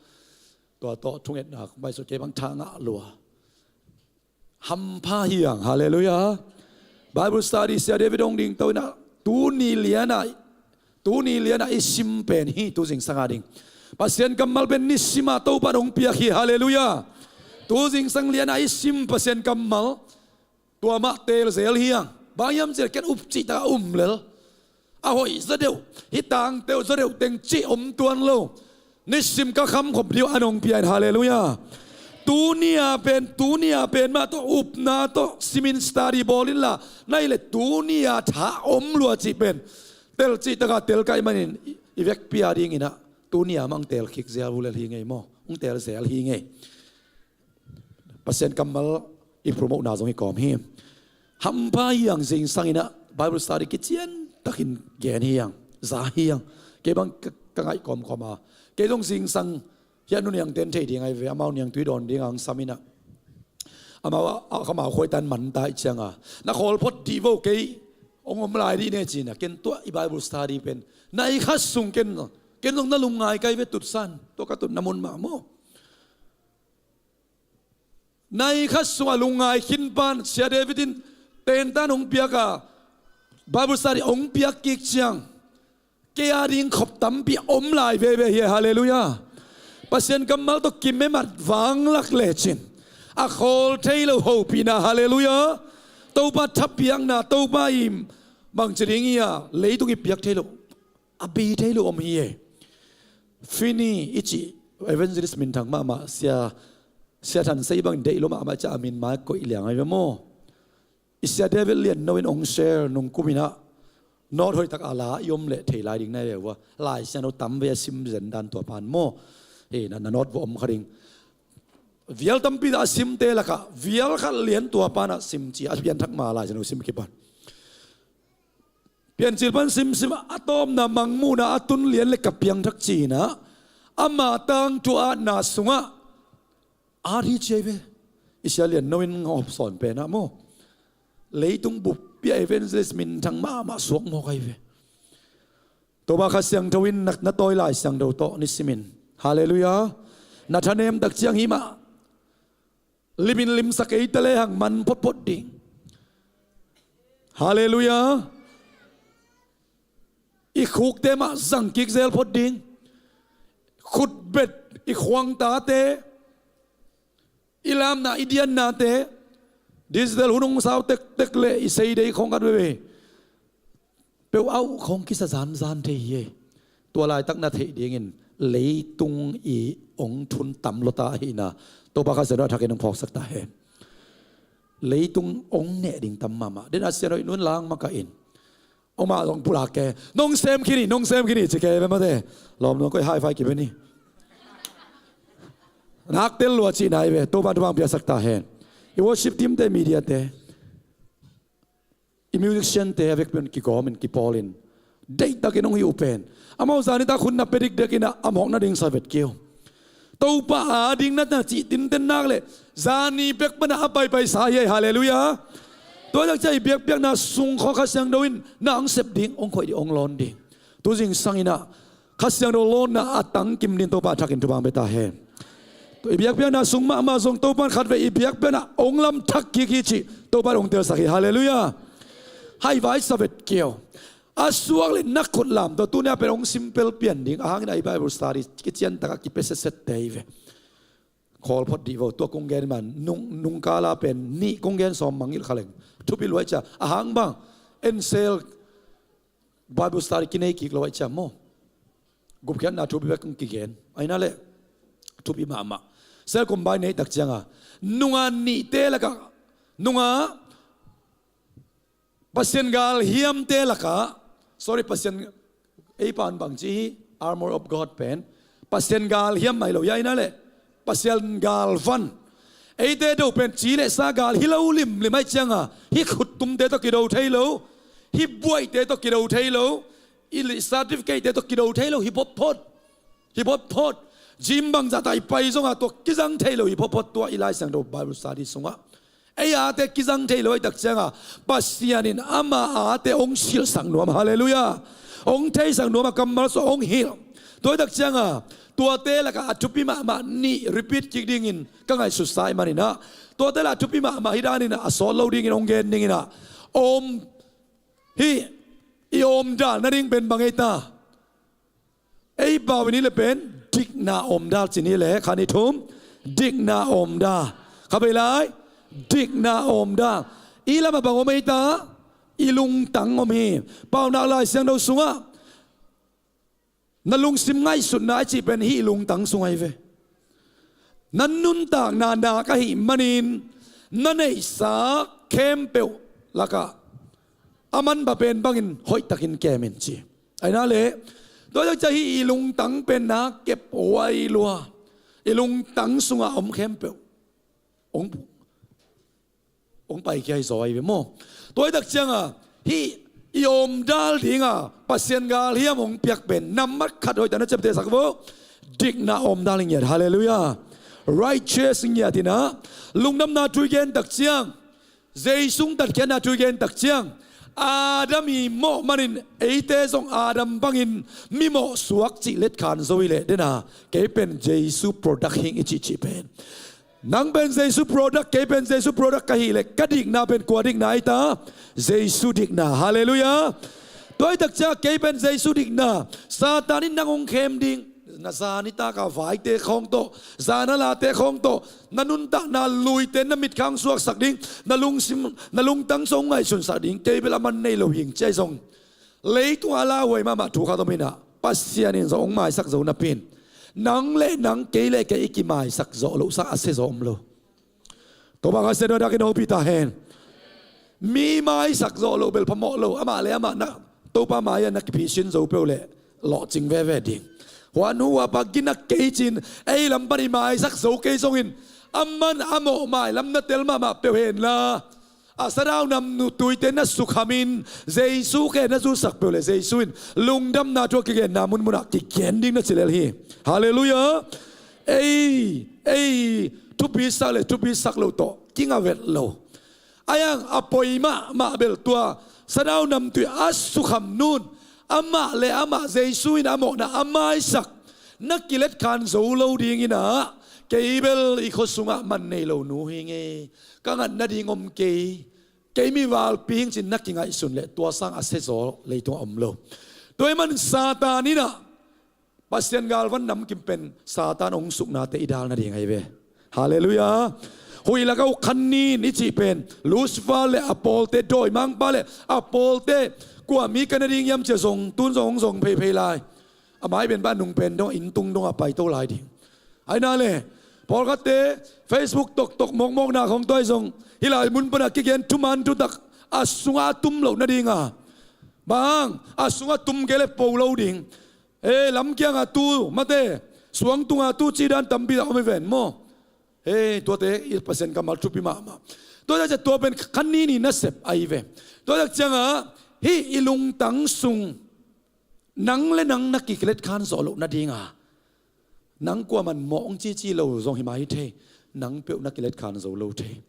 Tua tawh thungetna bai sut kei bang tha ngah lua. Hampha hi ang. Halleluiah. Bible study Sia David hong ding to in ah, tuni lian ah, tuni lian ah i sim pen hi tu zingsang a ding Pasian kammal pen nisim a Topan hong piak hi. Halleluiah. Tu zingsang lian ah i sim Pasian kammal tua mah teel zel hi ang. Bang hiam cih leh ken up cih tak a um lel, a hoih zaw deuh, hi tangteuh zaw deuh teng cih om tuan lo. Nisim ka kham khop ding uh a nong pia in. Halleluiah. Tuni a pen, tuni a pen mah tawh upna tawh simin study bawl inla, na hih leh tuni a tha om lua cih pen tel cih tak a tel ka hih manin i vekpi a dingin ah tuni a mah hong teel kik zel uh lel hi ngei maw. Hong teel zel hi ngei. Pasian kammal i promote na zong hi kawm hi. Hampha hi ang. Zingsang in ah Bible study kician takin gen hi ang, za hi ang. Kei bang ka, ka ngaih kawmkawm a, kei zong zingsang hi a, Nu Niang ten thei ding ahi ve, amau niangtui dawn ding a hong sam in ah, amau a, a, amau khuaitan man ta i cianga, na khawl phot dih vo, kei hong om lai dih ne ci-in ah, ken tua i Bible study pen nai khat sung ken, ken zong na lungngai kai ve, tutsan tua ka tutna mun mah maw. Nai khat sungah lungngai khin pan Sia David in tentan hong piak a, Bible study hong piak kik ciang, kei a ding khop tampi om lai veve hi. Halleluiah. Pasian kammal tawh kimemat vanglak lecin a khawl thei lo hopihna. Halleluiah. Topa thapiakna, Topa i bangci ding hi a, leitung i piak thei lo, a bei thei lo om hi e. Fini i cih evangelist minthang mahmah, sia, sia Than Sei bangin deih lo mahmah, ca a min mai koih liang ahi ve maw. I sia David Lian No in hong share nung kum in ah, note hoih tak a la i om leh thei lai ding na hi ve ua. Lai Siangtho tam ve a sim zen dan tua pan maw. Hi na, na note va om kha ding. Vial tampi a simte lakah vial khat lian tua pan ah sim ci a pianthak ma Lai Siangtho sim kipan. Piancil pan simsim a tawpna mangmuhna a tun lian le ka piangthak ci-in ah, ama tangthu atna sungah at hi ci ahi ve. I sia Lian No in hong hawm sawn pen ah maw, leitung buppi ah evangelist minthang mahmah suak mawk ahi ve. Topa Kha Siangtho in na, na tawi Lai Siangtho tawh nisimin, halleluiah, na thanem tak ciang hih mah limin limsak ei ta lehang man photphot ding. Halleluiah. I khukte mah zang kik zel phot ding. Khutbet, i khuangtate, i lamna, i diannate, digital hun hong sau tektek le i seidei khawng khat veve peuh auh khawng kisa zanzan thei hi ei. Tua laitak na theih dingin leitung i hong thun tam lua ta ahihna Topa Kha Siangtho a thakin hong phawksak ta hen. Leitung hong neh ding tam mahmah. Den a sian hoih nun lang maka in. Omah zong pulak ke. Nong sem khin hi, nong sem khin hi, ci ke ve mate. Lawm nong koi high five kibe ni. Nak tel lua cihna hi ve. Topa thupha hong piaksak ta hen. I worship team te, media te, i musician te a vekpi un kigawmin kipawlin deihtakin hong hi uh pen amau zani tak hun na pia dikdekin a mawk nading sa vet kei uh. Topa a ding na cih tinten nak le zani bek pana a paipai sa hi ei. Halleluiah. Tua tak ciah i biakpiakna sung khawng Kha Siangtho in na hong sep ding, hong khoih ding, hong lawn ding. Tu zingsang inah Kha Siangtho lawnna a tangkim ding Topa thakin thupha hong pia ta hen. Tua i biakpiakna sung mahmah zong Topa in khatvei i biakpiakna hong lam thak kik hi cih Topa in hong telsak hi. Halleluiah. Haivai sa vet kei uh. A suak le na khut lam tawh tuni a pen hong simple pian ding. A hangin a i Bible study kician takah kipia setsette hi ve. Khawl phot dih vo, tua kong gen man nung, nung kala pen nih kong gen sawm mangngilh kha leng. Thupi luai cia a hang bang en sel Bible study kinei kik lo ai cia maw. Gupkhiatna thupi bek kong kigen aina le thupi mahmah. Sel kumbai nei tak cianga nunga nihte lakah nunga Pasian galhiamte lakah, sorry, Pasian, ei pan bang ci hi, armor of God pen Pasian galhiam mai lo, ia ina le Pasian galvan. Eite do pen ci le sa gal hi lo limlim ai cianga hih khuttumte tawh kido thei lo, hih buaihte tawh kido thei lo, i certificate-te tawh kido thei lo hi photphot. Hi photphot. Gym bangzah ta i pai zonga tua kizang thei lo hi photphot, tua i Lai Siangtho Bible study sungah. Ei ate kizang thei lo ai tak cianga Pasian in ama ate hong silhsak nuam. Halleluiah. Hong theisak nuam a kammal sua hong hilh. Tua ai tak cianga tuate lakah a thupi mahmah nih repeat kik dingin ka ngaihsutsa i maninah tuate lah a thupi mahmah hi daninah a sawt lo dingin hong gen dinginah om hih i omdal nading pen bang ei ta? Ei pau in hi le pen dikna omdal ci ni le khan i thum dikna omdal. Kha bei lai dikna omdal. I lamah bang om ei ta? I lungtang om hi. Paunak Lai Siangtho sungah na lungsim ngaihsutna a cih pen hih lungtang sung ahi ve. Na nuntakna nak ahih manin na neihsa khempeuh lakah a manpha pen bangin hoihtakin kemin ci. Aina le tua ciah hih i lungtang pen na kep huai lua. I lungtang sungah om khempeuh hong hong paikhia hi zaw ahi ve maw? Tua hi tak cianga hih i omdal dinga Pasian galhiam hong piak pen nambat khat hoih tak na ciaptehsak vo. Dikna omdal i ngiat. Halleluiah. Righteous i ngiat inah lungdamna thu i gen tak ciang, Jesu hong tatkhiatna thu i gen tak ciang, Adam i mawh manin eite zong Adam bangin mimawh suak cih letkhan zo hi leh dena kei pen Jesu product hing i cihcih pen nang pen Jesu product, kei pen Jesu product ka hih leh ka dikna pen kua dikna ahi ta? Jesu dikna. Halleluiah. Tua ahi tak ciah kei pen Jesu dikna. Satan in nang hong khem ding. Na zan i taka vaite khawng tawh, zan a late khawng tawh, na nuntakna luite na mitkhang suaksak ding, na lungsim, na lungtang sung ngaihsunsak ding. Kei bel a man nei lo hing ciai zong leitung a lauhuai mahmah thu khat om inah Pasian in zong hong maisak zo napi in nang le nang, kei le kei i kimaisak zawh loh sang a sia zaw om lo. Topa Kha Siangtho dakin hopih ta hen. Mi maisak zawh loh bel phamawh lo, amah le amah na Topa mai-ah na kiphisin zo peuh le lawhcing veve ding. Huan hu huapa gina kei cin ei lam pan i maisak zo kei zongin a man a mawh mailam na tel mahmah peuh henla a sadaunam nutuite na sukhamin Jesu khe na zusak peuh le Jesu in lungdamna thu a kigenna munmunah kigen ding na ci lel hi. Halleluiah. Ei, ei thupisak le thupisak lo tawh kinga vet lo. Aiang a poi mahmah bel tua sadaunam tui a sukham nun amah le amah Jesu in a mawhna a maisak na kiletkhan zo lo dinginah kei bel i khua sungah man nei lo nu hing e, ka ngat nading om kei, kei mi valpi hing cin na kingaihsun leh tua sang a sia zaw leitungah om lo. Tua i man Satan inah Pasian galvan namkim pen Satan hong suknate i dal nading ahi ve. Halleluiah. Huih laka uh khan nin i cih pen Lucifer le a pawlte, dawimangpa le a pawlte, kua mi ka nading hiam cia zong tun zong hong zong pheiphei lai. A mai pen pan nung pen dong, inn tung dong a paito lai ding. Aina le, pawlkhatte Facebook toktok mawkmawkna khong tua hi zong, hih lai mun pana kigen thuman thutak a sungah a tum loh nadinga, bang a sungah tum kei le po lo ding. E, lamkianga tu mate, suangtunga tu ci dan tampi a om hi ven maw? Hei, tuate i Pasian kammal thupi mahmah. Tua tak ciang tua pen khan ni ni nasep ahi ve. Tua tak cianga hih i lungtang sung nang le nang na kikilet khan zawh loh nadinga, nang kuaman mawh hong cici lo zong hi mah hi thei, nang peuh na kilet khan zo lo thei.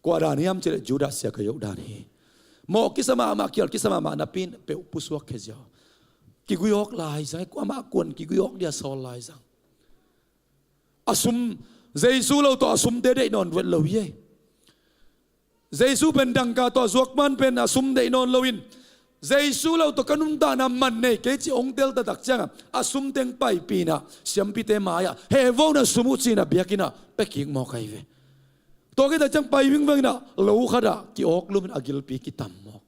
Kua dan hiam cileh Judas Iskariot dan hi. Mawh kisa mahmah, kial kisa mahmah napi in peuh pusuak khia ziau. Kigui awk lai zang, kuamah kuan kigui awk dia sawl lai zang. A sum, Jesu lo tawh a sumte deih nawn vet lo hi ei. Jesu pen dangka tawh zuak man pen a sum deih nawn loin, Jesu lo tawh ka nuntakna man nei kei ci hong tel taktak cianga a sum teng paipih inah siampite mai-ah, "He vo, na sum uh," ci-inah biakinnah pia kik mawk ahi ve. Tua kei tak ciang pai vingvang inah lo khatah ki-awk lumin a gilpi kitam mawk.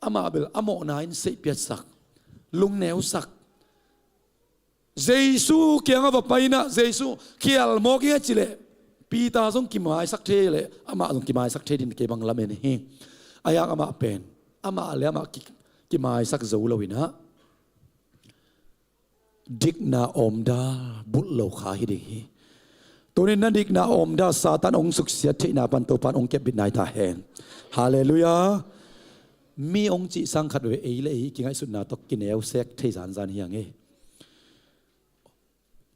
Amah bel a mawhna in seihpiatsak, lungneusak. Jesu kiangah va pai inah Jesu khial mawk ing a cileh Peter zong kimaisak thei leh amah zong kimaisak thei din kei bang lamen hi. A hiang amah pen, amah le amah ki, kimaisak zo lo inah dikna awmdal bulh lo kha hi ding hi. Tunin na dikna awmdal Satan hong suksiat theihna pan Topan hong kepbit nai ta hen. Halleluiah. Mi hong cih sang khat ve, ei le ei kingaihsutna tawh kineusek thei zanzan hi hang ei.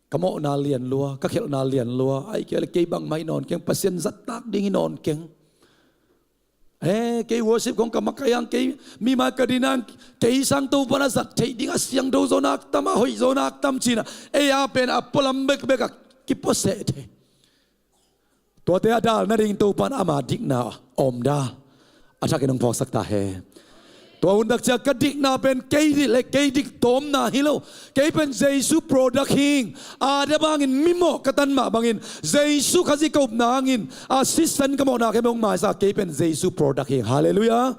Ka mawhna lian lua, ka khelhna lian lua, ahih kei leh kei bangmah hi nawn keng, Pasian zattak ding hi nawn keng. He, kei worship khong ka makaih hang, kei mi mai ka din hang, kei sang Topan a zat theih ding a siangtho zaw nak tam, a hoih zaw nak tam ci-inah ei a pen a pualam bekbek a kipuaseh thei. Tuate a dal nading Topan ama dikna awmdal a thakin hong phawksak ta hen. Tua hun tak ciang ka dikna pen kei dik le kei dik tawmna hi lo. Kei pen Jesu product hi ing. Adam hangin mimawh ka tan mah bangin Jesu Khazih ka upna hangin a sisan ka mawhna kei hong maisa, kei pen Jesu product hi ing. Halleluiah.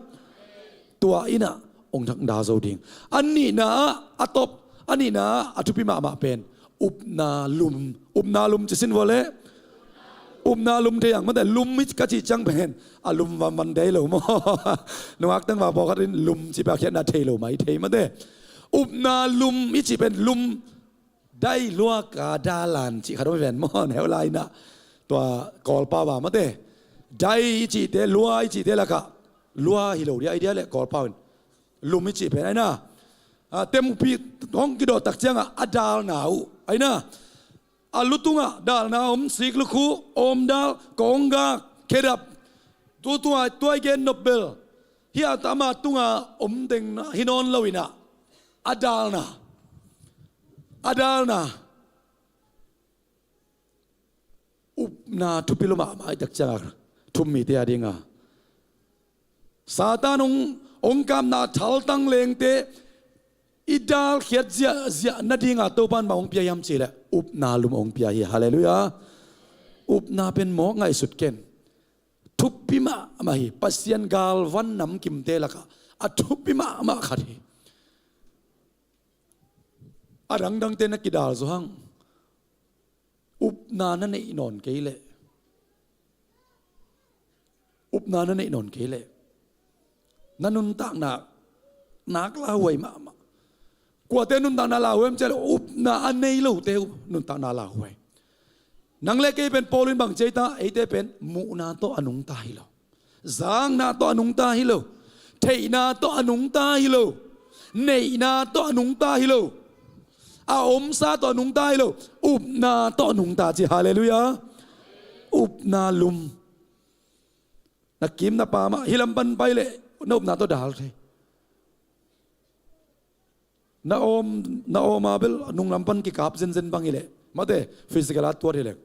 Tua inah hong thakda zo ding. A nihna ah, a top, a nihna ah a thupi mahmah pen upna lum. Upna lum ci sin vua leh. Upna lum thei ang mate, lum i ka cih ciang pen a lum vanvan dei lo maw? Nungak tangva pawlkhat in lum cih pen a khiatna thei lo mah i thei mate. Upna lum i cih pen lum, dai lua ka dalan cih khat om hi ven maw, neu lai inah. Tua Kawlpau a mate, dai i cihte, lua i cihte lakah lua hi lo dia, i dia leh Kawlpau in lum i cih pen aina. A, tempi hong kidawt tak ciangah a dalna uh aina. A lu tungah dalna om, siklukhu, awmdal, kawnggak, khedap. Tu tungah tua i gen nop bel, hih a tama tungah om dengna hi nawn lo inah, a dalna, a dalna. Upna thupi lua mahmah i tak ciangah thum mite a dinga Satan hong, hong kapna thaltang lengte i dalkhiat ziahziah nadinga Topan bang hong pia hiam cihleh upna lum hong pia hi. Halleluiah. Upna pen mawk ngaihsut ken. Thupi mahmah hi. Pasian galvan namkimte lakah a thupi mahmah khat hi. A dangdangte na kidal zaw hang. Upna na neih nawn kei leh, upna na neih nawn kei leh na nuntakna nak lauhuai mahmah. Kuate nuntakna lauhuai om ciah leh upna a nei lote uh nuntakna lauhuai. Nang le kei pen Paul in bang ci ei ta, eite pen muhna tawh a nungta hi lo. Zakna tawh a nungta hi lo. Theihna tawh a nungta hi lo. Neihna tawh a nungta hi lo. A omsa tawh a nungta hi lo. Upna tawh a nungta ci. Halleluiah. Upna lum. Na kim na pam ah hih lam pan pai leh na upna tawh dal thei. Na awm, na awm a bel nunglam pan kikap zenzen bang hi leh, mate, physical a tuat hi leh,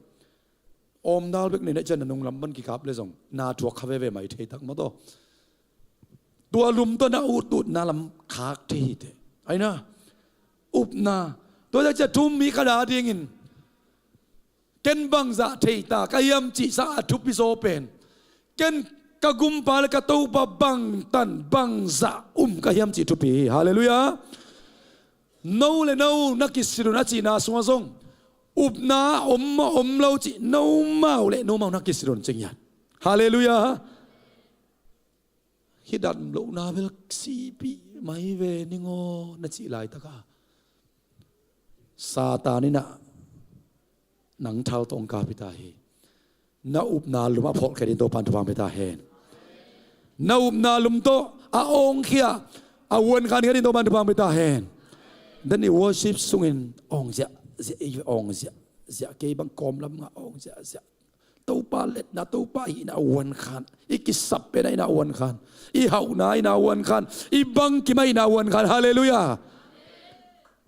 awmdal bek nei na cian na nunglam pan kikap leh zong na thuak kha veve mai thei tak mataw. Tua lum tawh na ut utna lam khak thei hi teh. Aina, upna. Tua ciah thum mi khat a dingin ken bangzah theihta ka hiam cih sa a thupi zaw pen, ken ka gumpa le ka Topa bangtan bangzah um ka hiam cih thupi hi. Halleluiah. No le no na kisilh un a cihna sungah zong upna om maw om lo cih nomau le nomau na kisilh un ci ngiat. Halleluiah. Hih damlohna bel sihpih mai ve ning aw na cih laitakah Satan in ah nang thal tawh hong kap hi ta hi. Na upna lum a pholh khe ding Topan thupha pia ta hen. Na upna lum tawh a awngkhia a uankhan khe ding Topan thupha pia ta hen. Then i worship sungin awng ziahziah, i awng ziahziah, kei bang kawmlam ngah awng ziahziah. Topa letna, Topa hihna a uankhan, i kisap pen a hihna a uankhan, i hauhna a hihna a uankhan, i bangkim a hihna a uankhan. Halleluiah.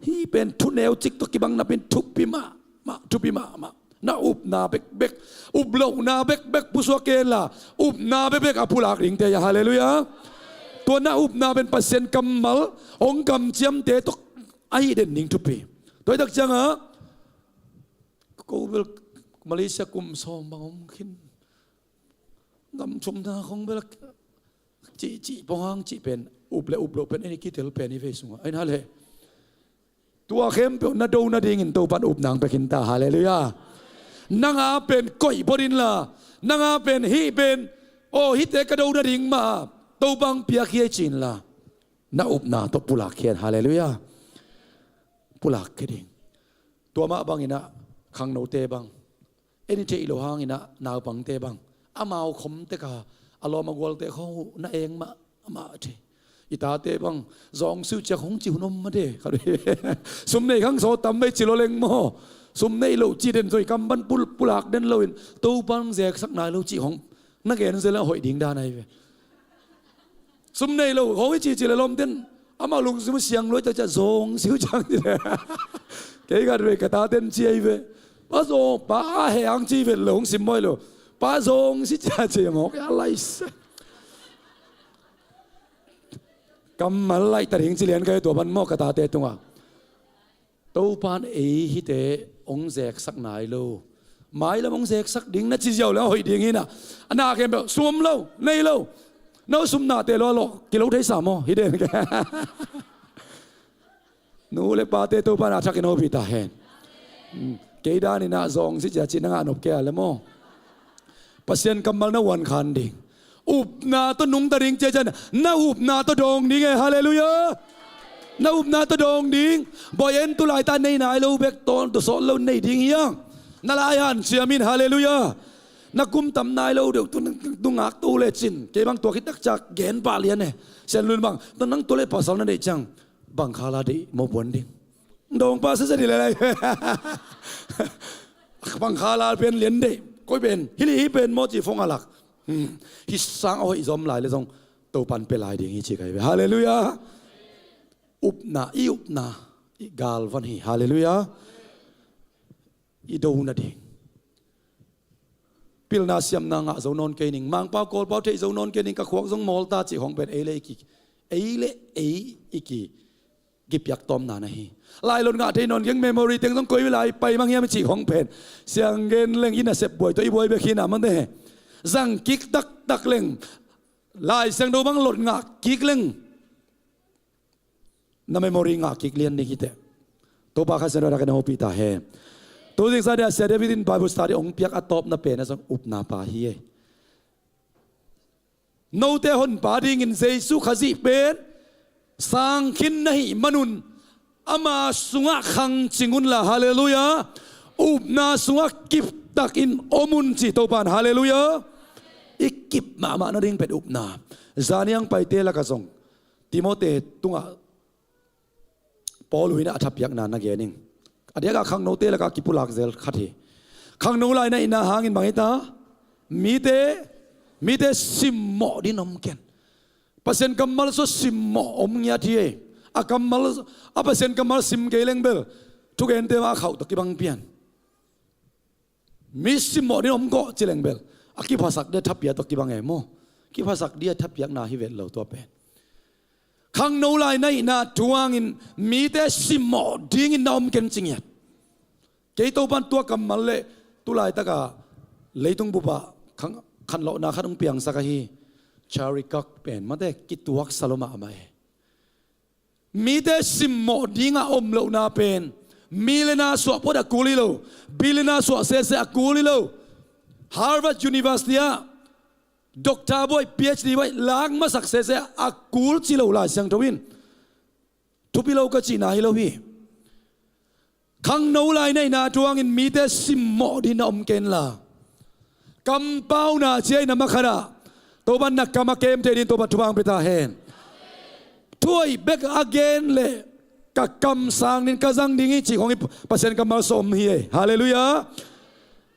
Hih pen thuneu cik tawh kibang napi-in thupi mahmah, thupi mahmah. Na upna bekbek, uplohna bekbek pusuak kei inla, upna bekbek a pulak dingte hi a. Halleluiah. Tua na upna pen Pasian kammal hong kamciamte tawh ahi den ding thupi. Tua hi tak ciangah ko bel Malaysia kum sawm bang om khin. Gam thumna khong bel cihcih pong hang cih pen, up le up loh pen, en i kitel pen i vei sungah. Aina le tua khempeuh na do nadingin Topan upna hong pia khin ta. Halleluiah. Nang a pen koih phot inla, nang a pen hih pen, aw hihte ka do nading mah Topa hong piak hi ei ci inla, na upna tawh pulak khe in. Halleluiah. Pulak khe ding. Tua mah bangin ah khangnote bang, en i theih loh hangin ah naupangte bang, amau khom tek a, a lawm a gualte khong uh na eng mahmah thei. I tate bang zawng siuh ciak hong ci hun om mah de. Sum nei khang saw tam vei ci lo leng maw, sum nei loh ci den zoi kam ban pul-, pulak den loin Topa hong zeksak nai lo cih hong na gen zel a hoih ding dan ahi ve. Sum nei lo hong i cici le lawmten amah lungsim siang luai tak ciah zawng siuh ciang ci le. Kei khat ve ka taten ci ahi ve. Pa zawng, pa a heh ang ci vet lo hong sim mawh lo. Pa zawng si cia ci mawk a laisa. Kammal laih ta ding ci lian ka hi tua ban mawh ka tate tungah. Topan ei hihte hong zeksak nai lo. Mailam hong zeksak ding na ci ziau le a hoih ding hi na. A na khempeuh sum om lo, nei lo. No sum nate lo a lo kilo thei sa maw hi den. Nu le pate Topan a thakin hopih ta hen. Kei danin ah zawng si cia ci na ngah nop kei a le maw. Pasian kammal na uankhan ding. Upna tawh nungta ding ciacian na upna tawh dawng ding e. Halleluiah. Na upna tawh dawng ding. Bawi en tu laita nei nai lo bek tawn tu sawt lo nei ding hiang. Na lai hanciam in. Halleluiah. Na kum tam nai lo deuh tu, tu ngak tu le cin kei bang tua khit takciak gen pah lian e. Sian lun bang tu nang tua le pasal na deih ciang bang khala deih maw buan ding. Dawng pa sese ni le lai. Bang khala pen lian deih koi pen hili hi pen maw ci fong a lak. Hi sang a hoih zom lai le zong Topan pia lai ding hi ci kai ve. Halleluiah. Upna, i upna i galvan hi. Halleluiah. I do nading. Pilna siamna ngah zo nawn kei ning, Mangpau Kawlpau theih zo nawn kei ning, ka khuak zong mawl ta cih khong pen ei le ei ki, ei le ei i ki kipiak tawmna na hi. Lailot ngah thei nawn keng, memory teng zong koi lai pai mang hiam i cih khong pen siang gen leng i nasep buai tawh i buai bek hi na mate. Zang kik taktak leng, Lai Siangtho bang lot ngah kik leng na memory ngah kik lian ding hi teh. Topa Kha Siangtho a dak in a hopih ta hen. Tu zingsa dia Sia David in Bible study hong piak a tawpna pen a zong upna pa hi e. Note honpa dingin Jesu Khazih pen sang khin na hih manun ama sungah khang cing unla, halleluiah, upna sungah kiptakin om un ci Topan, halleluiah. I kip mahmah nading pen upna. Zaniang paite lakah zong Timote tungah Paul uh in a thapiakna na gen ing. A diakah khangnote lakah kipulak zel khat hi. Khangno lai na hihna hangin bang hi ta? Mite, mite simmawh din om ken. Pasian kammal sua simmawh om ngiat hi. A kammal, a Pasian kammal sim kei leng bel thugente mah a khauh tawh kibang pian. Mi simmawh din om kawh ci leng bel a kiphasak dia thapia tawh kibang e maw? Kiphasak dia thapiakna hi vet lo tua pen. Khangno lai na hihna thuangin mite simmawh dingin na om ken ci ngiat. Kei Topan tua kammal le tulaitaka leitung bupah khan, khanlawhna khat hong piangsak ahi. Charlie Kirk pen mate kituaksa lo mahmah e. mite simmawh dinga om lohna pen millionaire suah phot a kul hi lo, billionaire suah sese a kul hi lo, Harvard University ah doctor buai, PhD buai lak masak sese a kul ci lo Lai Siangtho in. Thupi lo ka cihna hi lo hi. Khangno lai neihna thuangin mite simmawh dingin na om kenla, kampauna ciai na makhatah Topan na kam a kem thei dingin Topan thupha hong pia ta hen. Thuai bek a gen le ka kamsang dingin ka zang ding hi cih khong hi. Pasian kammal sawm hi ei. Halleluiah.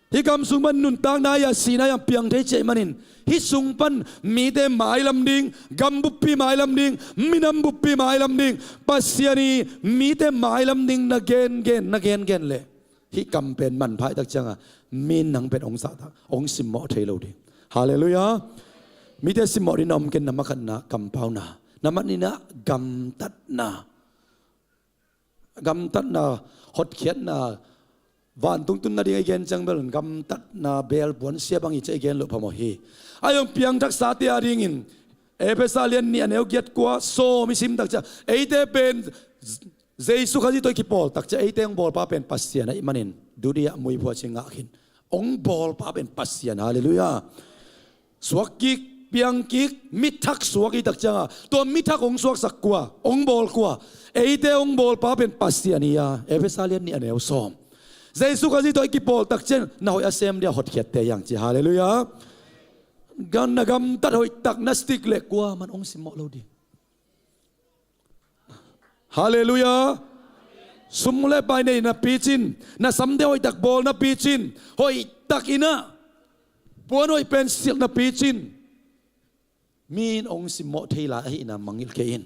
Hih kam sung pan nuntakna ia sihna ia piang thei ciai manin hih sung pan mite mailam ding, gam buppi mailam ding, minam buppi mailam ding, Pasian i mite mailam ding na gengen na gengen le hih kam pen manpha i tak cianga min nang pen ong sahtak ong simmawh thei lo ding. Halleluiah. Mite simmawh dingin na om ken na makhatna kampauna, na matnihna gamtatna. Gamtatna, hotkhiatna, vantung tun nading i gen ciang bel gamtatna beel puansia bang i ci a i gen loh phamawh hi. A hong piangthaksate a dingin Efesa lian nih a neu giat kua sawm i sim tak ciang eite pen Jesu Khazih tawh i kipawl tak ciang eite hong bawlpa pen Pasian ahih manin dudia muiphuaci ngah khin. Hong bawlpa pen Pasian. Halleluiah. Suak kik, piang kik, mithak suak i tak cianga tua mithak hong suaksak kua, hong bawl kua? Eite hong bawlpa pen Pasian hi a, Efesa lian nih a neu sawm. Jesu Khazih tawh i kipawl tak ciang na hoih a sem dia hotkhiatte hiang ci. Halleluiah. Gan na gamtat hoihtak na stick le kua man hong simmawh lo ding. Halleluiah. Sum le pai nei na picin, na samte hoihtak bawl na picin, hoihtak inah puan hoih pen silh na picin, mi in hong simmawh thei lai ahihna mangngilh kei in.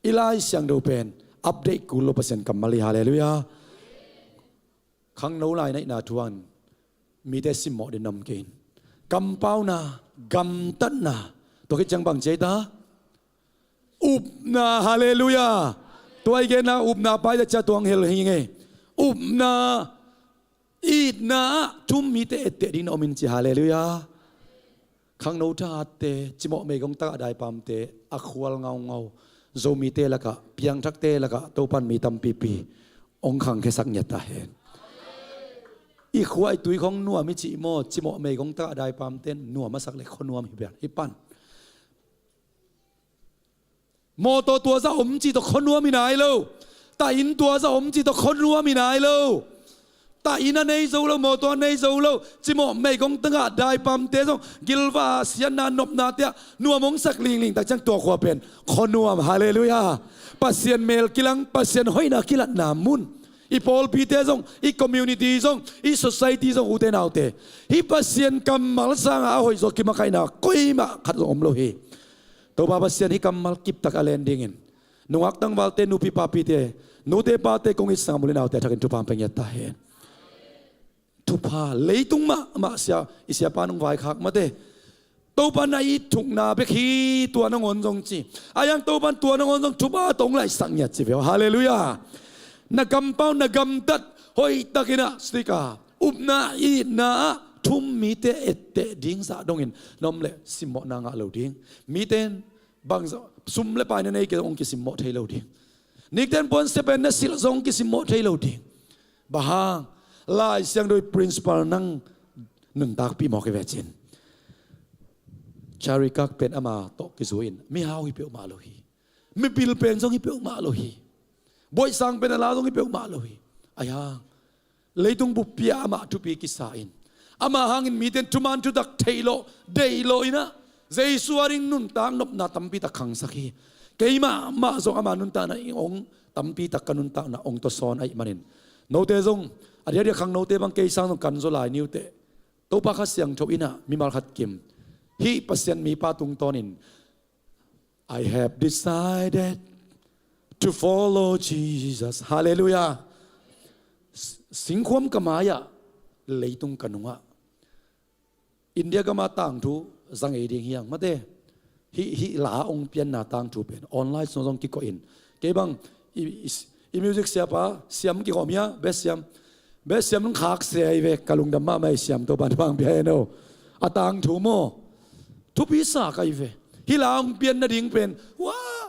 I Lai Siangtho pen update kul lo Pasian kammal hi. Halleluiah. Khangno lai neihna thuan mite simmawh dingin na om kei in. Kampauna, gamtatna, tua khit ciang bang ci ei ta? Upna. Halleluiah. Tua i genna upna pai ta cia tuang hel hi ngei. Upna, itna ah thum mite etteh dingin na om in ci. Halleluiah. Khangno thahatte, cimawh meigong tagah daipamte, a khual ngaungau Zomite lakah, piangthakte lakah Topan mi tampipi hong khangkhiasak ngiat ta hen. I khua i tui khong nuam i cih maw, cimawh meigong tagah daipamte nuam a sak le khuanuam hi pian hi pan. Mawtaw tua zah om cih tawh khuanuam hi nai lo. Tahin tua zah om cih tawh khuanuam hi nai lo. Tahin a nei zo lo, mawtaw a nei zo lo, cimawh meigong tagah daipamte zong gilva siatna nopnate ah nuam hong sak lingling tak ciang tua khua pen khuanuam. Halleluiah. Pasian mel kilang, Pasian hoihna kilatna mun. I pawlpite zong, i community zong, i society zong, ute naute, hih Pasian kammal sanga a hoih zaw kimakaihna koimah khat zong om lo hi. Topa Pasian hih kammal kiptak a len dingin nungak tangvalte, nupi papite, nute pate, kong it sangam u le naute a thakin thupha hong pia ngiat ta hen. Thupha, leitung mahmah sia, i siapa nong vaikhak mate, Topa na it thukna bek hi, tua nangawn zong ci. A hiang Topan tua nangawn zong thupha tong laihsak ngiat ci ve aw. Halleluiah. Na kampau, na gamtat hoihtakin ah stika upna, itna ah thum mite etteh ding zah dongin na om leh simmawhna ngah lo ding. Mite in bangzah sum le pai na nei kei zong hong kisimmawh thei lo ding. Nikten puansia pen na silh zong hong kisimmawh thei lo ding. Bang hang? Lai Siangtho i principle nang nuntakpih mawk hi ve cin. Charlie Kirk pen ama tawh kizui in mihau hi peuhmah lo hi. Mipil pen zong hi peuhmah lo hi. Buaihsang pen a la zong hi peuhmah lo hi. Ahi hang leitung buppi ah amah thupi kisa in, amah hangin mite in thuman thutak theih lawh, deih lawh in ah Jesu a ding nuntak nopna tampi tak khangsak hi. Keimah mah zong ama nuntakna in hong tampi tak ka nuntakna hong tawsawn ahih manin, note zong a diakdiak khangnote bang kei sang zong kan zaw lai ni uh teh. Topa Kha Siangtho in ah mimal khat kim hih Pasian mipa tungtawnin, "I have decided to follow Jesus." Halleluiah. Singkhuam ka mai-ah, leitung ka nungah. India gama tangthu za ngei ding hiang mate. Hih, hih la hong pianna tangthu pen online sung zong kikoih in. Kei bang i, i, i music siapa siam kikhawm hia, best siam. Best siam nung khak sia hi ve, ka lungdam mahmah hi siam, Topan bang pia hen aw. A tangthu maw? Thupi sa ka hi ve. Hih la hong pian nading pen, wah!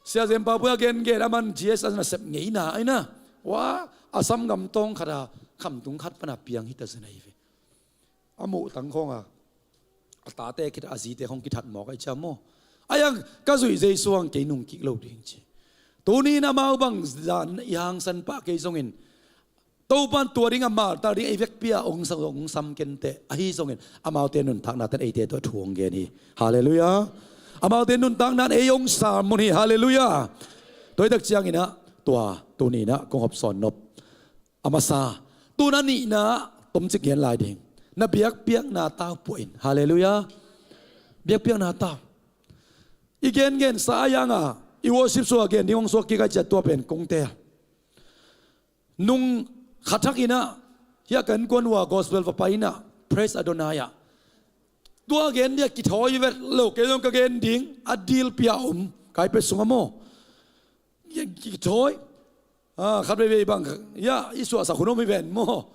Sia Zen Pau Pui a gengen a man G S a nasep ngeina aina. Wa, a sam gam tawng khat a khamtung khat pana piang hita zen ahi ve. A muh tang khawng a, a tate khit a zite khawng kithat mawk ahi ciam maw? A yang ka zuih Jesu ang kei nung kik lo ding ci. Tuni in amau bang zan i hangsan pah kei zongin Topan tua ding a maltal ding ei vekpi a ong sam, ong sam kenteh ahi zongin amaute nuntakna ten eite tawh thu ong gen hi. Halleluiah. Amaute nuntakna in ei ong sam mun hi. Halleluiah. Tua hi tak ciangin ah tua tuni in ah kong hopsawn nop a masa, tuna nihna tomcik gen lai ding. Na biakpiakna tau puah in. Halleluiah. Biakpiakna tau. I gengen sa a yang a i worship sua gen ding ong suak kik a ciat tua pen kong tel. Nung khat thak in ah hia kan kuan uh a gospel va pai in ah Praise Adonai ah tua gen dia kithawi vet lo, kei zong ka gen ding a dilpi a om kai pia sung a maw. Kithawi. Ah, khat veivei bang ia i suahsak hun om hi ven maw.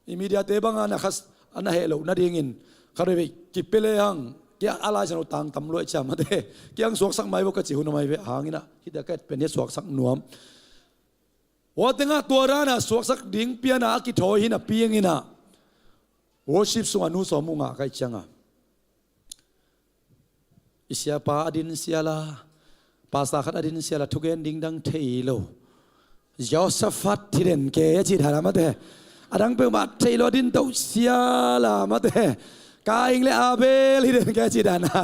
I mediate bang a na khas a na heh loh nadingin khat veivei kipia le hang kia a laisiangtho tang tam luai ciam mate kiang suaksak mai vo ka ci hun om ahi ve hangin ah hita ka et pen hia suaksak nuam. Ua tengah tua rana suaksak ding piana a kithawi hi napi ing in ah worship sungah nu sawm uh ngah ka hih cianga i siapa a din siala, pastor khat a din siala thugen ding dang thei lo. Jehoshaphat hi den kei a ci dan a mate. A dang peuhmah thei lo a din toh siala mate. Kain le Abel hi den kei a ci dan a.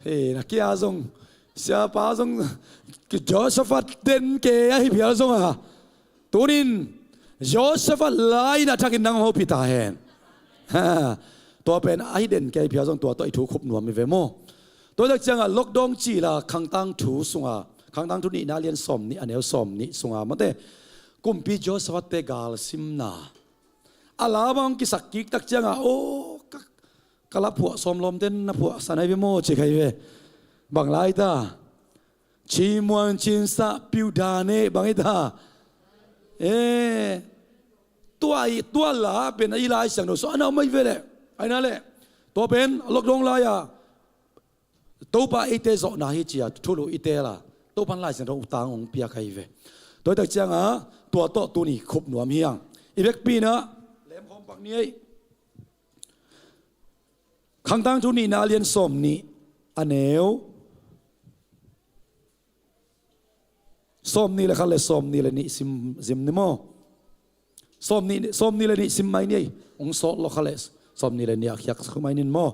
Hei, na kia zong siapa zong Jehoshaphat den kei ahi phial zong a. Tunin Jehoshaphat lai-in a thakin nang hopih ta hen. Ha, tua pen ahi den kei phial zong tua tawh i thu khup nuam hi ve maw. Tua tak cianga lockdown cila khangtang thu sunga, khangtang thu nihna lian sawm nih a neu sawm nih sunga mate. Kumpi Jehoshaphat te galsimna a la bang kisak kik tak cianga aw ka ka la phuah sawm lawmten na phuah san ahi ve maw ci ka hi ve. Bang lai ta? Cimuan cinsah piudan e bang hi ta? E, tua i tua la pen i Lai Siangtho sung a na om ahi ve leh. Aina leh tua pen lockdown lai-a Topa eite zawhna hi cia thulu i tela Topan Lai Siangtho utang hong piak ahi ve. Tua hi tak cianga tua tawh tuni khup nuam hiang. I vekpi-in ah lemkhawm pak ni ei. Khangtang thu nihna a lian sawm nih a neu sawm nih le khat le sawm nih le nih sim zim ni maw? Sawm nih, sawm nih le nih sim mai ni ei. Hong sawt lo khat le sawm nih le nih a khiak suk mai nin maw?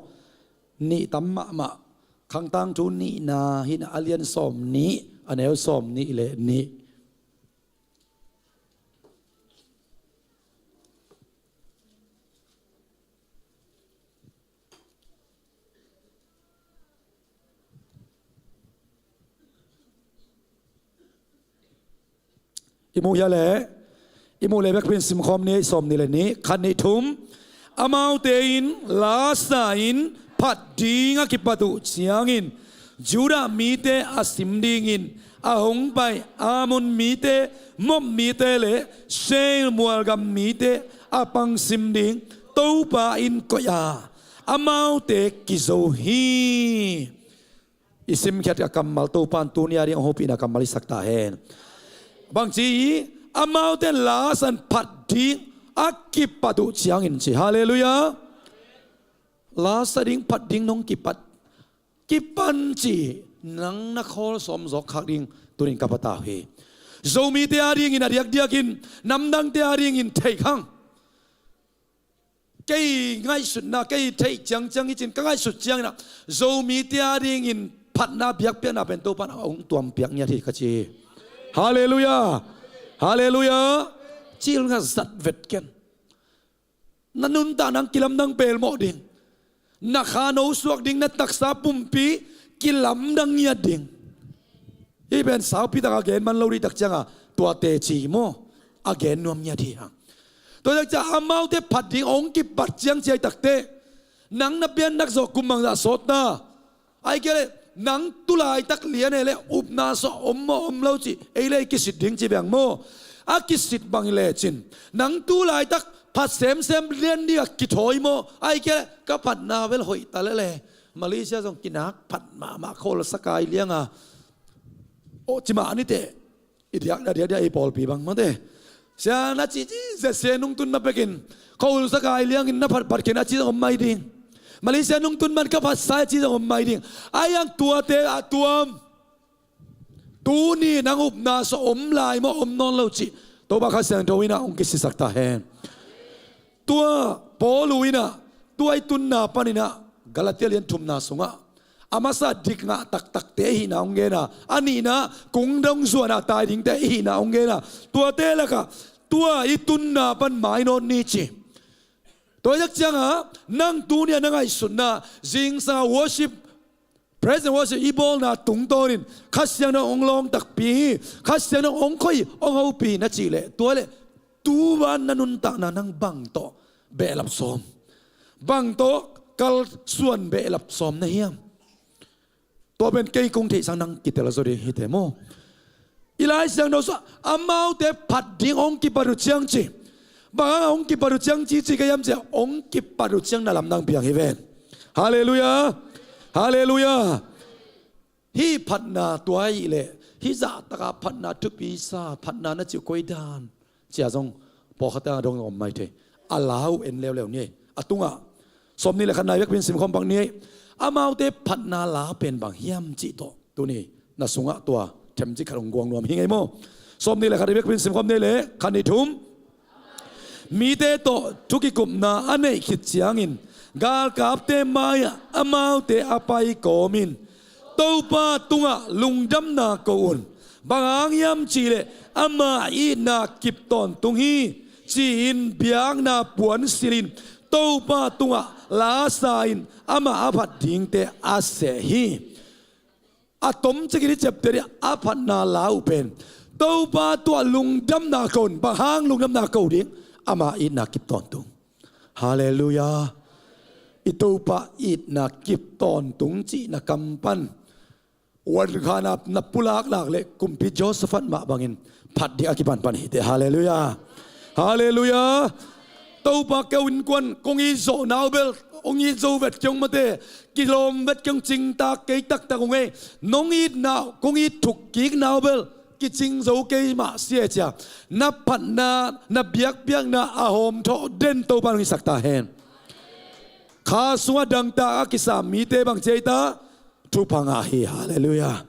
Nih tam mahmah. Khangtang thu nihna hihna a lian sawm nih a neu sawm nih le nih. I muh hia leh, i muh leh bekpin simkhawm ni ei, sawm nih le nih, khat nih thum. Amaute in lasa in phat ding a kipat uh ciangin Judah mite a sim dingin a hong pai Ammon mite, Moab mite le Seir mualgam mite a pang sim ding Topa in koih a amaute kizo hi. I simkhiat a kammal Topan tuni a ding a hopihna kammal i sak ta hen. Bangci hi, amaute lasa in phat ding a kipat uh ciangin ci. Halleluiah. Lasa ding phat ding nong kipat kipan ci nang na khawl sawm zawk khak ding tunin ka pata uh hi. Zomite a dingin a diakdiakin namdangte a dingin theikhang kei ngaihsutna kei theih ciangciang hi cin ka ngaihsut ciangin ah Zomite a dingin phatna biakpiakna pen Topan a hong tuampiak ngiat hi ka ci hi. Halleluiah. Halleluiah. Cil nga zat vet ken. Na nuntak nang kilamdang pelmawh ding, na kha no suak ding, na taksa pumpi kilamdang ngiat ding. Hih pen saupi taka gen man lo rih tak cianga tua teci maw a gen nuam ngiat hi hang. Tua tak ciang amaute phat ding hong kipat ciang ciai takte nang na piannak zawh kum bangzah sawt ta. Ahih kei leh nang tu laitak lian e le upna sawh om maw om lo cih ei le i kisit ding ci beng maw? A kisit bang hi lecin nang tu laitak phat semsem lian ding a kithawi maw? Ahih kei leh ka phatna vel hoih ta lele. Malaysia zong kinak phat mahmah khawl sakai lianga Aw, cimah ni teh. I diak, a diakdiak i pawlpi bang mate. Sia na ci ci zia sia nungtun na pekin, khuahun sa kai liangin na phatphat khin a ci zong om mai ding. Malaysia nungtun man ka phat sa a ci zong om mai ding. A iang tuate a tuam. Tuni nang upna sa om lai maw, om nawn lo cih Topa Kha Siangtho in ah hong kisisak ta hen. Tua Paul in ah, tua i tunna panin ah Galatia lian thumna sungah a masa dik ngah taktakte ahihna hong gen a, a nihna kung dong zuan a tai dingte ahihna hong gen a, tuate lakah tua i tunna pan mainawt ni ci. Tua i tak ciangah nang tuni a na ngaihsutna zingsang a worship, praise and worship i bawlna tungtawnin Kha Siangtho hong lawng takpi hi, Kha Siangtho hong khoih, hong hopih na cih leh, tua leh tu-a na nuntakna nang bang tawh behlap sawm, bang tawh kalsuan behlap sawm na hiam? Tua pen kei kong theihsa nang kitel zaw ding hi teh maw. I Lai Siangtho sungah amaute phat ding hong kipat uh ciang ci. Bang hang a hong kipat uh ciang ci ci ka hiam cih leh, hong kipat uh ciang na lamdang piang hi ven. Halleluiah. Halleluiah. Hih phatna tua ahih leh, hih zahtakah phatna thupi sa, phatna na cih uh koi dan, ci-a zong pawlkhat tengah dong om mai thei. A la uh en leuleu ni ei. A tungah sawmnih le khatna i biakpiin simkhawm pak ni ei. Amaute phatna la pen bang hiam cih tawh tuni na sungah tua themcik khat hong guang nuam hi ing ei maw. Sawmnih le khat i biakpiin simkhawm ni ei leh, khat, nih, thum. Mite tawh thu kikupna a neih khit ciangin galkapte mai-ah amaute a pai kawmin, "Topa tungah lungdamna ko un. Bang hang hiam cih leh ama itna kip tawntung hi," ci-in biakna puan silhin Topa tungah la sa-in amah a phat dingte a seh hi. A tomcik in i ciapteh ding a phatna la uh pen, "Topa tungah lungdamna ko un. Bang hang lungdamna ko ding? Ama itna kip tawntung." Halleluiah. I Topa itna kip tawntung cihna kam pan, wan kha na, na pulaklak leh kumpi Jehoshaphat mah bangin phat ding a kipanpan hi teh. Halleluiah. Halleluiah. Topa, kei innkuan kong it zawhna uh bel hong it zo vet kei ung mate. Kilawm vet kei ung, cingtak kei taktak ung ei. Nong itna uh, kong it thukkikna uh bel kicing zo kei mah sia, ci-a na phatna, na biakpiakna a hawmthawh den Topa in hong hisak ta hen. Kha sungah dangtak a kisam mite bang ci ei ta? Thupha ngah hi. Halleluiah.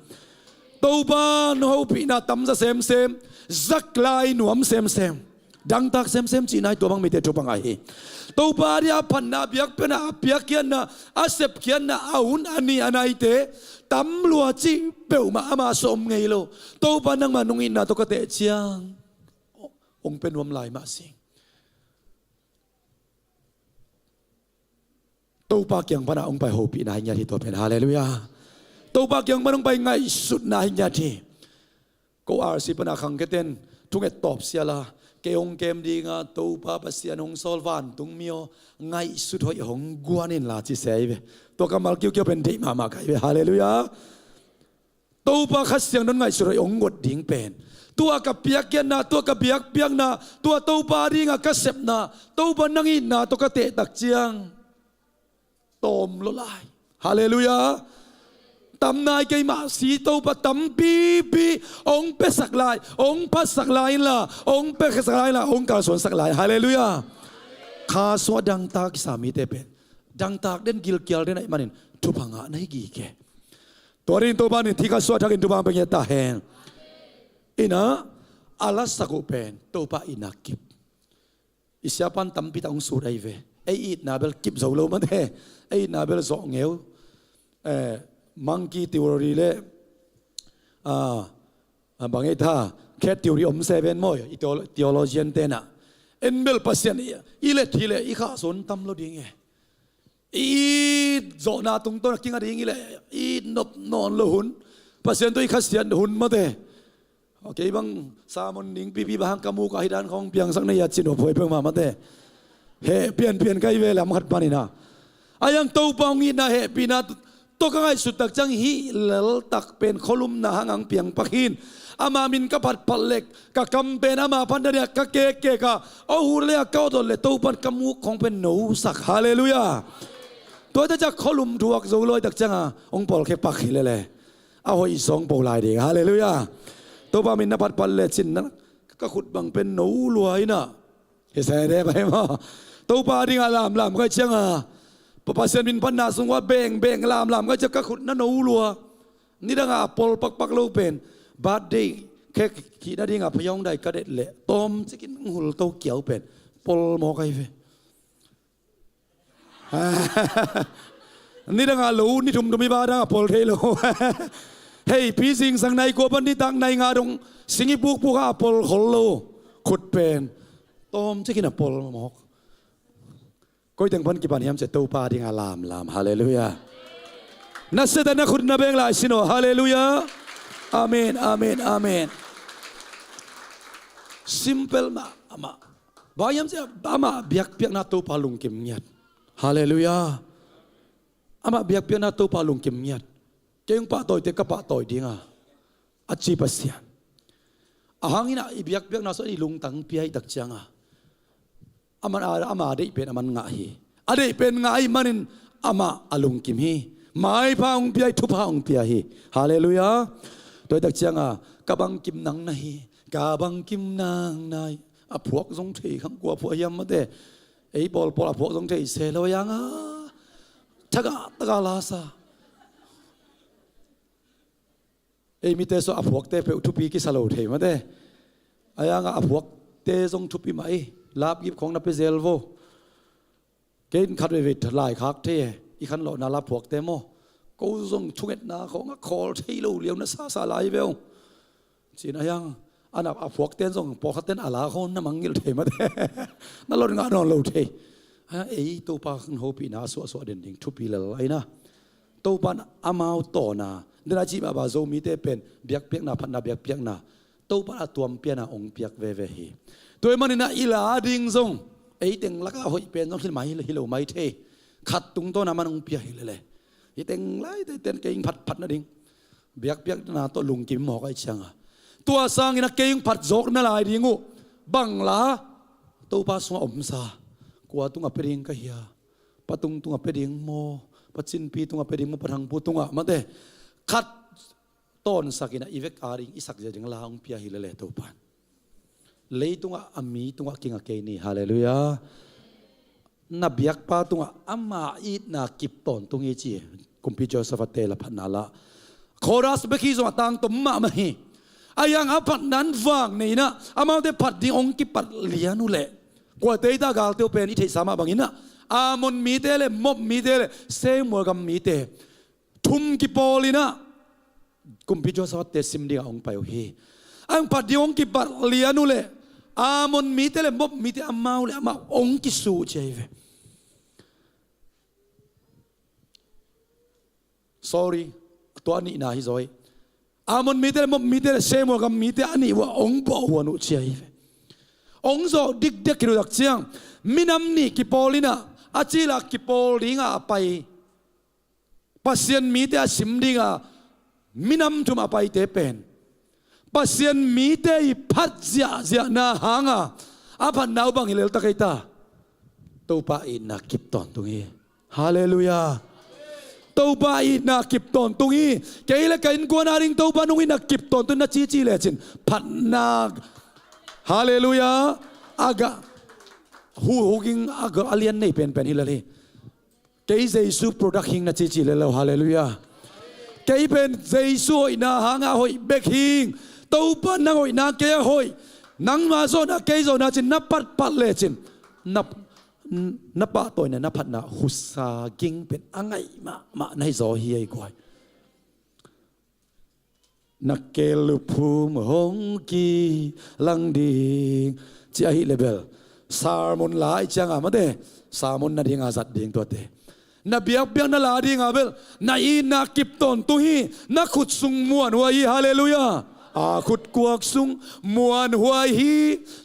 Topa in hopihna tamza semsem, zak lai nuam semsem, dangtak semsem cihna hi. Tua bang mite thupha ngah hi. Topa a ding a phatna, a biakpiakna, a piakkhiatna, a sepkhiatna, a hun a nih a naite tam lua cih peuhmah ama sung om ngei lo. Topa, nangmah nong itna tawh ka teh ciang hong pia nuam lai mah sing. Topa kiang pana hong pai hopihna hi ngiat hi tua pen. Halleluiah. Topa kiang pana hong pai ngaihsutna hi ngiat hi. Ko R C pana khangkhiate'n thunget tawp sial a, kei hong kem ding a, Topa Pasian hong sawl, vantung mi aw, ngaihsut hoih hong guan inla ci sia hi ve. Tua kammal kiukiau pen deih mahmah ka hi ve. Halleluiah. Topa Kha Siangtho in ngaihsut hoih hong guan ding pen, tua ka piakkhiatna, tua ka biakpiakna, tua Topa a ding a ka sepna, Topa nang itna tawh ka teh tak ciang tawm lua lai. Halleluiah. Tam nai kei mah si, Topa tampipi hong piasak lai, hong phatsak lai inla, hong piasak lai inla, hong kalsuansak lai. Halleluiah. Kha sungah dangtak a kisam mite pen dangtak den, gilkial den ahih manin thupha ngah na hi gige. Tua dingin Topa in thikha suah thakin thupha pia ngiat ta hen. Ina, a lasak uh pen Topa itna kip. I siapa'n tampi tak hong sut ahi ve. Ei itna bel kip zo lo mate. Ei itna bel zawh ngeu. Eh, monkey theory le, ah, ah, bang ei ta, cat theory om se ven maw, i theo-, theologian te'n ah. En bel Pasian i, i let hi leh i khahsuah tam lo ding e. I it zawhna tungtawn a kinga ding hi leh, i it nop nawn lo hun, Pasian tawh i khasiat hun mate. Kei bang sermon ding pipi bang hang ka muk a hi dan khawng piangsak na hi a, ci nop huai peuhmah mate. Heh pianpian ka hi ve lam khat panin ah. A iang Topa hong itna hehpihna tawh ka ngaihsut tak ciang hih leltak pen khualumna hang hong piang pak hi. Ama min ka phatphat leh ka kam pen ama phatna ding a ka kekkek a, aw, hut leh a ka awt leh Topa'n ka muk khawng pen nosak. Halleluiah. Tua hi tak ciang khualum thuak zo lo hi tak ciang a hong pawlkhia pak hi lel e. a hoih zong po lai ding. Halleluiah. Topa min na phatphat lecin na, ka khut bang pen no lua inah. Hi se de pai maw. Topa dingah lamlam kai cianga, Pa, Pasian min phatna sungah bengbeng lamlam kai ciang ka khut na no lua. Nidangah a pol pakpak lo pen birthday cake khihna dingah phayawng dai ka det leh tawmcikin hul to kiau pen pol maw kai ve. Nidangah lo ni thumthum i ba dangah pol thei lo. Hei, pi zingsang nai kua pan nitak nai nga dong sing i pukpuk a pol khol lo. Khut pen tawmcikin a pol mawk. Koi teng pan kipan hiam cia Topa dingah lamlam. Halleluiah. Na seta na khut na beng lai sino. Halleluiah. Amen, amen, amen. Simple mah amah. Bang hiam cia amah biakpiakna Topa lungkim ngiat. Halleluiah. Amah biakpiakna Topa lungkim ngiat. Kei hong pahtawite ka pahtawi dinga, a ci Pasian. A hang inah i biakpiakna sung i lungtang pia i tak cianga, aman a, ama deih pen aman ngah hi. A deih pen ngah ahih manin amah a lungkim hi. Maipha hong pia hi, thupha hong pia hi. Halleluiah. Tua i tak cianga, ka bangkim nang na hi. Ka bangkim nang na hi. A phuak zong thei khang kua phuak hiam mate. Ei pawlpawl a phuak zong thei se lo hianga, thagah tagah lasa. Ei mite sua a phuakte peuh thupi kisa lo thei mate. A hiangah a phuakte zong thupi mah i lapgip khong na pia zel vo. Kei in khat veivei laikhak thei e, i khanlawhna la phuakte maw. Ko zong thungetna khong a khawl thei lo liau na sasa lai veu. Cin a hiang, a na a phuakten zong pawlkhatten a la khong na mangngilh thei mate. Na lot ngah nawn lo thei. A hiang ei Topa kan hopihna a suahsuah den ding thupi lel aina. Topa in amau tawna dena cih mah ba Zomite pen biakpiakna, phatna biakpiakna Topa a tuampiana ong piak veve hi. Tua ahih manin a i la ding zong ei teng laka hoih pen zong hi mai, hi lo mai thei. Khat tungtawna man ong pia hi lele. Hi teng lai teiten kei ing phatphat nading biakpiakna tawh lungkim mawk ahi cianga, tua sangin a kei ung phat zawk na lai ding uh. Bang la Topa sungah omsa, kua tungah pia ding ka hia? Pa tung tungah pia ding maw? Pa Cinpi tungah pia ding maw? Pa Thangpu tungah mate. Khat tawnsakin a i vek a ding i sak zia ding la ung pia hi lele Topa in. Leitungah a mi tungah kinga kei ni. Halleluiah. Na biakpa tungah ama itna kip tawntung hi ci. Kumpi Joseph-te la phatna la. Chorus bek hi zong a tangtom mahmah hi. A hiang a phatna in vang nei inah amaute phat ding ong kipat lian uh leh, kuate i ta galte uh pen i theihsa mah bang inah Ammon mite le Moab mite le Semual gam mite thum kipawl inah Kumpi Joseph-te sim dingah ong pai uh hi. A ong phat ding ong kipat lian uh leh Ammon mite le Moab mite amau le amah ong kisu cia hi ve. Sorry, tua a nihna hi zaw hi. Ammon mite le Moab mite le Semual gam mite a nih uh a ong bawh huan uh cia hi ve. Ong zawh dikdek hi lutak ciang minam nih kipawl inah a cila kipawl dingah a pai Pasian mite a sim dinga minam thum a paite pen Pasian mite i phat ziahziahna hanga a phatna uh bang hi leltak ei ta. Topa itna kip tawntung hi. Halleluiah. Topa itna kip tawntung hi. Kei le ka innkuan a ding Topa nung itna kip tawntung na cici lecin phatna. Halleluiah. A ga hu huging a ga a lian nei penpen hi lel hi. Kei Jesu product hing na cici le lo. Halleluiah. Kei pen Jesu hoihna hanga hoih bek hing. Topa nang hoihna kei a hoih. Nangma zawhna kei zawhna cin na patpat lecin na, na pahtawina na phatna husa ging pen a ngaih mahmah na hi zaw hi ei guai. Na keluphum hong kilang ding ci ahi lebel sermon la i cianga mate sermon na dinga zat ding tuate. Na biakpiak na la dinga bel na itna kip tawntung hi. Na khut sung muanhuai hi. Halleluiah. A khutkuak sung muanhuai hi.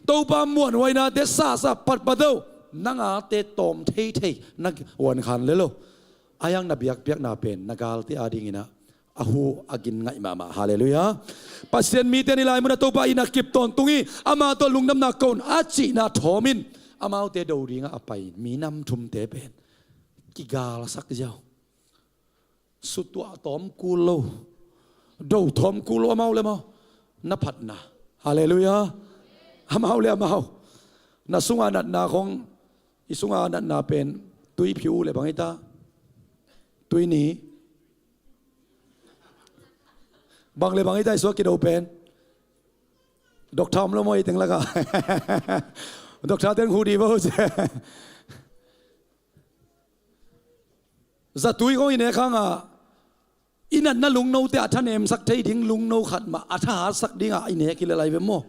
Topa muanhuainate sasa patpat o. Nangate tawm theithei na uankhan le lo. A hiang na biakpiakna pen na galte a dinginah a hu a gin ngaih mahmah. Halleluiah. Pasian mite ni lai munah Topa itna kip tawntung hi. Amah tawh lungdamna kon a cihna thawmin amaute do dingah a pai minam thumte pen kigalsak ziau. Sutuah tawm kul lo. do thawm kul lo amau le amau na phatna. Halleluiah. Amau le amau na sunga natna khong, i sunga natna pen tui phiu le bang hita, tui ni, bang le bang hita i suak kido pen. Doctor om lo maw i teng laka? Doctor ten hu di bo ci. Zatui khong i nek hanga i natna lungnote a thanemsak thei ding lungno khat mah a thahatsak dinga i nek hi le lai ve maw?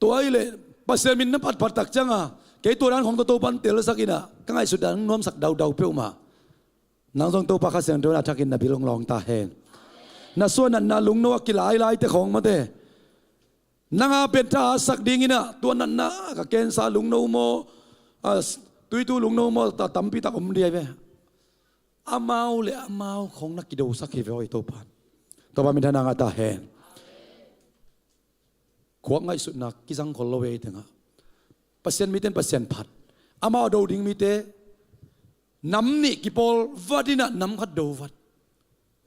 Tua ahih leh Pasian min na phatphat tak cianga kei tua dan khong Topa'n telsak inah ka ngaihsut dan nuamsak daudau peuhmah. Nang zong Topa Kha Siangtho in a thakin na bil hong lawng ta hen. Na suah natna lungno a kilailaite khong mate nanga pen thahatsak dinginah tua natna ka kensa lungno maw, a, tuitu lungno maw, ta tampi tak om ding hi ve. Amau le amau khong na kidosak hi ve aw i Topa. Topa minthanna ngah ta hen. Khuak ngaihsutna kizang khol lo ei tengah Pasian mite in Pasian phat, amau a do ding mite nam nih kipawl vat inah nam khat do vat.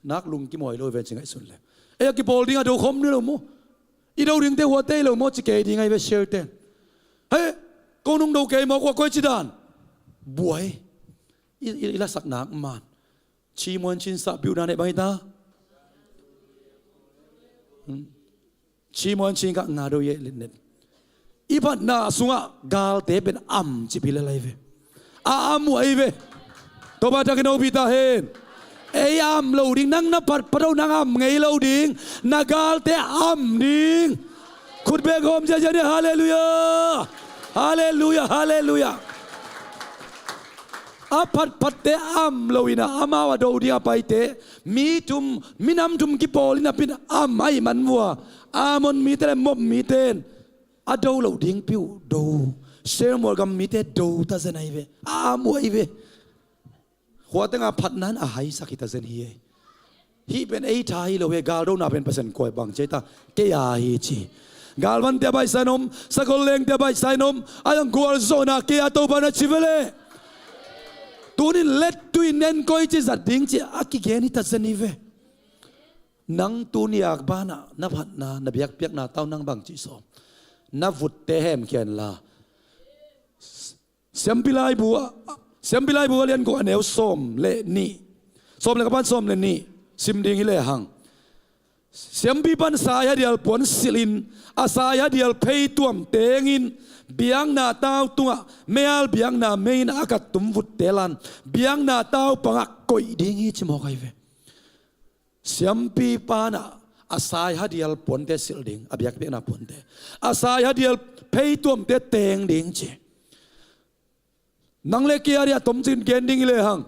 Nak lung kimawi lo ve ci ngaihsun le ei a kipawl ding a do khawm ni lo maw? I do dingte huate hi lo maw ci kei ding ahi ve share ten. He, ko nung do kei maw, kua koi ci dan buai. I, i, i lasak nak man. Cimuan cin sah piuhna nek bang hita. Hmm. Cimuan cin kah nga do ye litnet. I phatna sungah galte pen am ci pi le lai ve. A am uh ahi ve. Topa thakin hopih ta hen. Ei am lo ding, nang na phatphat uh nang am ngei lo ding. Na galte am ding. Khut bek hawm ziazia ni. Halleluiah. Halleluiah. Halleluiah. A phatphatte am lo inah amau a do ding a paite mi thum, minam thum kipawl inah pin am ahi man vua. Ammon mite le Moab mite in a do lo ding piuh do. Seirmual gam mite do ta zen ahi ve. A am uh ahi ve. Khua tengah phatna in a haisak hi ta zen hi ei. Hih pen ei tha hi lo hi, galdona pen Pasian kua hi bang ci ei ta, kei a hi ci. Galvante a baihsa in om, sakol lengte a baihsa in om, a yang gualzawhna kei a Topa na ci ve leh. Tunin lettui nen koi ci zat ding ci a kigen hi ta zen hi ve. Nang tuni ak banah na phatna, na biakpiakna tau nang bang ci sawm. Na vutte hemkhia inla. Siampi laibu ah, Siampi laibu a lian guk a neu sawm le nih, sawm le ka pan sawm le nih sim ding hi lehang. Siampi pan saihadial puan silhin a saihadial phei tuam tengin biakna tau tungah meial biakna mei in a kattum vutte lan biakna tau pangah koih ding hi ci mawk ahi ve. Siampi panah a saihadial puante silh ding, a biakpiakna puante, a saihadial phei tuamte teng ding ci. Nang le kei a dih a tomcin gen ding hi lehang,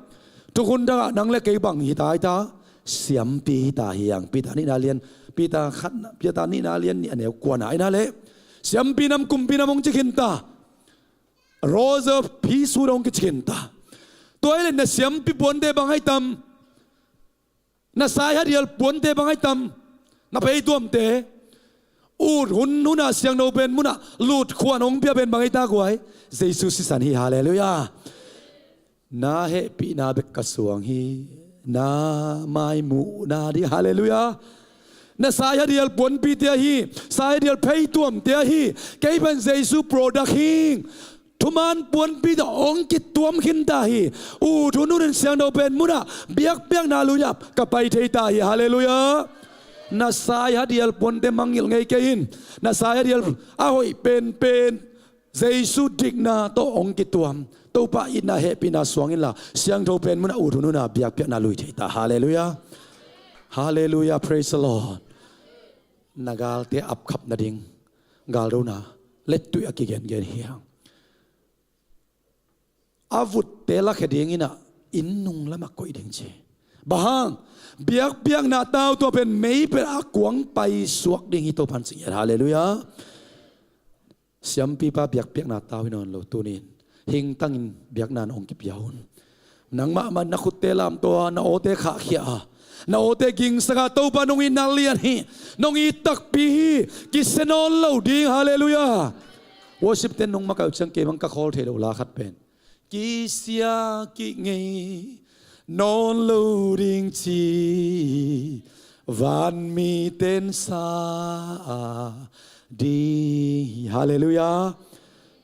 thukhun dangah nang le kei bang hita hita, siampi hita hi hang. Peter nihna lian, Peter khatna, Peter nihna lian nih a neu kuana aina le siampi nam kumpi nam hong ci khinta. Rose of peace hong ci khinta. Tua hi le na siampi puante bang ahi tam? Na saihadial puante bang ahi tam? Na phei tuamte. Ut hun huna siangtho pen munah lut khuan hong pia pen bang ahi ta guai? Jesu sisan hi. Halleluiah. Na hehpihna bek ka suang hi. Na maimuhna dih. Halleluiah. Na saihadial puanpite ahi, saihadial phei tuamte ahi, kei pen Jesu product hing. Thuman puanpi tawh hong kituam khinta hi. Ut hun hunin siangtho pen munah biakpiakna luinah ka pai thei ta hi. Halleluiah. Na saihadial puante mangngilh ngei kei in. Na saihadial a hoih penpen Jesu dikna tawh hong kituam. Topa itna hehpihna suang inla siangtho pen munah ut hun huna biakpiakna lui thei ta. Halleluiah. Halleluiah. Praise the Lord. Na galte apkhap nading galdona lettui a kigengen hi hang. A vutte lakhia dinginah inn nung lamah koih ding ci. Bang hang? Biakpiakna tau tua pen mei pen a kuang paisuak ding hi. Topan sing hian. Halleluiah. Siampipa biakpiakna tau hi nawn lo tunin hingtangin biakna na hong kipia un. Nangmah man na khutte lamtaw a, na awte khahkhia a, na awte gingsak a, Topa nong itna lian hi, nong it takpi hi, kisia nawn lo ding. Halleluiah. Worship ten nong makaih uh ciang kei bang ka khawl thei lo la khat pen kisia kik ngei, Nawn lo ding ci vanmi ten sa a ding hi. Halleluiah.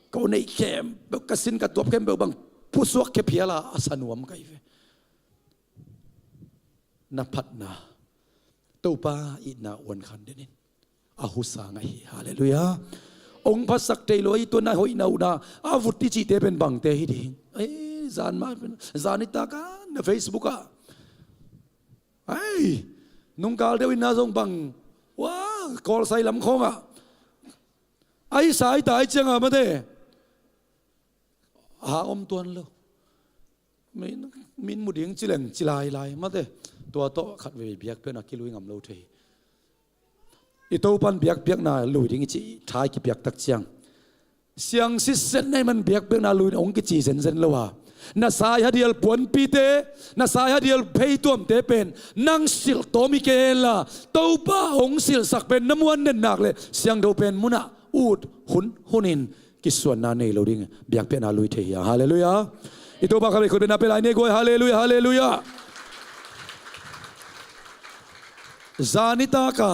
Ko neih khempeuh, ka sin ka tuap khempeuh bang pusuak khia phial a, a sa nuam ka hi ve. Na phatna, Topa itna uan khan den in. A husa ngah hi. Halleluiah. Ong phatsak thei lo hi, tua na hoihna uh na a vut i cihte pen bangte hi ding. Ei, zan mah pen, zan nitak a na Facebook ah, ei, nungkal deuh in na zong bang, wa, Kawlsai lam khawng ah, ei, sai tai ciang a mate, ha om tuan lo. Min, min mu ding ci leng ci lailai mate. Tua tawh khatvei biakpiakna kilui ngam lo thei. I Topan biakpiakna lui ding i cih tha i kipiak tak ciang, siang sitset na hih man biakpiakna lui in ong kici zenzen lo a, na sai hadial puanpite, na sai hadial pheituamte pen nang silh tawm hi kei hen la, Topa ong silhsak pen na muan den nak leh siangtho pen munah ut hun hunin kisuanna nei lo ding, biakpiakna lui thei hi a. Halleluiah. I Topa khatvei khut bengna pia lai ni guai. Halleluiah, halleluiah. Zan nitak a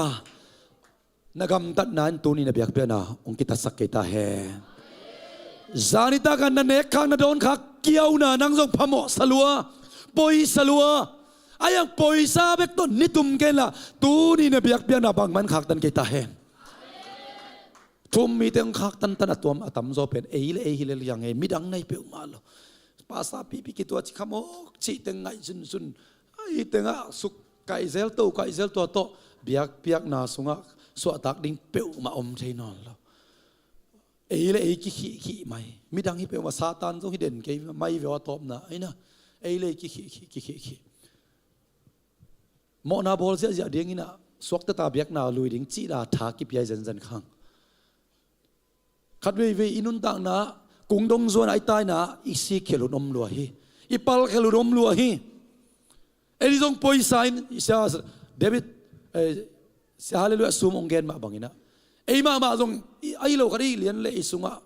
na gamtatna in tuni na biakpiakna ong kitatsak kei ta hen. Zan nitak a na nekkhak na dawnkhak kiauna nang zong phamawh sa lua, poi sa lua. A iang poisa bek tawh ni tum kei hen la, tuni na biakpiakna bangmah in khaktan kei ta hen. Thu-um mite hong khaktantan a tuam a tamzaw pen ei le ei hi lel hi hang e, midang na hi peuhmah lo. Pasa pipi kitua ci khamawk cih teng ngaih zunzun. Ahi tengah suk kaih zel, to kaih zel, tua tawh biakpiakna sungah suahtak ding peuhmah om thei nawn lo. Ei le ei kikhihkhih mai. Midang hi peuhmah, Satan zong hi den kei mai ve aw, a tawpna ahi na. Ei le ei kikhihkhih, kikhihkhih. Mawhna bawl ziahziah dingin ah, suakta ta biakna lui ding cih la tha kipia hi zenzen khang. Khat veivei i nuntakna, kung dong zuan ah i taina, i sikkhia lut om lua hi. I palkhia lut om lua hi. Ei zong poisa in, i Sia David, eh, Sia Halleluiah Sum ong gen mah bangin ah, ei mahmah zong i, a hi lo khat i lian le i sungah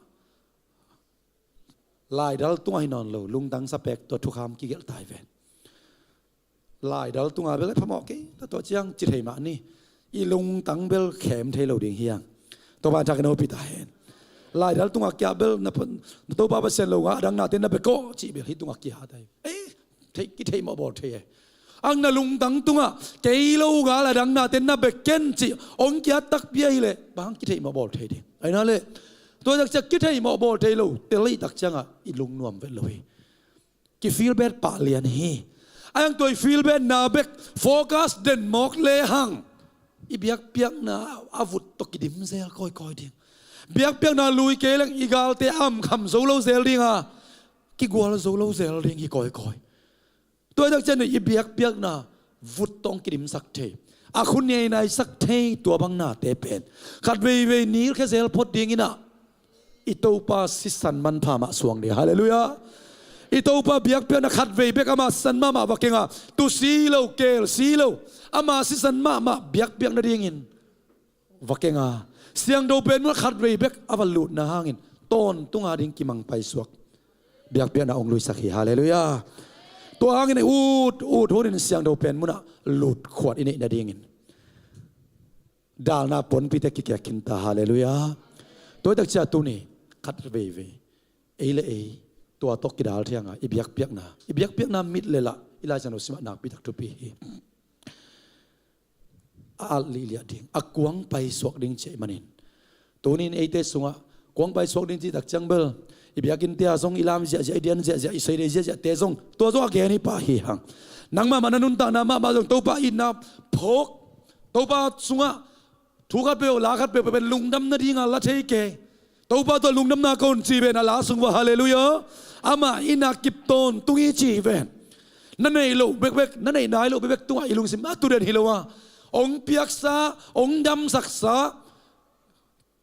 laidal tungah hi nawn lo, lungtang sa pek tua thukham kigelh ta hi ven. Laidal tungah bel phamawh kei ta, tua ciang ci thei mah ni. I lungtang bel khem thei lo ding hi hang. Topa in thak in hopih ta hen. Laidal tungah kia bel na pon, na Topa Pasian lo ngal a dang nate na bek aw cih bel hih tungah kia ta hi. Eh, thei, kithei mawh bawl thei e. Ang na lungtang tungah kei lo ngal a dang nate na bek ken cih ong kiat takpi ahih leh bang kithei mawh bawl thei ding. Ahi na leh, tua tak ciang kithei mawh bawl thei lo tel i tak ciangah i lungnuam vet lo hi. Ki feel bad pah lian hi. A iang tua i feel bad na bek focus den mawk lehang, i biakpiakna a vut tawh kidim zel kawikawi ding. Biakpiakna lui kei leng i galte amkham zo lo zel ding a, kigual zo lo zel ding hi kawikawi. Tua i tak ciang i biakpiakna vut tawh ong kidimsak thei, a khuniai naisak thei tua bang nate pen khat veivei nilkhia zel phot dingin ah, i Topa sisan manpha mah suang ding. Halleluiah. I Topa biakpiakna khat vei bek ama sisan mahmah va keng a, tu si lo, keel si lo, ama sisan mahmah biakpiak nadingin va keng a, siangtho pen mun khat vei bek a va lutna hangin tawntung a ding kimang paisuak biakpiakna ong luisak hi. Halleluiah. Tua hangin ut ut hunin siangtho pen munah lut khuat i neih nadingin dalna puanpite kikiak khin ta. Halleluiah. Tua i tak ciang tuni khat veivei ei le ei tua tawh kidal thiang a, i biakpiakna, i biakpiakna mit le lah i Lai Siangtho simah nakpi tak thupi hi. A alh lihliah ding, a kuang paisuak ding cih ahih manin, tunin eite sungah kuang paisuak ding cih tak ciang bel, i biakinnte ah zong, i lam ziahziah, i dian ziahziah, i seideih ziahziahte zong, tua zong a gen hi pah hi hang. Nang mahmah na nuntakna mahmah zong Topa itna phawk, Topa sungah thu khat peuh, la khat peuh pen lungdam nadinga la thei kei. Topa tawh lungdamna kong ci ven a, la sung vua. Halleluiah. Amah itna kip tawntung hi ci hi ven. Na neih loh bekbek, na neih nai loh bekbek tungah i lungsim a tu den hi lo a, ong piaksa, ong damsaksa,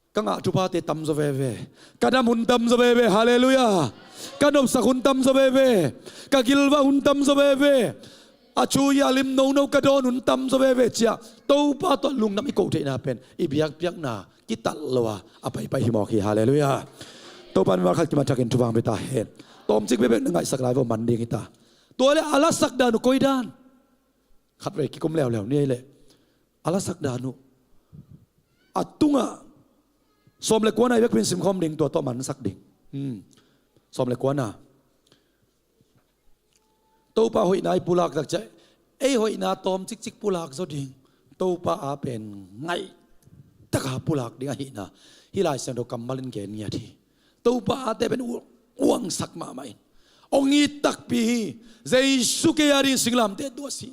ka ngah thuphate tam zaw veve. Ka dam hun tam zaw veve. Halleluiah. Ka nopsak hun tam zaw veve. Ka gilvah hun tam zaw veve. A thu i a lim nono ka dawn hun tam zaw veve. Ciah, Topa tawh lungdam i koh theihna pen i biakpiakna kitat lo a, a paipai hi mawk hi. Halleluiah. Topa in mimal khat kimat thakin thupha ong pia ta hen. Tawmcik bekbek na ngaihsak lai vua, man ding hi ta. Tua le a lasak dan uh koi dan? Khatvei kikum leuleu ni ei leh a lasak dan uh, a tungah sawm le kuana i vekpi in simkhawm ding, tua tawh mansak ding. Hmm. Sawm le kuana. Topa hoihna i pulak tak ciah, ei hoihna tawm cikcik pulak zaw ding. Topa a pen ngaih taka pulak ding ahihna hih Lai Siangtho kammal in gen ngiat hi. Topa ate pen u-, uangsak mahmah in, hong it takpi hi. Jesu kei a dingin singlamteh tawh a si.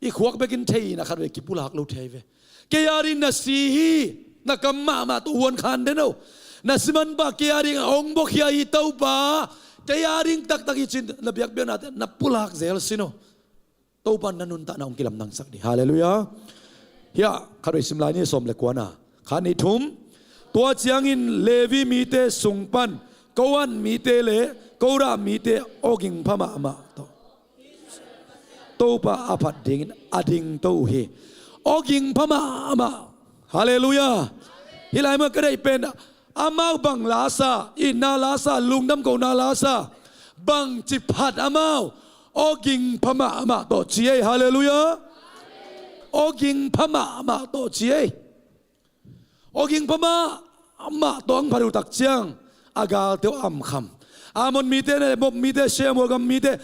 I khuak bekin thei in a khatvei kipulak lo thei ve. Kei a dingin na si hi. Na kam mahmah tawh huan khan den o. Na siman pah kei a dingin hong buakhia hi Topa. Kei a ding taktak hi cin na biakpiaknate na pulak zel sin o. Topa na nuntakna hong kilamdangsak ding. Halleluiah. Hiah khatvei sim lai ni, sawm le kuana. Khat, nih, thum. Tua ciangin Levi mite sung pan Kohan mite le Korah mite awging pha mahmah tawh Topa a phat dingin a dingto uh hi. Awging pha mahmah. Halleluiah. Hih lai mun ka deih pen amau bang lasa, itna lasa, lungdam kohna lasa, bangci phat amau? Awging pha mahmah tawh ci ei. Halleluiah. Awging pha mahmah tawh ci ei. Awging pha mahmah tawh hong phat uh tak ciang a galte uh a amkham. Ammon mite le Moab mite, Seir mual gam mite,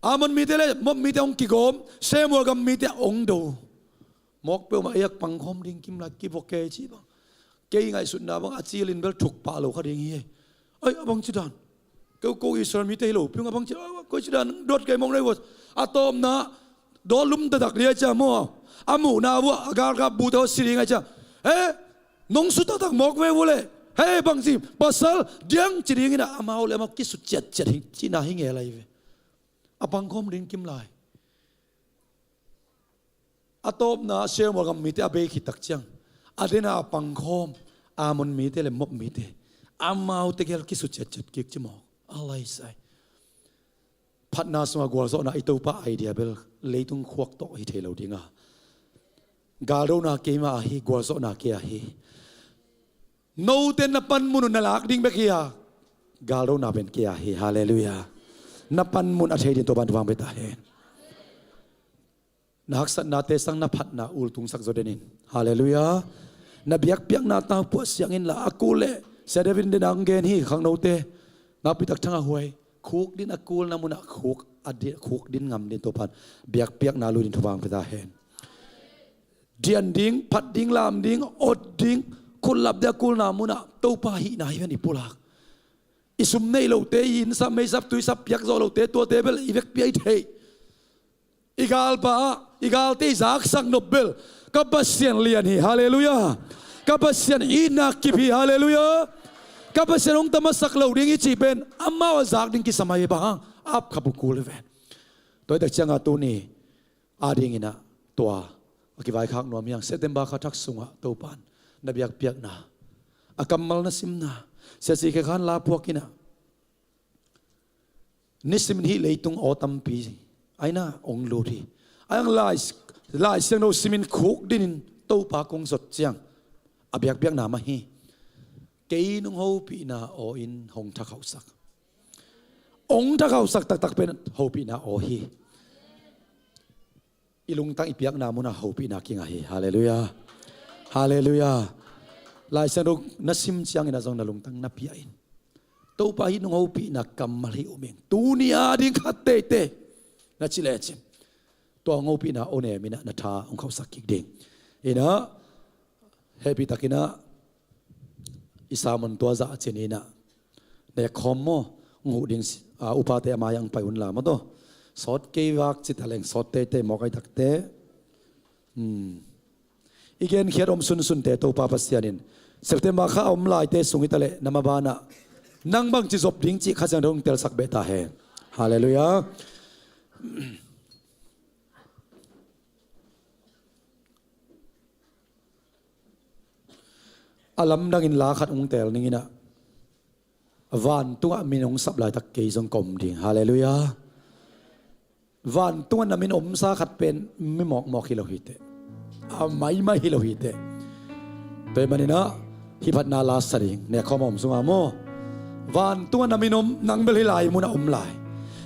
Ammon mite le Moab mite hong kigawm, Seir mual gam mite hong do. Mawk peuhmah ei a pangkhawm ding kim lai, kivua kei ci bang. Kei ngaihsutna bang a cilin bel thuk pah lo kha ding hi ei. Ai, a bangci dan? Keu ko Israel mite hi lo piung a bangci, a, koici dan dot kei mawk nei vua. A tawpna dawt lum taktak liai cia maw, a muhna vua a galkap bute aw si ding ai cia. He, nong su taktak mawk ve vua le. He, bangci pasal diang ci dingin a amau le amau kisut ciatciat hi cihna hi ngel ahi ve. A pangkhawm ding kim lai. A tawpna Seir mual gam mite a bei khit tak ciang a dena a pangkhawm Ammon mite le Moab mite, amau tegel kisut ciatciat kik ci mawk. A laisai. Phatna sungah gualzawhna i Topa idea bel leitung khuak tawh hi thei lo ding a. Galdona keima ahi, gualzawhna kei ahi. Note na panmun uh na lak ding bek hi a, galdona pen kei ahi. Halleluiah. Na panmun a thei ding Topa'n thupha hong pia ta hen. Na haksatnate sang na phatna ultungsak zaw den in. Halleluiah. Na biakpiakna tau puah siang inla, a kul le Sia David in dena hong gen hi khangnote. Nakpi tak Thang A Huai, khukdin a kulna munah khuk a di-, khukdin ngam ding Topa'n biakpiakna lui ding thupha hong pia ta hen. Dian ding, phat ding, lam ding, ot ding, khutlap ding a kulna munah Topa hihna hi pen i pulak. I sum nei lote, i innsap, meisap, tuisap piak zawh lote, tuate bel i vekpi-a i theih. I galpa, i galte i zaksak nop bel ka Pasian lian hi. Halleluiah. Ka Pasian itna kip hi. Halleluiah. Ka Pasian hong tamasak lo ding i cih pen amau a zak ding kisam ahi. Bang hang? Ap khap uh kul hi ven. Tua hi tak cianga tuni a dinginah tua a kivaikhak nuam hiang, September kha thak sungah Topa'n na biakpiakna, a kammal na simna, siasi khe khan la puak inah nisimin hih leitung aw tampi a inah hong lut hi. A hiang Lai, Lai Siangtho simin khukdinin Topa kong zot ciang a biakpiakna mah hi. Kei nong hopihna aw in hong thakhauhsak. Hong thakhauhsak taktak pen hopihna aw hi. I lungtang i piakna munah hopihna kingah hi. Halleluiah. Halleluiah. Lai Siangtho na sim ciangin ah zong na lungtang na piah in, Topa, hih nong hopihna kammal hih um ing. Tuni a ding khat teitei na ci lecin tua hong hopihna aw neminah na tha hong khauhsak kik ding. Inah hehpihtakinah i sermon tua zah a cininah nekkhawm maw, hong huh ding si-, a, upate a mai-ah hong pai unla maw taw. Sawt kei vak ci taleng sawt teitei mawk ai takte. Hmm. I genkhiat om sunsunte Topa Pasian in September kha a om laite sung hi taleh na mabanah nang bangci zop ding cih Kha Siangtho hong telsak beh ta hen. Halleluiah. A lamdangin la khat hong teel ninginah, vantungah min hong sap laitak kei zong ka om ding. Halleluiah. Vantungah na min omsa khat pen mi mawkmawk hi lo hiteh, a maimai hi lo hiteh. Tua hi maninah hih phatna la sa ding, nekkhawm a om sunga maw, vantungah na min om, nang bel hih lai munah om lai.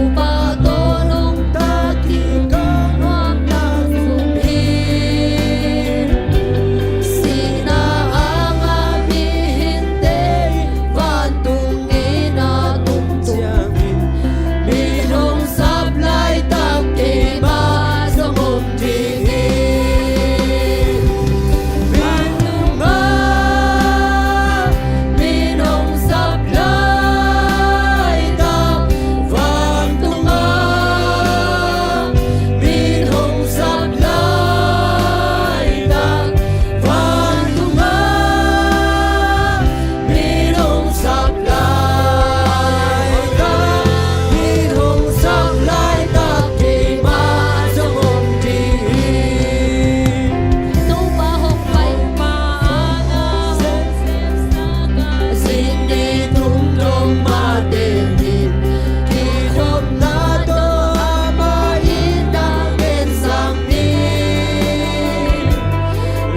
Topa tawh nungta kik a nuamna zong hi. Sihna anga mihingte vantung inn ah tung ciangin, min hong sap laitak keimah zong om ding hi. Vantung ah min hong sap laitak, vantung ah min hong sap laitak, vantung ah min hong sap laitak, min hong sap laitak keimah zong om ding hi. Topa hong pai ma a, zinni tum dong mate in kikhopna tawh amah in tang en sang ni.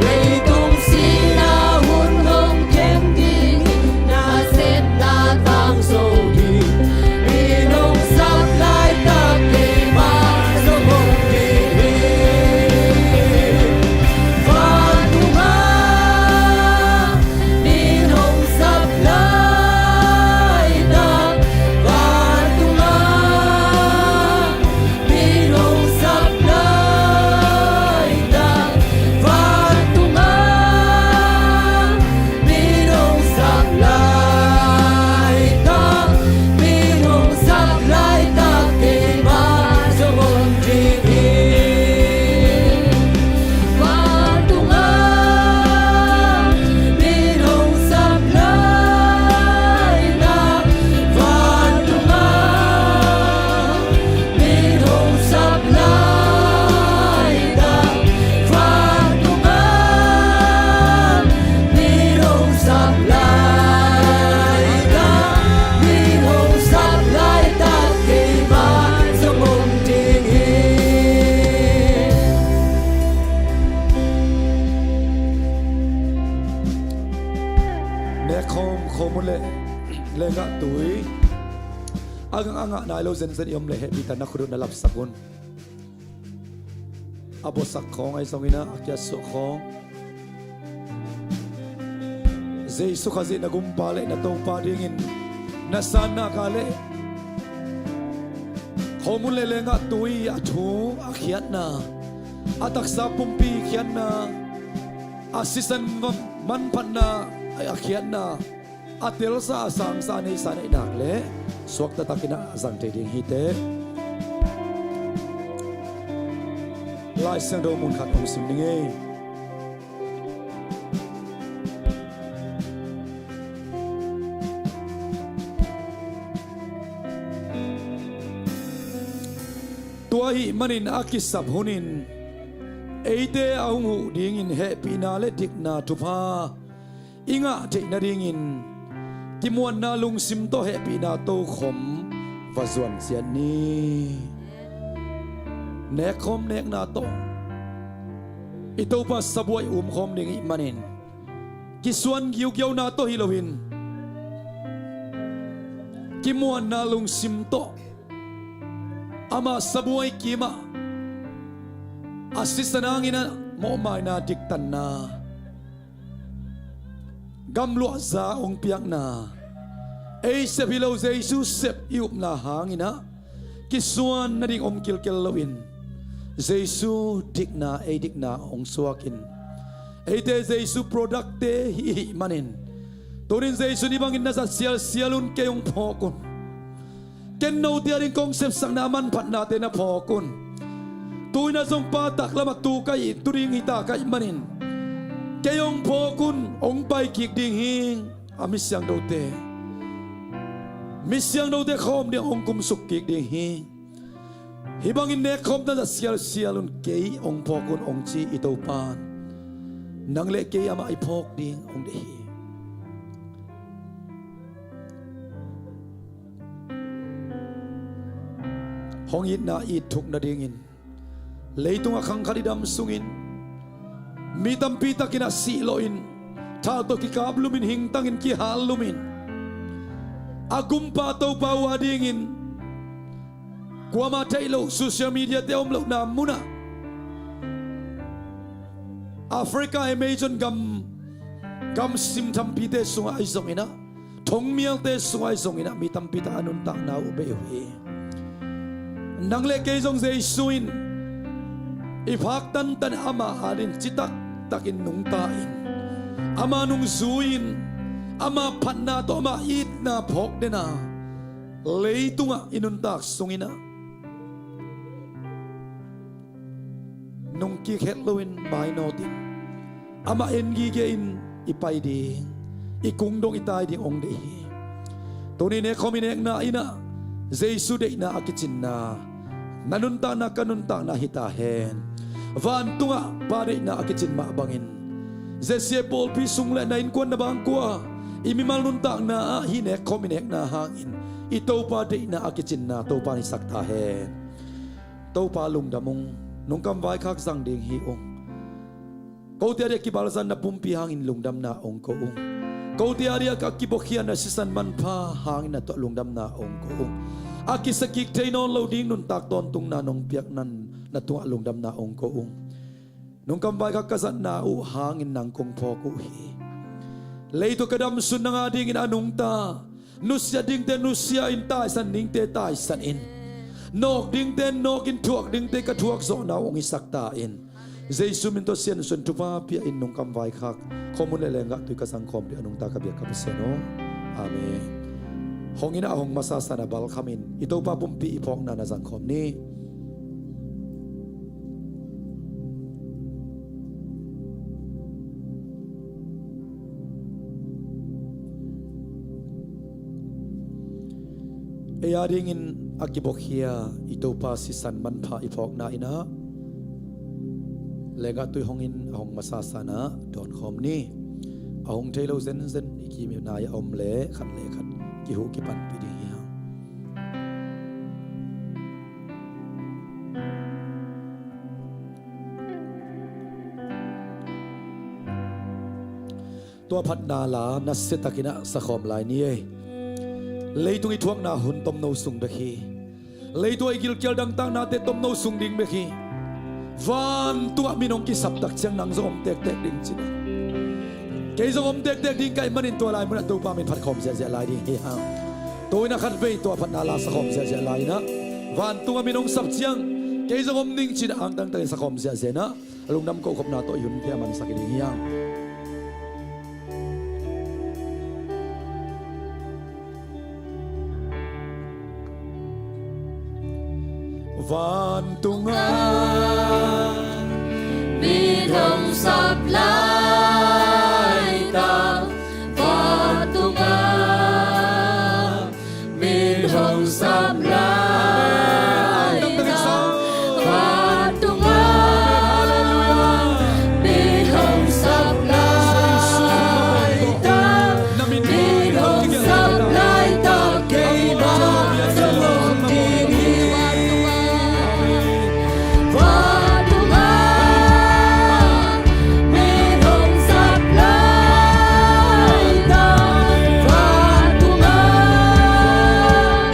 Leitung sihna hun hong khem ding nasepna tang zo hi. Min hong sap laitak keimah zong om ding hi. Vantung ah min hong sap laitak, vantung ah min hong sap laitak, vantung ah min hong sap laitak, min hong sap laitak keimah zong om ding hi. Vantung ah min hong sap laitak, vantung ah min hong sap laitak, vantung ah min hong sap laitak, min hong sap laitak keimah zong om ding hi. Nek khawm, khawm uh leh, lengah tui. A gang a ngah nai lo zenzen i om leh hehpihna khut uh na lapsak un. A buasak khawng ahi zongin ah, a kiatsuah khawng, Jesu Khazih na gumpa le na Topa dingin na sanna ka leh, khomun le lenggah tui a thu a khiatna, a taksa pumpi khiatna, a sisan manphatna a khiatna, a telsa a sangsa a neisa neihnak le suakta takin ah zang thei ding hi teh. Lai Siangtho mun khat hong sim ding hi. Tua ahih manin a kisap hunin eite a hong huh dingin hehpihna le dikna thupha i ngah theih nadingin kimuanna lungsim tawh hehpihna tokhom va zuan ciat ni. Nekkhawm nekna tawh i Topa sabuai umkhawm ding ih manin kisuan giugiauna tawh hi loin kimuanna lungsim tawh ama sabuai kimah a sisan hangin a mawhmaina diktanna, gamluahza hong piakna, ei sep hi lo Jesu sep i upna hangin ah kisuan nading om kilkel loin Jesu dikna, ei dikna hong suakin eite Jesu productte hi ih manin tunin Jesu nih bangin na zat sialsial un, kei hong phawk un. Ken note a ding kong sepsakna manphatnate na phawk un. Tuina zong Pa taklamah tu ka hi, tu ding hi ta ka ih manin kei hong phawk un, hong pai kik ding hi. A mi siangthote, mi siangthote khawm ding hong kumsuk kik ding hi. Hih bangin nekkhawm na zat sialsial un, kei hong phawk un hong ci i Topa in nang le kei amah i phawk ding hong deih hi. Hong itna it thuk nadingin leitungah khang khat i dam sungin mi tampi takin a sih lawhin, thal tawh kikap lumin, hingtangin kihal lumin, a gumpa Topa uh a dingin kuamah theih loh, social media te om lohna munah, Africa, Amazon gam, gam sim tampite sungah ahi zongin ah, thongmialte sungah ahi zongin ah mi tampi tak a nuntakna uh bei uh hi. Nang le kei zong Jesu in i phak tantan ama adin citak takin nungta in, ama nungzui in, ama phatna tawh ama itna phawk den a, leitungah i nuntak sungin ah nungkik het loin mainawt in, amah en gige in i pai ding, i kung dong i tai ding hong deih hi. Tuni nekkhawm i nekna in ah Jesu deihna a kicinna na nuntakna, ka nuntakna hi ta hen. Vantungah Pa deihna a kicin mah bangin ZCA pawlpi sung le na innkuan, na bangkua, i mimal nuntakna ah hih nekkhawm i nekna hangin i Topa deihna a kicinna Topa in hisak ta hen. Topa lungdam ung. Nungkam vaikhak zang ding hi ung. Kote a dia kibalzanna pumpi hangin lungdamna hong ko ung. Kote a dia ka kibuakhiatna sisan manpha hangin na tawh lungdamna hong ko ung. A kisakik thei nawn lo ding nuntak tawntungna nong piakna na tungah lungdamna hong ko ung. Nungkam vaikhak ka zatna uh hangin nang kong phawk uh hi. Leitung ka damsun nang a dingin a nungta, nusia dingte nusia in, taisan dingte taisan in, nawk dingte nawk in, thuak dingte ka thuak zawhna uh hong hisak ta in. Jesu min tawh siansun thupha pia in. Nungkam vaikhak, khomun le lenggah tui ka zangkhawm ding a nungta ka biak ka Pasian aw. Amen. Hong in ah, hong masa san a balkham in i Topa pumpi i phawkna na zangkhawm ni. Ei a dingin a kibuakkhia i Topa sisan manpha i phawkna in ah, lenggah tui hong in, a hong masa san ah dawnkhawm ni. A hong thei lo zenzen i kim i nai a om leh khat le khat kihuh kipanpih ding hi hang. Tua phatna la nasia takin ah sakhawm lai ni ei. Leitung i thuakna hun tomno sung bek hi. Leitung a i gilkial dangtaknate tomno sung ding bek hi. Vantungah min hong kisap tak ciang nang zong om tektek ding cinah, kei zong om tektek ding ka hih manin tua lai munah Topa min phat khawm ziahziah lai ding hi hang. Tua in a khatvei tua phatna la sa khawm ziahziah lai inah, vantungah min hong sap ciang kei zong om ding cinah angtangtangin sa khawm ziahziah inah, a lungdam kohkhopna tawh i hun khia mansak i ding hi hang. Vantungah min hong sap laitak, vantungah min hong sap laitak, vantungah min hong sap laitak, min hong sap laitak, keimah zong om ding hi. Vantungah min hong sap laitak, vantungah min hong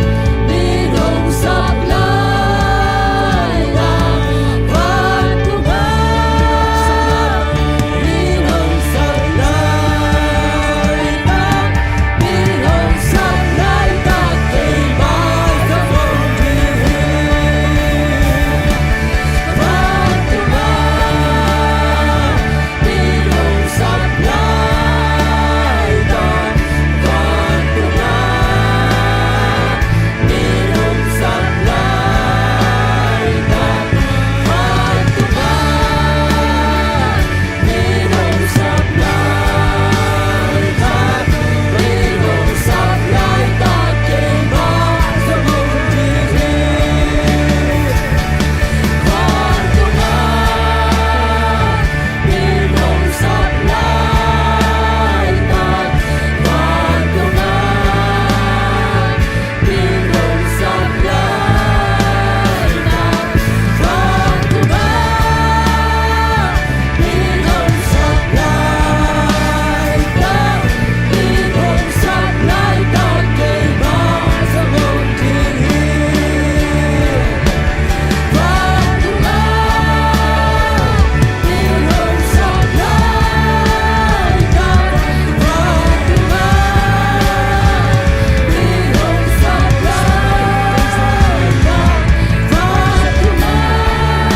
sap laitak, vantungah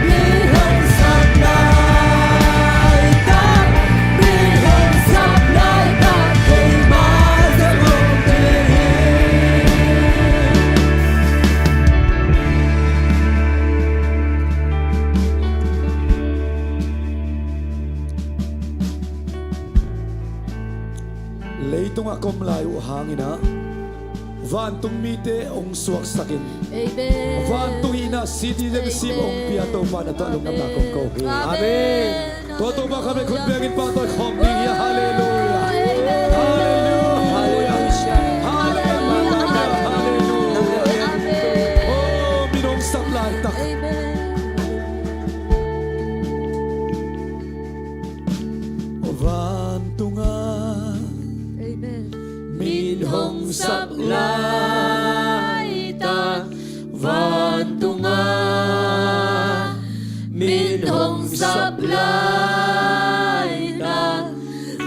min hong sap laitak, min hong sap laitak, keimah zong om ding hi. Leitungah ka om lai uh hangin ah, vantung mite hong suaksakin, amen, vantung hihna citizenship, amen, hong pia Topa na tawh lungdamna kong ko hi. Amen. Amen. Tua Topa khat vei khut bengin pahtawi khawm ding hi. Halleluiah. Amen. Halleluiah. Halleluiah. Halleluiah. Amen. Oh, min hong sap laitak. Amen. Vantungah, amen, min hong sap laitak, vantungah min hong sap laitak,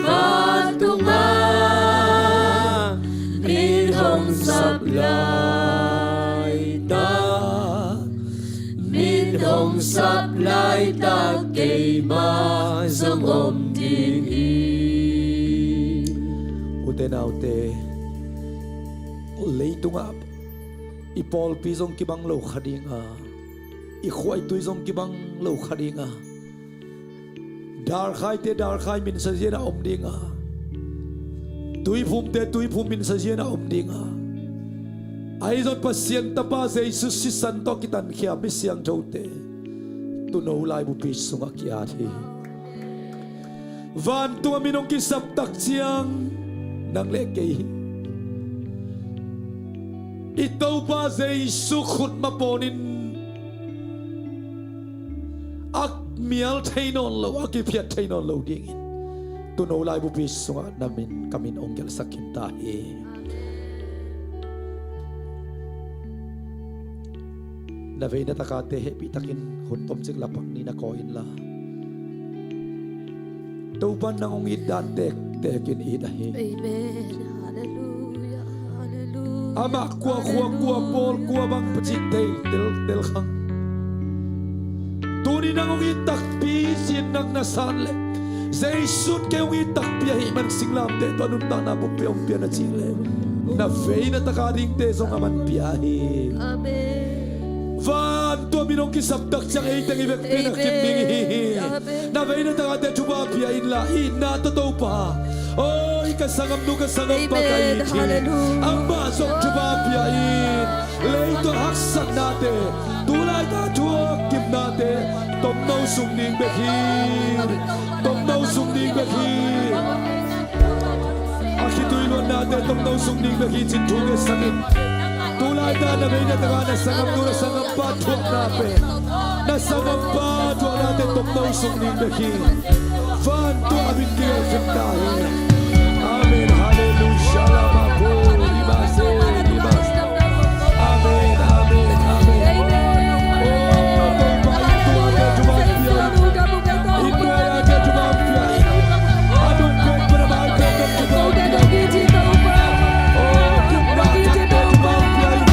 vantungah min hong sap laitak, min hong sap laitak, keimah zong om ding hi. Ute naute, leitungah i pawlpi zong kibang lo kha ding a, i khuaitui zong kibang lo kha ding a, darkhaite darkhai minsa ziana om ding a, tuiphumte tuiphum minsa ziana om ding a, ahi zong Pasian Tapa Jesu sisan tawh kitankhia mi siangthote tuuno laibupi sungah ki-at hi. Vantungah min hong kisap tak ciang nang le kei hi. I Topa Jesu khut mapawnin a mial thei nawn lo, a kiphiat thei nawn lo dingin tuuno laibupi sungah na min, ka min hong gelhsak khin ta hi. Na veina taka te hehpih takin hun tomcik lapak ni na kawi inla, Topa nang hong it dan tektek in it ahi. Amen. Hallelujah. Hallelujah. Amah kua khua, kua pawl, kua bang pacih thei tel, tel khang. Tuni nang hong it takpi sin nang na san leh, Jesu'n kei hong it takpi ahih man singlamteh tawh nuntakna bup pia hong pia na cih leh, na veina taka dingte zong aman pia hi. Amen. Vantung a min hong kisap tak ciang ei teng i vekpi-in a kim ding i hi hi. Amen. Na veina taka te thupha pia inla, itna tawh Topa, oi, ka sanggamnu, ka sanggampa ka it hi. Amen. Hallelujah. Amah zong thupha pia in. Leitung haksatnate, tulai ta thuak kimnate tomno sung ding bek hi. Tomno sung ding bek hi. A khitui luannate tomno sung ding bek hi cin thu ngetsak in. Tulai ta na veina taka na sanggamnu, na sanggampa thuakna pen, na sanggampa thuaknate tomno sung ding bek hi. Vantung a min kigelh khin ta hi. Amen. Hallelujah. Shalom. Amen. Amen. Amen. Oh, Topa, in tua te thupha pia in. In tua te thupha pia in. A dong pek, pen a mai pek, thupha pia in. Oh, kumna thak te thupha pia in.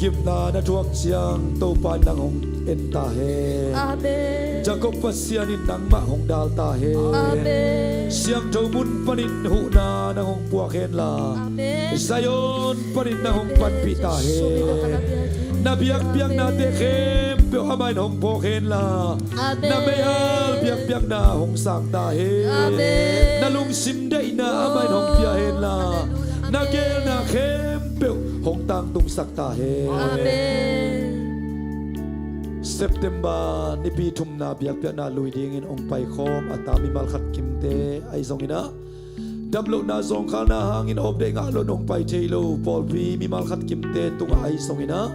Gimna na thuak ciang Topa in nang hong en ta hen. Amen. Jacob Pasian in nangmah hong dal ta hen. Amen. Siangtho mun panin huhna nang hong puak henla, Amen, Zion panin nang hong panpih ta hen. Na biakpiaknate khempeuh amah in hong phawk henla, Amen, na meihal biakpiakna hong sang ta hen. Amen. Na lungsim deihna amah in hong pia henla, Hallelujah, na, Amen, geelna khempeuh hong tangtungsak ta hen. Amen. September nipi thumna biakpiakna lui dingin hong paikhawm a ta mimal khat kimte ahi zongin ah, damlohna zawngkhalna hangin awpdeih ngah loin hong pai thei lo pawlpi mimal khat kimte tungah ahi zongin ah,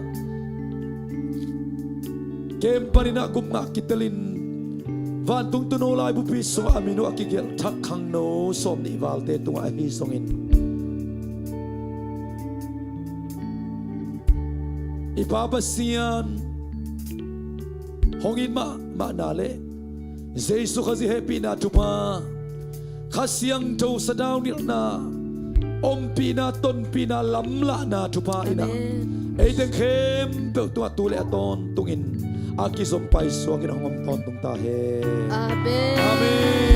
Kem panin ah kum nga kitelin vantung tuuno laibupi sungah a min uh a kigelh thak khangno sawmnih valte tungah ahi zongin, i Pa Pasian hong it mahmahna le Jesu Khazih hehpihna thupha, Kha Siangtho sadaunilhna, ompihna, tonpihna, lamlahna thupha in ah, Amen, ei teng khempeuh tungah tu le a tawntungin a kizom paisuakin hong om tawntung ta hen. Amen. Amen.